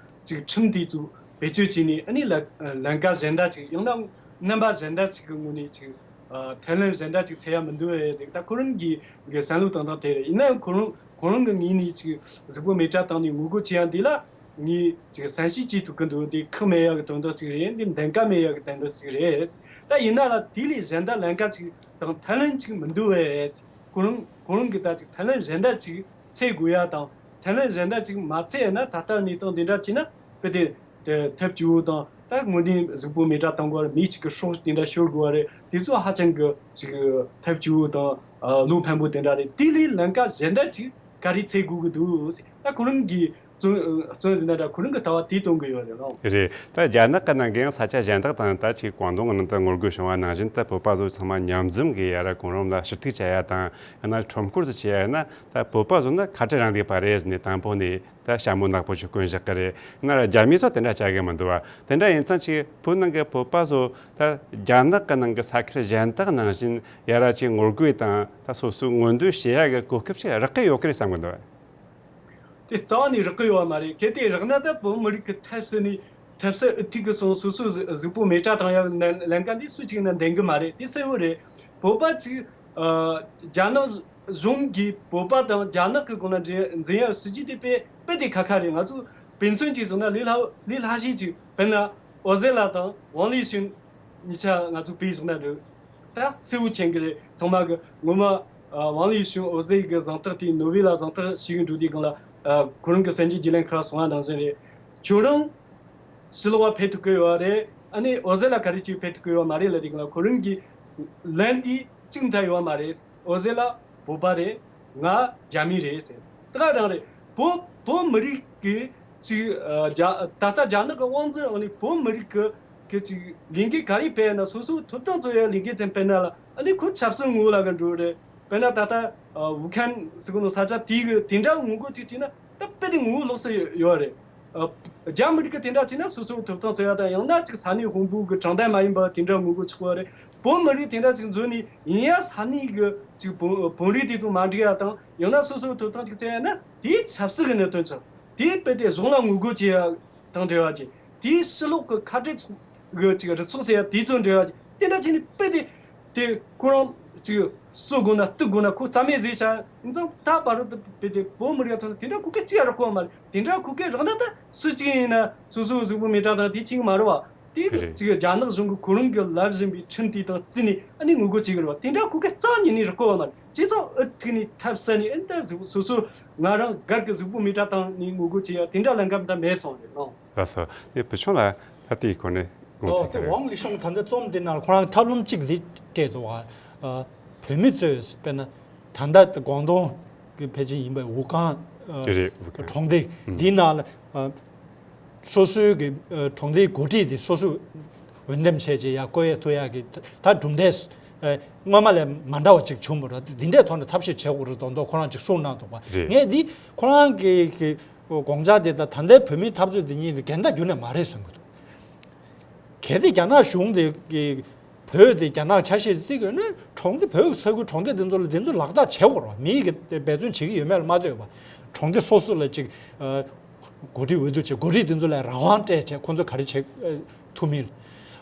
ཅིག་ཁྲིམས་དེ་ཚོ་བེད་སྤྱོད་བྱས་ནས་ཨ་ནི་ལ་ལམ་ཁ་གཞན་དག་ཅིག་ཡང་ན་རྣམ་པ་གཞན་དག་ཅིག་གི་ངོས་ནས་ཅིག་ཨ་ཐབས་ལམ་གཞན་དག་ཅིག་འཚོལ་ཡ་མི་འདུག་ཨེ་ཟེར། ད་ཁོ་རང་གི་གི་བསམ་བློ་བཏང་སྟངས་དེ་རེད། ཡིན་ན་ཡང་ཁོ་རང་ཁོ་རང་གི་ངོས་ནས་ཅིག་གཟུགས་པོ་མེ་སྲེག་བཏང་ནས་ངོ་རྒོལ་བྱེད་ཡ་འདི་ལ་ངས་ཅིག་བསམ་ཤེས་བྱེད་ཐུབ་ཀྱི་འདུག་འདི་ཁག་མེད་ཡ་གི་དོན་དག་ཅིག་རེད། འདི་འདེམས་ཀ་མེད་ཡ་གི་དོན་དག་ཅིག་རེད། ད་ཡིན་ན་ལ་དེ་ལས་གཞན་དག་ལམ་ཁ་ཅིག་དང་ཐབས་ལམ་ཅིག་མི་འདུག་ཨེ་ཟེར། ཁོ་རང་ཁོ་རང་གིས་ད་ཅིག་ཐབས་ལམ་གཞན་དག་ཅིག་འཚོལ་དགོས་ཡ་དང་། ཐབས་ལམ་གཞན་དག་ཅིག་མ་འཚོལ་ཡ་ན་ད་ལྟ་གནས་སྟངས་འདི་འདྲ་བྱས་ན་དཔེ་དེ་དེ་ཐབས་སྐྱོ་བོ་དང་། ད་དངོས་གནས་གཟུགས་པོ་མེ་སྲེག་བཏང་དགོས་རེད། མི་གཅིག་གི་སྲོག་དེ་འདྲ་ཤོར་དགོས་རེད། དེ་ཚོ་ཧ་ཅང་གི་ཅིག་ཐབས་སྐྱོ་བོ་དང་ཨ་བློ་ཕམ་པོ་དེ་འདྲ་རེད། དེ་ལས་ལམ་ཁ་གཞན་དག་ཅིག་ག་རེ་འཚོལ་དགོས་ཀྱི་འདུག་ཟེར། ད་ཁོ་རང་གིས་བཙོན་བཙོན་ཟིན་ན་འདྲ་ཁོ་རང་གི་ལྟ་བ་དེ་སྟོན་གི་ཡོད་རེད་ལགས། རེད། ད་རྒྱ་ནག་གི་ནང་གི་ཡང་ས་ཆ་གཞན་དག་དང་ད་ཅིག་ཀོང་ཏུང་གི་ནང་དུ་ངོ་རྒོལ་བྱུང་བ་ནང་བཞིན་ད་བོད་པ་ཚོ་ཚང་མ་མཉམ་འཛོམས་ཀྱིས་ཡ་ར་གོང་རིམ་ལ་ཞུ་གཏུག་བྱ་ཡ་དང་ཡང་ན་ཁྲོམ་སྐོར་དུ་བྱེད་ཡ་ཡིན་ན། ད་བོད་པ་ཚོ་ནི་ཁ་བྲལ་རིང་ལུགས་པ་རེད་ཟེར་ནས་དང་པོ་ནས་ད་ཞྭ་མོ་ནག་པོ་ཞིག་གོན་བཞག་གི་རེད། ཡིན་ན་ར་རྒྱ་མི་ཚོ་དེ་འདྲ་བྱ་གི་མི་འདུག་བ། དེ་འདྲ་ཡིན་ཙང་ཅིག་བོད་ནང་གི་བོད་པ་ཚོ་ད་རྒྱ་ནག་གི་ནང་གི་ས་ཁུལ་གཞན་དག་ནང་བཞིན་ཡ་ར་ཅིག་ངོ་རྒོལ་དང་ད་སོ་སོའི་མངོན་འདོད་བྱེད་ཡ་གི་གོ་སྐབས་ཅིག་རག་གི་ཡོད་ཀི་རེད་བསམ་གི་འདུག་བ། དེ་རྩ་བ་ནས་རག་གི་ཡོད་བ་མ་རེད། གལ་ཏེ་རག་ན་ད་བོད་མི་རིགས་ཀྱི་ཐབས་ཟད་ནས་ཐབས་ཟད་ཨུ་ཐུག་གི་སོང་སོ་སོའི་གཟུགས་གཟུགས་པོ་མེ་སྲེག་བཏང་ཡ་ལམ་ལམ་ཁ་འདི་སུ་གཅིག་ན་འདེང་གི་མ་རེད། དེ་གསལ་བོ་རེད། བོད་པ་གཅིག་ཨ་རྒྱ་ནག་གཞུང་གིས་བོད་པ་དང་རྒྱ་ནག་གི་སྒང་ལ་འཛིང་འཛིང་ཡ་སྲིད་ཇུས་དེ་དཔེ་དཔེ་དེ་ཁ་ཁ་རེད། ང་ཚོ་དཔེ་མཚོན་གཅིག་བཟུང་ན་ལས་སླ་ལས་སླ་ཤོས་གཅིག་དཔེར་ན་འོད་ཟེར་ལགས་དང་ཝང་ལི་ཤུན་གཉིས་ཆ་ང་ཚོ་དཔེ་བཟུང་ན་འགྲིག་ད་གསལ་བོ་མཁྱེན་གི་རེད། ཚང་མ་གི་ངོ་མ་ཨ་ཝང་ལི་ཤུན་འོད་ཟེར་གི་གཟེངས་རྟགས་དེ་ནོ་བྷེལ་ལ་གཟེངས་རྟགས་ཞུ་གི་འགྲོ་དུས་སྒང་ལ་ཨ་ཁོ་རང་གི་གསར་འགྱུར་བརྒྱུད་ལམ་ཁག་གསུང་བ་ནང་བཞིན་རེད། ཁྱོད་རང་ཕྱི་ལོགས་ལ་ཕེབས་ཐུབ་ཀྱི་ཡོད་རེད། ཨ་ནི་འོད་ཟེར་ལགས་ག་རེ་བྱས་ཕེབས་ཐུབ་ཀྱི་ཡོད་མ་རེད་ལབ་དུས་སྒང་ལ་ཁོ་རང་གིས་ལན་དེ་གཅིག་མཐའ་ཡོད་མ་རེད། འོད་ཟེར་ལགས་བོད་པ་རེད། ང་རྒྱ་མི་རེད་ཟེར། ད་ག་རང་རེད། བོད་བོད་མི་རིགས་ཀྱི་ཅིག་ཨ་རྒྱ་ད་ལྟ་རྒྱ་ནག་གི་དབང་འཛིན་འོག་ནས་བོད་མི་རིགས་ཀྱི་ཀྱི་ཅིག་ལས་འགུལ་ག་རེ་སྤེལ་ན་སོ་སོའི་ཐོབ་ཐང་རྩོད་ཡ་ལས་འགུལ་ཙམ་སྤེལ་ན་ལ་ཨ་ནི་ཁོ་ཆབ་སྲིད་ངོ་བོ་ལ་ག་འགྲོ་རེད། དཔེར་ན་ད་ལྟ་ཨ་ཝུ་ཁན་ཟེར་གོ་ནོ་ས་ཆ་དེའི་གི་དེ་འདྲ་ངོ་རྒོལ་ཅིག་བྱས་ན་ད་དཔེ་དེ་ངོ་བོ་ལོགས་སུ་ཡོད་རེད། ཨ་རྒྱ་མི་རིགས་ཀྱི་དེ་འདྲ་བྱས་ན་སོ་སོའི་ཐོབ་ཐང་རྩོད་ཡ་དང་ཡང་ན་ཅིག་ས་གནས་དཔོན་པོ་གི་དྲང་བདེན་མ་ཡིན་པ་དེ་འདྲ་ངོ་རྒོལ་ཆགས་པ་རེད། བོད་མི་རིགས་དེ་འདྲ་ཅིག་འཛུལ་ནས་ཡིན་ཡ་ས་གནས་གི་ཅིག་དཔོན་དཔོན་རིགས་དེ་ཚོ་མ་འགྲིག་ཡ་དང་ཡང་ན་སོ་སོའི་ཐོབ་ཐང་ཅིག་རྩོད་ཡ་ན་དེའི་ཆབ་སྲིད་ཀྱི་གནད་དོན་ཆགས། དེའི་དཔེ་དེ་གཞུང་ལ་ངོ་རྒོལ་བྱེད་ཡ་དང་འབྲེལ་བ་ཅིག་དེའི་ཕྱི་ལོགས་ཀྱི་ཁ་བྲལ་ཚོགས་གི་ཅིག་རུ་ཚོགས་ཟེར་ཡ་དེ་ཚོ་འབྲེལ་བ་ཅིག་དེ་འདྲ་བྱས་ནས་དཔེ་དེ་དེ་ཁོ་རང་ཅིག་གསོད་དགོས་ན་གཏུབ་དགོས་ན་ཁོ་རྩ་མེད་བཟོས་བཞག་ཡིན་ཙང་ད་བར་དུ་དཔེ་དེ་བོད་མི་རིགས་ཐོག་ནས་དེ་འདྲ་གོ་སྐབས་ཅི་ཡང་རག་གི་ཡོད་མ་རེད། དེ་འདྲ་གོ་སྐབས་རག་ན་ད་སུ་གཅིག་ཡིན་ན་སོ་སོའི་གཟུགས་པོ་མེ་སྲེག་དང་དེ་བྱེད་ཀྱི་མ་རེད་བ། དེ་རེད། ཅིག་རྒྱ་ནག་གཞུང་གིས་ཁོ་རང་གི་ལབ་བཞིན་པའི་ཁྲིམས་དེ་དང་བརྩིས་ནས་ཨ་ནི་ངོ་རྒོལ་བྱེད་ཀྱི་རེད་བ། དེ་འདྲ་གོ་སྐབས་རྩ་བ་ཉིད་ནས་རག་གི་ཡོད་མ་རེད། བྱས་ཙང་ཨུ་ཐུག་ནས་ཐབས་ཟད་ནས་ཨ་ནི་ད་གཟུགས་སོ་སོ་ང་རང་སྒེར་གྱི་གཟུགས་པོ་མེ་སྲེག་བཏང་ནས་ངོ་རྒོལ་བྱེད་ཡ་དེ་འདྲ་ལས་འགབ་ད་མེད་སོང་རེད་ཨང་། ལགས་སོ། དེ་བུ་ཆུང་ལགས་ད་ལྟའི་སྐོར་ནས་དགོངས་ཨོ་ཚུལ་དེ་ག་རེ། ཝང་ལི་ཤང་ད་ལྟ་རྩོམ་དེ་ནང་ཁོ་རང་ཐབས་ལམ་གཅིག་འདི་སྤྲད་འདུག་བ། ཨ་བོད་མི་ཚོས་དཔེར་ན་ད་ལྟ་ཀོང་ཏུང་གི་ཕལ་ཆེར་ཡིན་པའི་ཝུ་ཁང་ཨ་རེད་ཝུ་ཁང་གྲོང་སྡེ་ཨུམ་འདིའི་ནང་ལ་ཨ་སོ་སོའི་གི་ཨ་གྲོང་སྡེའི་འགོ་ཁྲིད་དེ་སོ་སོ་འོས་འདེམས་བྱས་རྗེས་ཡ་བསྐོ་ཡ་ཐུབ་ཡ་གི་ད་གྲུབ་འབྲས་ཨ་སྔོན་མ་ལས་མ་འདྲ་བ་ཅིག་བྱུང་བ་རེད། འདི་འདྲའི་ཐོག་ནས་ཐབས་ཤེས་བྱེད་དགོས་རེད་མདོག་མདོག་ཁོ་རང་ཅིག་གསུངས་གནང་འདུག་བ། རེད། ངས་འདི་ཁོ་རང་གི་གི་དགོངས་འཆར་དེ་དང་ད་ལྟའི་བོད་མིའི་འཐབ་རྩོད་འདི་གཉིས་ཀྱི་འགལ་ཟླ་ཁྱོན་ནས་མ་རེད་བསམ་གྱི་འདུག་གལ་ཏེ་རྒྱ་ནག་གཞུང་དེ་གི་བོད་དེ་རྒྱ་ནག་ཆ་ཤས་བརྩི་དགོས་ན་གྲོང་སྡེ་བོད་ས་ཁུལ་གྲོང་སྡེ་དེ་ཚོ་ལ་དེ་ཚོ་ལག་བསྟར་བྱེད་དགོས་རེད་བ། མིའི་གི་འབད་བརྩོན་བྱེད་ཀྱི་ཡོད་མེད་ལ་མ་ལྟོས་པ་གྲོང་སྡེ་སོ་སོ་ལ་ཅིག་ཨ་འགོ་ཁྲིད་འོས་བསྡུ་བྱེད། འགོ་ཁྲིད་དེ་ཚོ་ལ་རང་དབང་སྤྲད་བྱས་ཁོ་ཚོ་ག་རེ་བྱེད་ཨ་ཐུབ་མིན།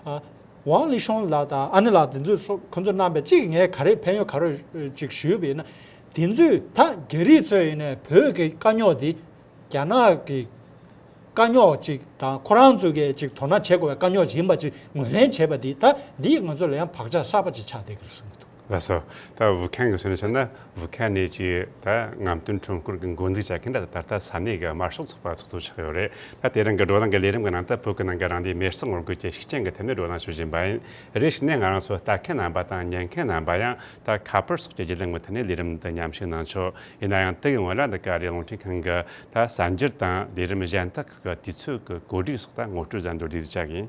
ཨ་ཝང་ལི་ཤོང་ལགས་དང་ཨ་ནེ་ལགས་དེ་ཚོས་སོ་ཁོ་ཚོས་གནང་པའི་གཅིག་ངས་ག་རེ་ཕན་ཡོན་ག་རེ་ཅིག་ཞུས་པ་ཡིན་ན། དེ་ཚོས་ད་རྒྱ་རིགས་ཚོས་ཡིན་ནའི་བོད་ཀྱི་དཀའ་རྙོག་འདི་རྒྱ་ནག་གི་དཀའ་རྙོག་ཅིག་དང་ཁོ་རང་ཚོས་ཀྱི་ཅིག་དོ་སྣང་བྱེད་དགོས་པའི་དཀའ་རྙོག་ཅིག་ཡིན་པ་ཅིག་ངོས་ལེན་བྱས་པ་འདི་ད་འདིས་ང་ཚོ་ལ་ཡང་བག་ཆགས་གསར་པ་ཅིག་ཆགས་བསྡད་ཀྱི་རེད་བསམ་གྱི་འདུག། ལགས་སོ། ད་ཝུ་ཁན་གྱི་ངོས་ནས་བཤད་ན་ཝུ་ཁན་ནས་ཀྱི་ད་རྔམ་སྟོན་ཁྲོམ་སྐོར་གྱི་འགོ་འཛུགས་བྱ་མཁན་འདྲ། ད་ལྟ་ས་གནས་ཀྱི་དམར་ཤོག་ཚོགས་པ་ཚོགས་གཙོ་ཆགས་ཡོད་རེད། ད་དེ་རིང་གི་བགྲོ་གླེང་གི་ལས་རིམ་གྱི་ནང་དུ་བོད་ཀྱི་ནང་གི་རང་བདེན་མེར་སྲེག་ངོ་རྒོལ་གྱི་ཤུགས་རྐྱེན་གྱི་ཐད་ནས་བགྲོ་གླེང་ཞུ་བཞིན་པ་ཡིན། རེ་ཞིག་ནས་ང་རང་ཚོ་ལྟ་མཁན་རྣམ་པ་དང་ཉན་མཁན་རྣམ་པ་ཡང་ད་ཁ་པར་སོགས་ཀྱི་བརྒྱུད་ལམ་གྱི་ཐད་ནས་ལས་རིམ་འདི་མཉམ་ཞུགས་གནང་ཆོག། ཡིན་ན་ཡང་དེ་གི་སྔོན་ལ་འདི་ག་རེ་རླུང་འཕྲིན་ཁང་གི་ད་གསར་འགྱུར་དང་ལས་རིམ་གཞན་དག་གི་དུས་ཚོད་ཀྱི་གོ་སྒྲིག་སོགས་ད་ངོ་སྤྲོད་ཟན་མདོར་བསྡུས་ཀྱི་བྱ་གི་ཡིན།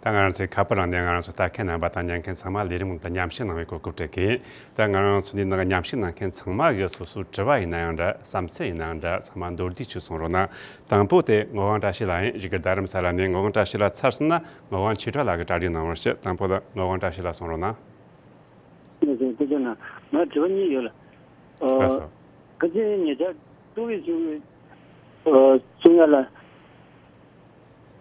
ད་ང་རང་ཚོའི་ཁ་པར་རང་ནས་ང་རང་ཚོ་ལྟ་མཁན་རྣམ་པ་དང་ཉན་མཁན་ཚང་མ་ལས་རིམ་དང་མཉམ་ཞུགས་གནང་བའི་གོ་སྐབས་སྤྲད་མཁན་ཡིན། ད་ང་རང་ཚོ་འདི་ནང་མཉམ་ཞུགས་གནང་མཁན་ཚང་མ་གི་སོ་སོའི་དྲི་བ་ཡིན་ན་ཡང་འདྲ། བསམ་ཚུལ་ཡིན་ན་ཡང་འདྲ། ཚང་མ་མདོར་བསྡུས་ཅིག་གསུང་རོགས་གནང་། དང་པོ་དེ་ངག་དབང་བཀྲ་ཤིས་ལགས་ཡིན། རི་ཀིར་རྡ་རམ་ས་ལ་ནས། ངག་དབང་བཀྲ་ཤིས་ལགས་ཚར་སོང་ན་ངག་དབང་ཆོས་གྲགས་ལགས་ཀྱིས་གྲ་སྒྲིག་གནང་བར་ཞུ། དང་པོ་ལ་ངག་དབང་བཀྲ་ཤིས་ལགས་གསུང་རོགས་གནང་། ལགས་སོ། ཐུགས་རྗེ་གནང་། ང་དྲི་བ་གཉིས་ཡོད་ལ། ལགས་སོ། ཁ་ཆེ་ཉེ་ཆར་ཀྲུའུ་ཝེ་ཆུན་གྱིས་གསུང་ཡ་ལ།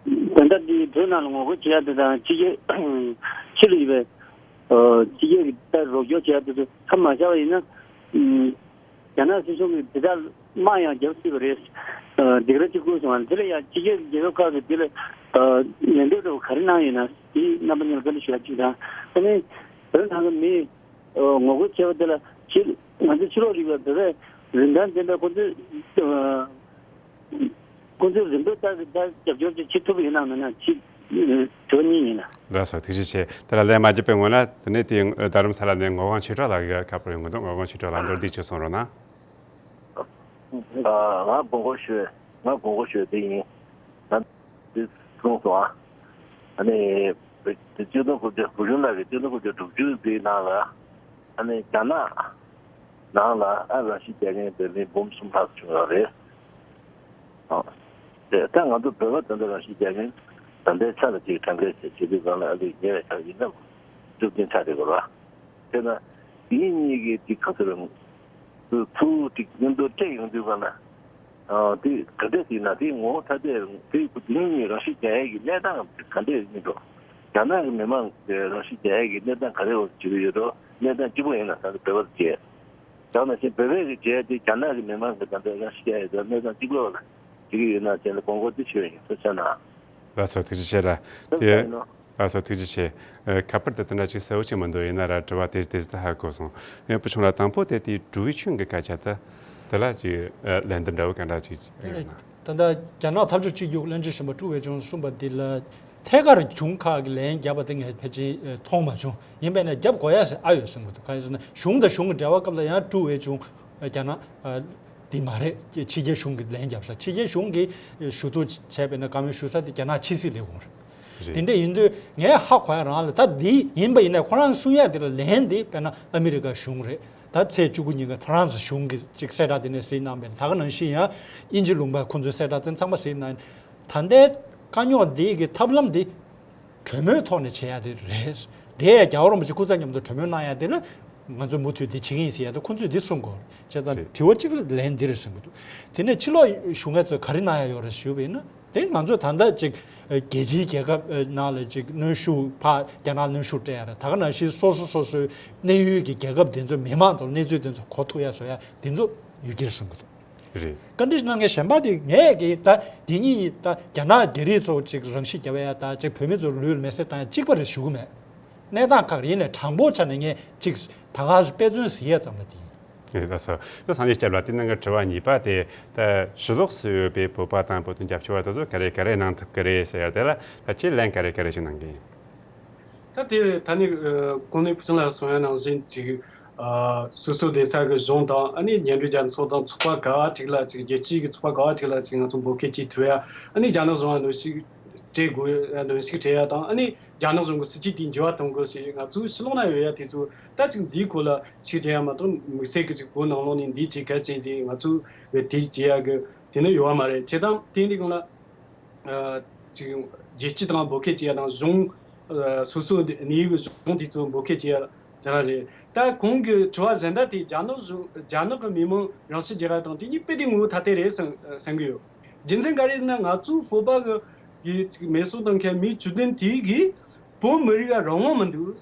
ད་ལྟ་འདི་བོད་ནང་ལ་ངོ་རྒོལ་བྱེད་ཡ་དེ་དང་ཕྱི་རྒྱལ་ཕྱི་ལ་ཡོད་པའི་ཕྱི་རྒྱལ་གྱི་ད་རོགས་སྐྱོར་བྱེད་ཡ་དེ་ཚོ་མཚམས་མ་བཞག་པ་ཡིན་ན། རྒྱ་ནག་སྲིད་གཞུང་གིས་དེ་དག་དམག་ཡང་རྒྱག་སྲིད་པ་རེད། སྡིགས་ར་གཅིག་བསྐུལ་སོང་བ་དེ་ལ་ཡང་ཕྱི་རྒྱལ་རྒྱལ་ཁབ་ཁག་གིས་དེ་ལ་ལན་འདེབས་འདྲ་བོ་ག་རེ་གནང་ཡོད་ན་དེ་རྣམ་པ་གཉིས་ལ་བཀའ་འདྲི་ཞུ་ཡ་གཅིག་དང་། ཨ་ནི་བོད་ནང་གི་མི་ངོ་རྒོལ་བྱས་པ་དེ་ལ་ཕྱི་ང་ཚོ་ཕྱི་ལོགས་ཡོད་པའི་བོད་པའི་རིན་ཐང་ལྡན་པའི་ཁོ་ཚོས་ཁོ་ཚོས་རིམ་པས་ལྟར་གྱི་ལྟར་རྒྱབ་སྐྱོར་ཅིག་བྱེད་ཐུབ་པ་ཡིན་ནམ་མིན་ན་ཅིག་དྲི་བ་གཉིས་ཡིན་ལ། ལགས་སོ། ཐུགས་རྗེ་ཆེ། དེ་ལ་ལན་མ་བརྒྱབ་པའི་སྔོན་ལ་དེ་ནས་དེ་རྡ་རམ་ས་ལ་ནས་ངག་དབང་ཆོས་གྲགས་ལགས་ཀྱི་ཁ་པར་ཡོང་གི་འདུག། ངག་དབང་ཆོས་གྲགས་ལགས་མདོར་བསྡུས་ཅིག་གསུང་རོགས་གནང་། ང་དགོངས་སྐོར་ཞུ། ང་དགོངས་སྐོར་ཞུ་དེ་ཡིན། ང་འདི་གསུངས་སོང་ཨ། ཨ་ནི་དེ་གཅིག་སྟོང་དགུ་བརྒྱ་བུ་ཆུང་ལགས་ཀྱི་གཅིག་སྟོང་དགུ་བརྒྱ་དྲུག་ཅུ་འདིའི་ནང་ལ་ཨ་ནི་རྒྱ་ནག་ནང་ལ་ཨ་རང་བཞིན་རྒྱག་མཁན་བོད་མི་འབུམ་གསུམ་ལྷག་བྱུང་ཡོད་རེད། ཨ། དེ་ད་ང་ཚོ་བོད་པ་ད་ལྟ་རང་བཞིན་རྒྱག་མཁན་ད་ལྟའི་ཆ་ལ་ཅིག་གྲངས་ཀའི་ཆེད་བྱེད་དུས་གང་ལ་ཨ་ལུས་ཉེ་བའི་ཆར་ཡིན་ན་བཅུ་བདུན་ཆགས་བསྡད་དགོས་རེད་བ། དེས་ན་དེ་གཉིས་ཀྱི་དེ་ག་ཚོད་རེད། ཚུར་ཅིག་མཉམ་དུ་སྤྲད་ཡོང་དུས་གང་ལ། དེ་ག་འདྲས་ཡིན་ན་དེ་ངོ་བོ་ཐ་དད་དེ་དེ་གཉིས་རང་བཞིན་རྒྱག་ཡས་ཀྱི་གནས་སྟངས་ག་འདྲས་ཡིན་འགྲོ། རྒྱ་ནག་གི་མི་མང་གི་རང་བཞིན་རྒྱག་ཡས་ཀྱི་གནས་སྟངས་ག་རེ་བྱེད་ཀྱི་ཡོད་འགྲོ། གནས་སྟངས་གཅིག་པ་ཡིན་ན་ད་ལྟ་བོད་པར་བྱས། ད་ནང་བཞིན་བོད་པས་ཀྱི་བྱས་ཏེ་རྒྱ་ནག་གི་མི་མང་གི་ད་ལྟ་རང་ཤི་རྒྱག་ཡོད་ད་གནས་སྟངས་གཅིག་པ་ལ་བྱེད་ཀྱི་ཡོད་ན་བྱས་ལ་དགོངས་སྐོར་དེ་ཞུ་ཡ་ཡིན་ཐུགས་རྗེ་གནང་། ལགས་སོ་ཐུགས་རྗེ་ཆེ་ལ། ཐུགས་རྗེ་དེ་གནང་། ལགས་སོ་ཐུགས་རྗེ་ཆེ། ཨ། ཁ་པར་དེ་དེ་འདྲ་ཅིག་གསལ་བོ་ཅིག་མི་འདུག། ཡིན་ན་ར་དྲི་བ་དེ་དེ་ད་ཧ་གོ་སོང་། ཡང་བུ་ཆུང་ལགས་དང་པོ་དེ་དེ་ཀྲུའུ་ཝེ་ཆུན་གྱི་སྐད་ཆ་ད་དེ་ལ་ཅིག་ཨ་ལན་འདེབས་འདྲ་བོ་ག་འདྲ་ཅིག་ཡོད་ན། ད་ལྟ་རྒྱ་ནག་འཐབ་ཕྱོགས་གཅིག་གྱུར་བློན་ཆེན་གཞོན་པ་ཀྲུའུ་ཝེ་ཆུན་གསུངས་པ་འདི་ལ་ཐད་ཀར་གཞུང་ཁག་གི་ལན་བརྒྱབ་པ་དེ་ངས་ཕལ་ཆེར་མཐོང་མ་བྱུང་། ཡིན་པས་ན་བརྒྱབ་དགོས་ཡ་ཟེར་ཨ་ཡོད་གསུང་གི་འདུག། གང་ཡིན་ཟེར་ན་གཞུང་དང་གཞུང་གི་འབྲེལ་བ་སྐབས་ལ་ཡང་ཀྲུའུ་ཝེ་ཆུན་རྒྱ་ནག་འདི་མ་རེད། ཕྱི་རྒྱལ་གཞུང་གི་ལན་བརྒྱབ་ས། ཕྱི་རྒྱལ་གཞུང་གིས་ཞུ་གཏུག་བྱས་པས་ན་བཀའ་མོལ་ཞུ་ས་དེ་རྒྱ་ནག་ཕྱི་སྲིད་ལས་ཁུངས་རེད། རེད། དེ་འདྲ་ཡིན་དུས་ངས་ཧ་གོ་ཡ་རང་ལ་ད་འདི་ཡིན་པ་ཡིན་ན་ཁོ་རང་གསུང་ཡ་དེ་ལ་ལན་དེ་དཔེར་ན་ཨ་མི་རི་ཀ་གཞུང་རེད། ད་ཚེས་བཅུ་དགུ་ཉིན་ཀ་ཧྥ་རན་སི་གཞུང་གིས་ཅིག་གསལ་བསྒྲགས་དེ་ནས་གཟིགས་གནང་པས། ད་ག་ནང་བཞིན་ཡང་དབྱིན་ཇི་ལུང་པ་ཁོ་ཚོའི་གསལ་བསྒྲགས་དེ་ཚང་མ་གཟིགས་གནང་། ད་ལྟའི་དཀའ་རྙོག་འདི་གི་ཐབས་ལམ་འདི་གྲོས་མོལ་ཐོག་ནས་བྱེད་ཡ་དེ་རེད། དེ་ཡང་རྒྱལ་བ་རིན་པོ་ཆེ་སྐུ་ཚབ་མཉམ་དུ་གྲོས་མོལ་གནང་ཡ་དེ་ལ་ ང་ཚོ་མུ་མཐུད་འདི་བྱེད་ཀྱི་ཡིན་ཟེར་ཡ་དེ་ཁོང་ཚོས་འདི་གསུང་དགོས་རེད། བྱས་ཙང་རེད། དྲི་བ་གཅིག་ལན་འདི་རེད་གསུང་གི་འདུག་དེ་ནས་ཕྱི་ལོགས་གཞུང་ངལ་ཚོས་ག་རེ་གནང་ཡ་ཡོད་རེད་ཞུས་པ་ཡིན་ན། དེ་ང་ཚོས་ད་ལྟ་ཅིག་རྒྱལ་སྤྱིའི་རྒྱལ་ཁབ་ནང་ལ་ཅིག་གནོན་ཤུགས་ཕར་རྒྱ་ནག་གནོན་ཤུགས་སྤྲད་ཡ་རེད། ད་ག་ནང་བཞིན་སོ་སོ་སོ་སོའི་གནས་ཡུལ་གྱི་རྒྱལ་ཁབ་དེ་ཚོའི་མི་མང་ཚོར་གནས་ཚུལ་དེ་ཚོ་གོ་ཐུབ་ཡ་བཟོ་ཡ་དེ་ཚོ་ཡོད་ཀྱི་རེད་གསུང་གི་འདུག་རེད། བཀའ་འདྲི་གནང་མཁན་གཞན་པ་དེ་ངས་ཀྱི་ད་དེ་གཉིས་ད་རྒྱ་ནག་རྒྱ་རིགས་ཚོ་ཅིག་རང་ཤི་བརྒྱབ་ཡ་ད་ཅིག་བོད་མི་ཚོ་ལུས་མེ་སྲེག་བཏང་ཡ་གཅིག་པ་རེད་ཞུ་གི་མེད། གནས་སྟངས་ཁག་རེད། ཡིན་ནའི་གྲངས་འབོར་ཆ་ནས་ངས་ཅིག་ད་ག་དཔེ་མཚོན་ཟེར་ཡ་ཙམ་ལ་དེ་ཡིན། ལགས་སོ། ད་སངས་རྒྱས་སྐྱབས་ལགས་དེ་ནང་གི་དྲི་བ་གཉིས་པ་དེ་ད་ཕྱི་ལོགས་སུ་ཡོད་པའི་བོད་པ་དང་བོད་དོན་རྒྱབ་སྐྱོར་བ་དེ་ཚོ་ག་རེ་ག་རེ་གནང་ཐུབ་ཀྱི་རེད་ཟེར་ཡ་དེ་ལ་ད་ཁྱེད་ལན་ག་རེ་ག་རེ་ཞིག་གནང་གི་ཡིན། ད་དེ་ད་ནི་ཨ་གོང་ནས་བུ་ཆུང་ལགས་གསུང་ཡ་ནང་བཞིན་ཅིག་ཨ་སོ་སོ་བསྡད་ས་གི་གཞུང་དང་ཨ་ནི་མཉམ་འབྲེལ་རྒྱལ་ཚོགས་དང་ཚོགས་པ་ག་བ་ཅིག་ལ་ཅིག་རྒྱལ་སྤྱིའི་གི་ཚོགས་པ་ག་བ་ཅིག་ལ་ཅིག་ང་ཚོ་འབོད་སྐུལ་བྱེད་ཐུབ་ཡ། ཨ་ནི་རྒྱ་ནག་གཞུང་ལ་གནོན་ཤུགས་སྤྲད་དགོས་ཡ། གནོན་ཤུགས་སྤྲད་ཡ་དང་ཨ་ནི་རྒྱ་ནག་གཞུང་གི་སྲིད་བྱུས་དེ་འགྱུར་བ་གཏོང་དགོས་ཞེས་ང་ཚོའི་ཕྱི་ལོགས་ན་ཡོད་ཡ་དེ་ཚོ་ད་ཅིག་འདིའི་སྐོར་ལ་ཤུགས་རྒྱག་ཡ་མ་གཏོགས་དམིགས་བསལ་གི་ཅིག་བོད་ནང་ལོགས་ནས་འདི་བྱེད་གལ་ཆེན་ཞིག་ང་ཚོས་དེ་བྱེད་ཡ་གི་དེ་ནི་ཡོད་བ་མ་རེད། བྱས་ཙང་དེ་འདི་གང་ལ། ཨ་ཅིག་རྒྱལ་སྤྱི་དང་འབོད་སྐུལ་བྱེད་ཡ་དང་གཞུང་ཨ་སོ་སོ་གནས་ཡུལ་གི་གཞུང་དེ་ཚོ་འབོད་སྐུལ་བྱེད་ཡ་དེ་རང་རེད། ད་གོང་གི་དྲི་བ་གཞན་དག་དེ་རྒྱ་ནག་གཞུང་རྒྱ་ནག་གི་མི་མང་རང་ཤི་རྒྱག་ཡ་དང་དེ་གཉིས་དཔེ་དེ་ངོ་བོ་ཐ་དད་རེད་བསམ་བསམ་གི་ཡོད། རྒྱུ་མཚན་ག་རེ་ཡིན་ན་ང་ཚོའི་བོད་པ་གི་གི་ཅིག་མེ་སྲུང་བཏང་མཁན་མི་བཅུ་བདུན་དེ་གིས་བོད་མི་རིགས་ལ་རང་དབང་མི་འདུག་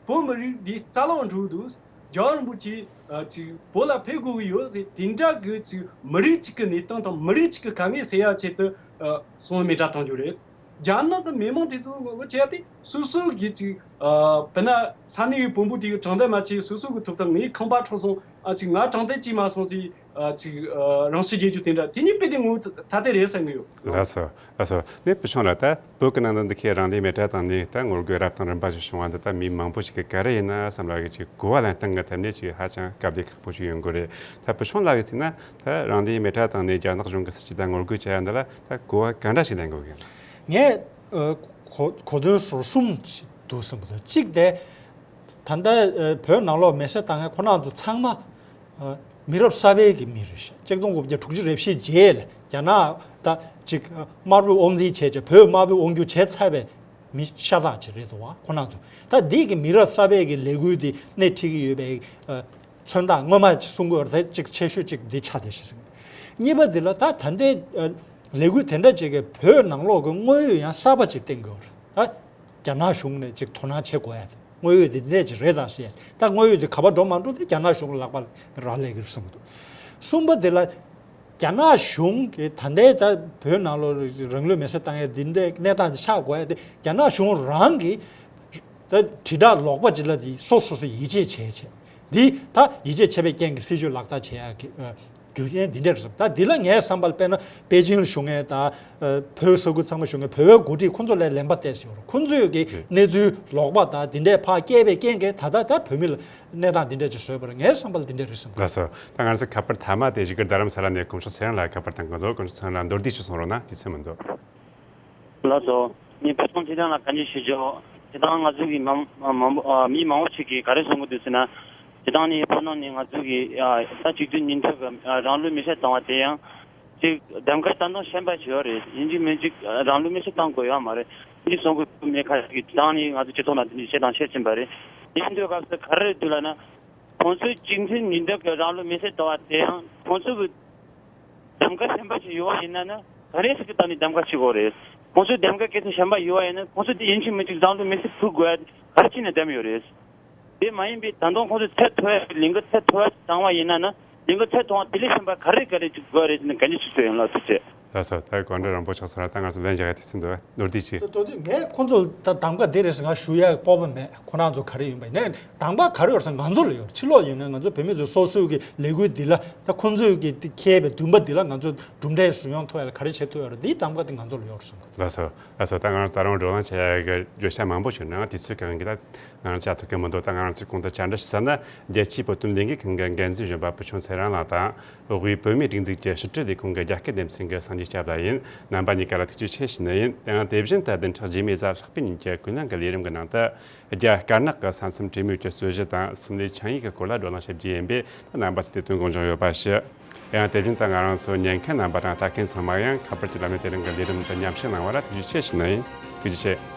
བོད་མི་རིགས་འདི་རྩ་བརླག་འགྲོ་འདུག་རྒྱལ་བ་རིན་པོ་ཆེ་ཨ་ཅིག་བོད་ལ་ཕེབས་དགོས་ཀྱི་ཡོད་ཟེར་དེ་འདྲ་གི་ཅིག་མི་རིགས་གཅིག་གི་གནས་སྟངས་དང་མི་རིགས་གཅིག་གི་དཀའ་ངལ་སེལ་ཡ་ཆེད་དུ་ཨ་གསུང་མི་གྲ་གཏོང་རྒྱུ་རེད། རྒྱ་ནག་གི་མི་མང་དེ་ཚོ་ངོ་བོ་བྱས་ཏེ་སོ་སོ་གི་ཅིག་ཨ་དཔེར་ན་ས་གནས་ཀྱི་བོན་པོ་དེ་གི་དྲང་བདེན་མ་བྱས་སོ་སོ་གི་ཐོབ་ཐང་ངའི་ཁང་པ་འཕྲོག་སོང་། ཨ་ཅིག་ང་དྲང་བདེན་ཅིག་མ་སོང་ཟེར་ཨ་ཅིག་ཨ་རང་ཤི་རྒྱག་རྒྱུ་དེ་འདྲ་དེ་གཉིས་དཔེ་དེ་ངོ་བོ་ཐ་དད་རེད་བསམ་གི་ཡོད། ལགས་སོ། ལགས་སོ། ནས་བུ་ཆུང་ལགས་ད་བོད་ཀྱི་ནང་དུ་འདི་གའི་རང་ལུས་མེ་སྲེག་བཏང་ནས་ད་ངོ་རྒོལ་རབ་དང་རིམ་པ་ཞིག་བྱུང་བ་འདི་ད་མི་མང་པོ་ཞིག་གིས་ག་རེ་ཡིན་ན་བསམ་ལ་གི་ཅིག་གོ་བ་ལེན་སྟངས་ཀྱི་ཐད་ནས་ཅིག་ཧ་ཅང་དཀའ་ལས་ཁག་པོ་ཞིག་ཡོང་གི་རེད། ད་བུ་ཆུང་ལགས་ཀྱིས་ཟེར་ན་ད་རང་ལུས་མེ་སྲེག་བཏང་ནས་རྒྱ་ནག་གཞུང་གི་སྲིད་བྱུས་ད་ངོ་རྒོལ་བྱེད་ཡ་འདི་ལ་ད་གོ་བ་ག་འདྲ་ཞིག་ལེན་དགོས་ཀྱི་ཡིན། ངས་ཨ་གོ་གོ་དོན་ཟུར་གསུམ་ཞིག་འདུག་བསམ་གི་འདུག་གཅིག་དེ། ད་ལྟ་ཨ་བོད་ནང་ལོགས་མེ་སྲེག་བཏང་མཁན་ཁོ་རང་ཚོ་ཚང་མ་ཨ་མི་རབས་གསར་པའི་གི་མི་རེད་ཤག་གཅིག་སྟོང་དགུ་བརྒྱ་དྲུག་ཅུ་རེ་བཞིའི་རྗེས་ལ་རྒྱ་ནག་ད་ཅིག་ཨ་དམར་པོའི་དབང་འཛིན་བྱས་བྱས་བོད་དམར་པོའི་དབང་སྒྱུར་བྱས་ཚར་བའི་མི་ཤ་སྟག་ཅིག་རེད་འདུག་བ། ཁོ་རང་ཚོ་ད་འདི་གི་མི་རབས་གསར་པའི་གི་ལས་འགུལ་འདི་སྣེ་ཁྲིད་ཀྱི་ཡོད་པའི་ཨ་མཚོན་རྟགས་སྔོན་མ་ཅིག་གསུང་དགོས་རེད། ད་ཅིག་ཆེ་ཤོས་ཅིག་འདི་ཆགས་བསྡད་ཤག་ཟེར། གཉིས་པ་འདི་ལ་ད་ད་ལྟའི་ཨ་ལས་འགུལ་དེ་འདྲ་ཅིག་གིས་བོད་ནང་ལོགས་ཀྱི་དངོས་ཡོད་ཡང་གསར་པ་ཅིག་བསྟན་དགོས་རེད། ད་རྒྱ་ནག་གཞུང་ནས་ཅིག་དོ་སྣང་བྱེད་དགོས་ཡ་དེ་དངོས་ཡོད་དེ་འདྲས་ཅིག་རེད་ད་ཟེར། ད་དངོས་ཡོད་དེ་ག་པར་འགྲོ་མ་འགྲོ་དེ་རྒྱ་ནག་གཞུང་ལ་ལག་པ་རག་ལས་ཀྱི་རེད་བསམ་གྱི་འདུག་གསུམ་པ་དེ་ལ་རྒྱ་ནག་གཞུང་གིས་ད་ལྟའི་ད་བོད་ནང་ལོགས་རང་ལུས་མེ་སྲེག་བཏང་ཡ་འདི་འདྲའི་གནས་སྟངས་དེ་ཆགས་དགོས་ཡ་དེ་རྒྱ་ནག་གཞུང་རང་གིས་ད་དྲིལ་བསྒྲགས་ལོག་པ་ཅིག་ལ་དེ་སོ་སོ་སོ་ཡིད་ཆེས་བྱས་བྱས། འདི་ད་ཡིད་ཆེས་བྱས་པའི་རྐྱེན་གྱིས་སྲིད་བྱུས་ལག་བསྟར་བྱེད་ཡག་གི་ཨ་རྒྱུ་རྐྱེན་འདི་འདྲ་རེད་བསམ། ད་འདི་ལ་ངའི་བསམ་པར་དཔེར་ན་པེ་ཅིང་ལ་བཞུགས་མཁན་དང་ཨ་བོད་ས་ཁུལ་ཚང་མ་བཞུགས་མཁན་བོད་པའི་འགོ་ཁྲིད་ཁོང་ཚོ་ལ་ལན་པ་གཏད་སྲོལ་ཡོད་རེད། ཁོང་ཚོས་ཀྱི་གནས་ཚུལ་ལོག་པ་དང་འདི་འདྲའི་ཕར་བསྐྱལ་བའི་རྐྱེན་གྱིས་ད་ལྟ་ད་བོད་མི་ལ་གནས་སྟངས་འདི་འདྲ་ཅིག་བཟོས་པ་རེད། ངའི་བསམ་པ་ལ་འདི་འདྲ་རེད་བསམ། ལགས་སོ། ད་ང་ཚོ་ཁ་པར་མཐའ་མ་དེ་བཞུགས་སྒར་རྡ་རམ་ས་ལ་ནས་གོང་ས་ཚེ་རིང་ལགས་ཁ་པར་བཏང་གི་འདུག་གོང་ས་ཚེ་རིང་ལགས་མདོར་བསྡུས་ཅིག་གསུང་རོགས་གནང་། དུས་ཚོད་མི་འདུག་ལགས་སོ། ངས་བུ་ཆུང་ཚེ་རིང་ལ་བཀའ་འདྲི་ཞུ་ཆོག་སྤྱིར་བཏང་ང་ཚོ་གི་མང་མང་པོ་ཨ་མི་མང་པོ་ཞིག་གིས་ག་རེ་གསུང་གི་འདུག་ཟེར་ན། སྤྱིར་བཏང་ནས་བོད་ནང་ནས་ང་ཚོ་གི་ཨ་ད་གཅིག་སྡུད་ཉིན་ཐོ་གི་ཨ་རང་ལུས་མེ་སྲེག་བཏང་བ་དེ་ཡང་ཅིག་གདམ་ག་ད་དུང་ཞན་པ་ཞིག་ཡོད་རེད། ཡིན་གཅིག་མིན་གཅིག་རང་ལུས་མེ་སྲེག་བཏང་དགོས་ཡོད་མ་རེད། འདི་གསུང་གི་མེད། ཁ་ཅིག་གིས་སྤྱིར་བཏང་ནས་ང་ཚོ་སྤྱི་ཚོགས་ནང་དེ་འདྲ་བཤད་དང་བཤད་བཞིན་པ་རེད། ཡིན་དུས་སྐབས་སུ་ག་རེ་རེད་འདུག་ལབ་ན། ཁོང་ཚོའི་གཅིག་སྡུད་ཉིན་ཐོ་གི་རང་ལུས་མེ་སྲེག་བཏང་བ་དེ་ཡང་ཁོང་ཚོ་གི་གདམ་ག་ཞན་པ་ཞིག་ཡོད་པ་ཡིན་ན་ན་ག་རེ་ཞིག་གི་ཐོག་ནས་གདམ་ག་བྱེད་དགོས་རེད། ཁོང་ཚོའི་གདམ་ག་གལ་སྲིད་ཞན་པ་ཡོད་པ་ཡིན་ན་ཁོང་ཚོ་དེ་ཡིན་གཅིག་མིན་གཅིག་རང་ལུས་མེ་སྲེག་ཕུལ་དགོས་ཡ་ག་རེ་བྱས་ནས་བདམས་ཡོད་རེད། དེ་མ་ཡིན་པའི་ད་དུང་ཁོང་ཚོ་ཚད་མཐོ་བའི་ལས་འགུལ་ཚད་མཐོ་བ་ཞིག་བཏང་བ་ཡིན་ན་ན་ལས་འགུལ་ཚད་མཐོ་བ་དེ་ལས་ཞན་པ་ག་རེ་ག་རེ་བྱེད་དགོས་རེད་ཟེར་ནས་གན་རྒྱ་ཞུ་སྲོལ་ཡོད་ལ། ཐུགས་རྗེ་ཆེ། ལགས་སོ། ད་དགོངས་འགྲེལ་རིན་པོ་ཆེ་གསུང་ར། ད་ང་ཚོ་ལན་རྒྱག་ཡ་དུས་ཚོད་འདུག་མདོར་བསྡུས་ཅིག་ད་དོ་དུས་ངས་ཁོང་ཚོ་ལ་ད་གདམ་ག་འདི་རེད་ཟེར་ང་ཞུ་ཡ་སྤོབས་པ་མེད། ཁོ་རང་ཚོ་ག་རེ་ཡིན་པ་ཡིན་ནའི་གདམ་ག་ག་རེ་ཡོད་ཟེར་ང་ཚོ་ལ་ཡོད་རེད། ཕྱི་ལོགས་ཡིན་ན་ང་ཚོ་བོད་མི་ཚོ་སོ་སོའི་གི་ལས་འགུལ་འདི་ལ་ད་ཁོང་ཚོའི་གི་འཁྱེར་བའི་འདུན་པ་འདི་ལ་ང་ཚོ་གྲུབ་འབྲས་སུ་ཡོང་ཐུབ་ཡ་ལ་ག་རེ་བྱེད་ཐུབ་ཡོད་རེད། འདིའི་གདམ་ག་དེ་ང་ཚོ་ལ་ཡོད་རེད་ཟེར། ལགས་སོ། ལགས་སོ། ད་ང་རང་ད་རུང་བགྲོ་གླེང་བྱེད་ཡ་གི་བརྗོད་བྱ་མང་པོ་ཞིག་ནང་དུས་ཚོད་གང་གི་ད་ང་རང་ཚོ་གོང་དུ་བཅར་འདྲི་ཞུ་ས་ན་རྒྱལ་སྤྱིའི་བོད་དོན་ལས་འགུལ་ཁང་གི་འགན་འཛིན་གཞོན་པ་བུ་ཆུང་ཚེ་རིང་ལགས་དང་། དབུས་བོད་མིའི་སྒྲིག་འཛུགས་ཀྱི་ཕྱི་དྲིལ་ལས་ཁུངས་ཀྱི་རྒྱ་སྐད་སྡེ་ཚན་གྱི་སངས་རྒྱས་སྐྱབས་ལགས་ཡིན། རྣམ་པ་གཉིས་ཀ་ལ་ཐུགས་རྗེ་ཆེ་ཞུ་ནི་ཡིན། དེ་ཡང་དེ་བཞིན་དུ་བདུན་ཕྲག་རྗེས་མའི་གཟའ་ལྷག་པའི་ཉིན་གྱི་ཀུན་གླེང་གི་ལས་རིམ་གྱི་ནང་དུ་རྒྱ་དཀར་ནག་གི་ས་མཚམས་གྲོས་མོལ་གྱི་རྩོད་གཞི་དང་སིམ་ལའི་ཆིངས་ཡིག་གི་སྐོར་ལ་བགྲོ་གླེང་བྱེད་རྒྱུ་ཡིན་པས་རྣམ་པ་ཚོས་དེ་དོན་དགོངས་འཇགས་ཡོད་པ་ཞུ། དེ་ཡང་དེ་བཞིན་དུ་ང་རང་ཚོ་ཉན་མཁན་རྣམ་པ་དང་ལྟ་མཁན་ཚང་མ་ཡང་ཁ་པར་གྱི་ལམ་ནས་དེ་རིང་གི་ལས་རིམ་དུ་མཉམ་ཞུགས་གནང་བ་ལ་ཐུགས་རྗེ་ཆེ་ཞུ་ནི་ཡིན། ཐུགས་རྗེ་ཆེ།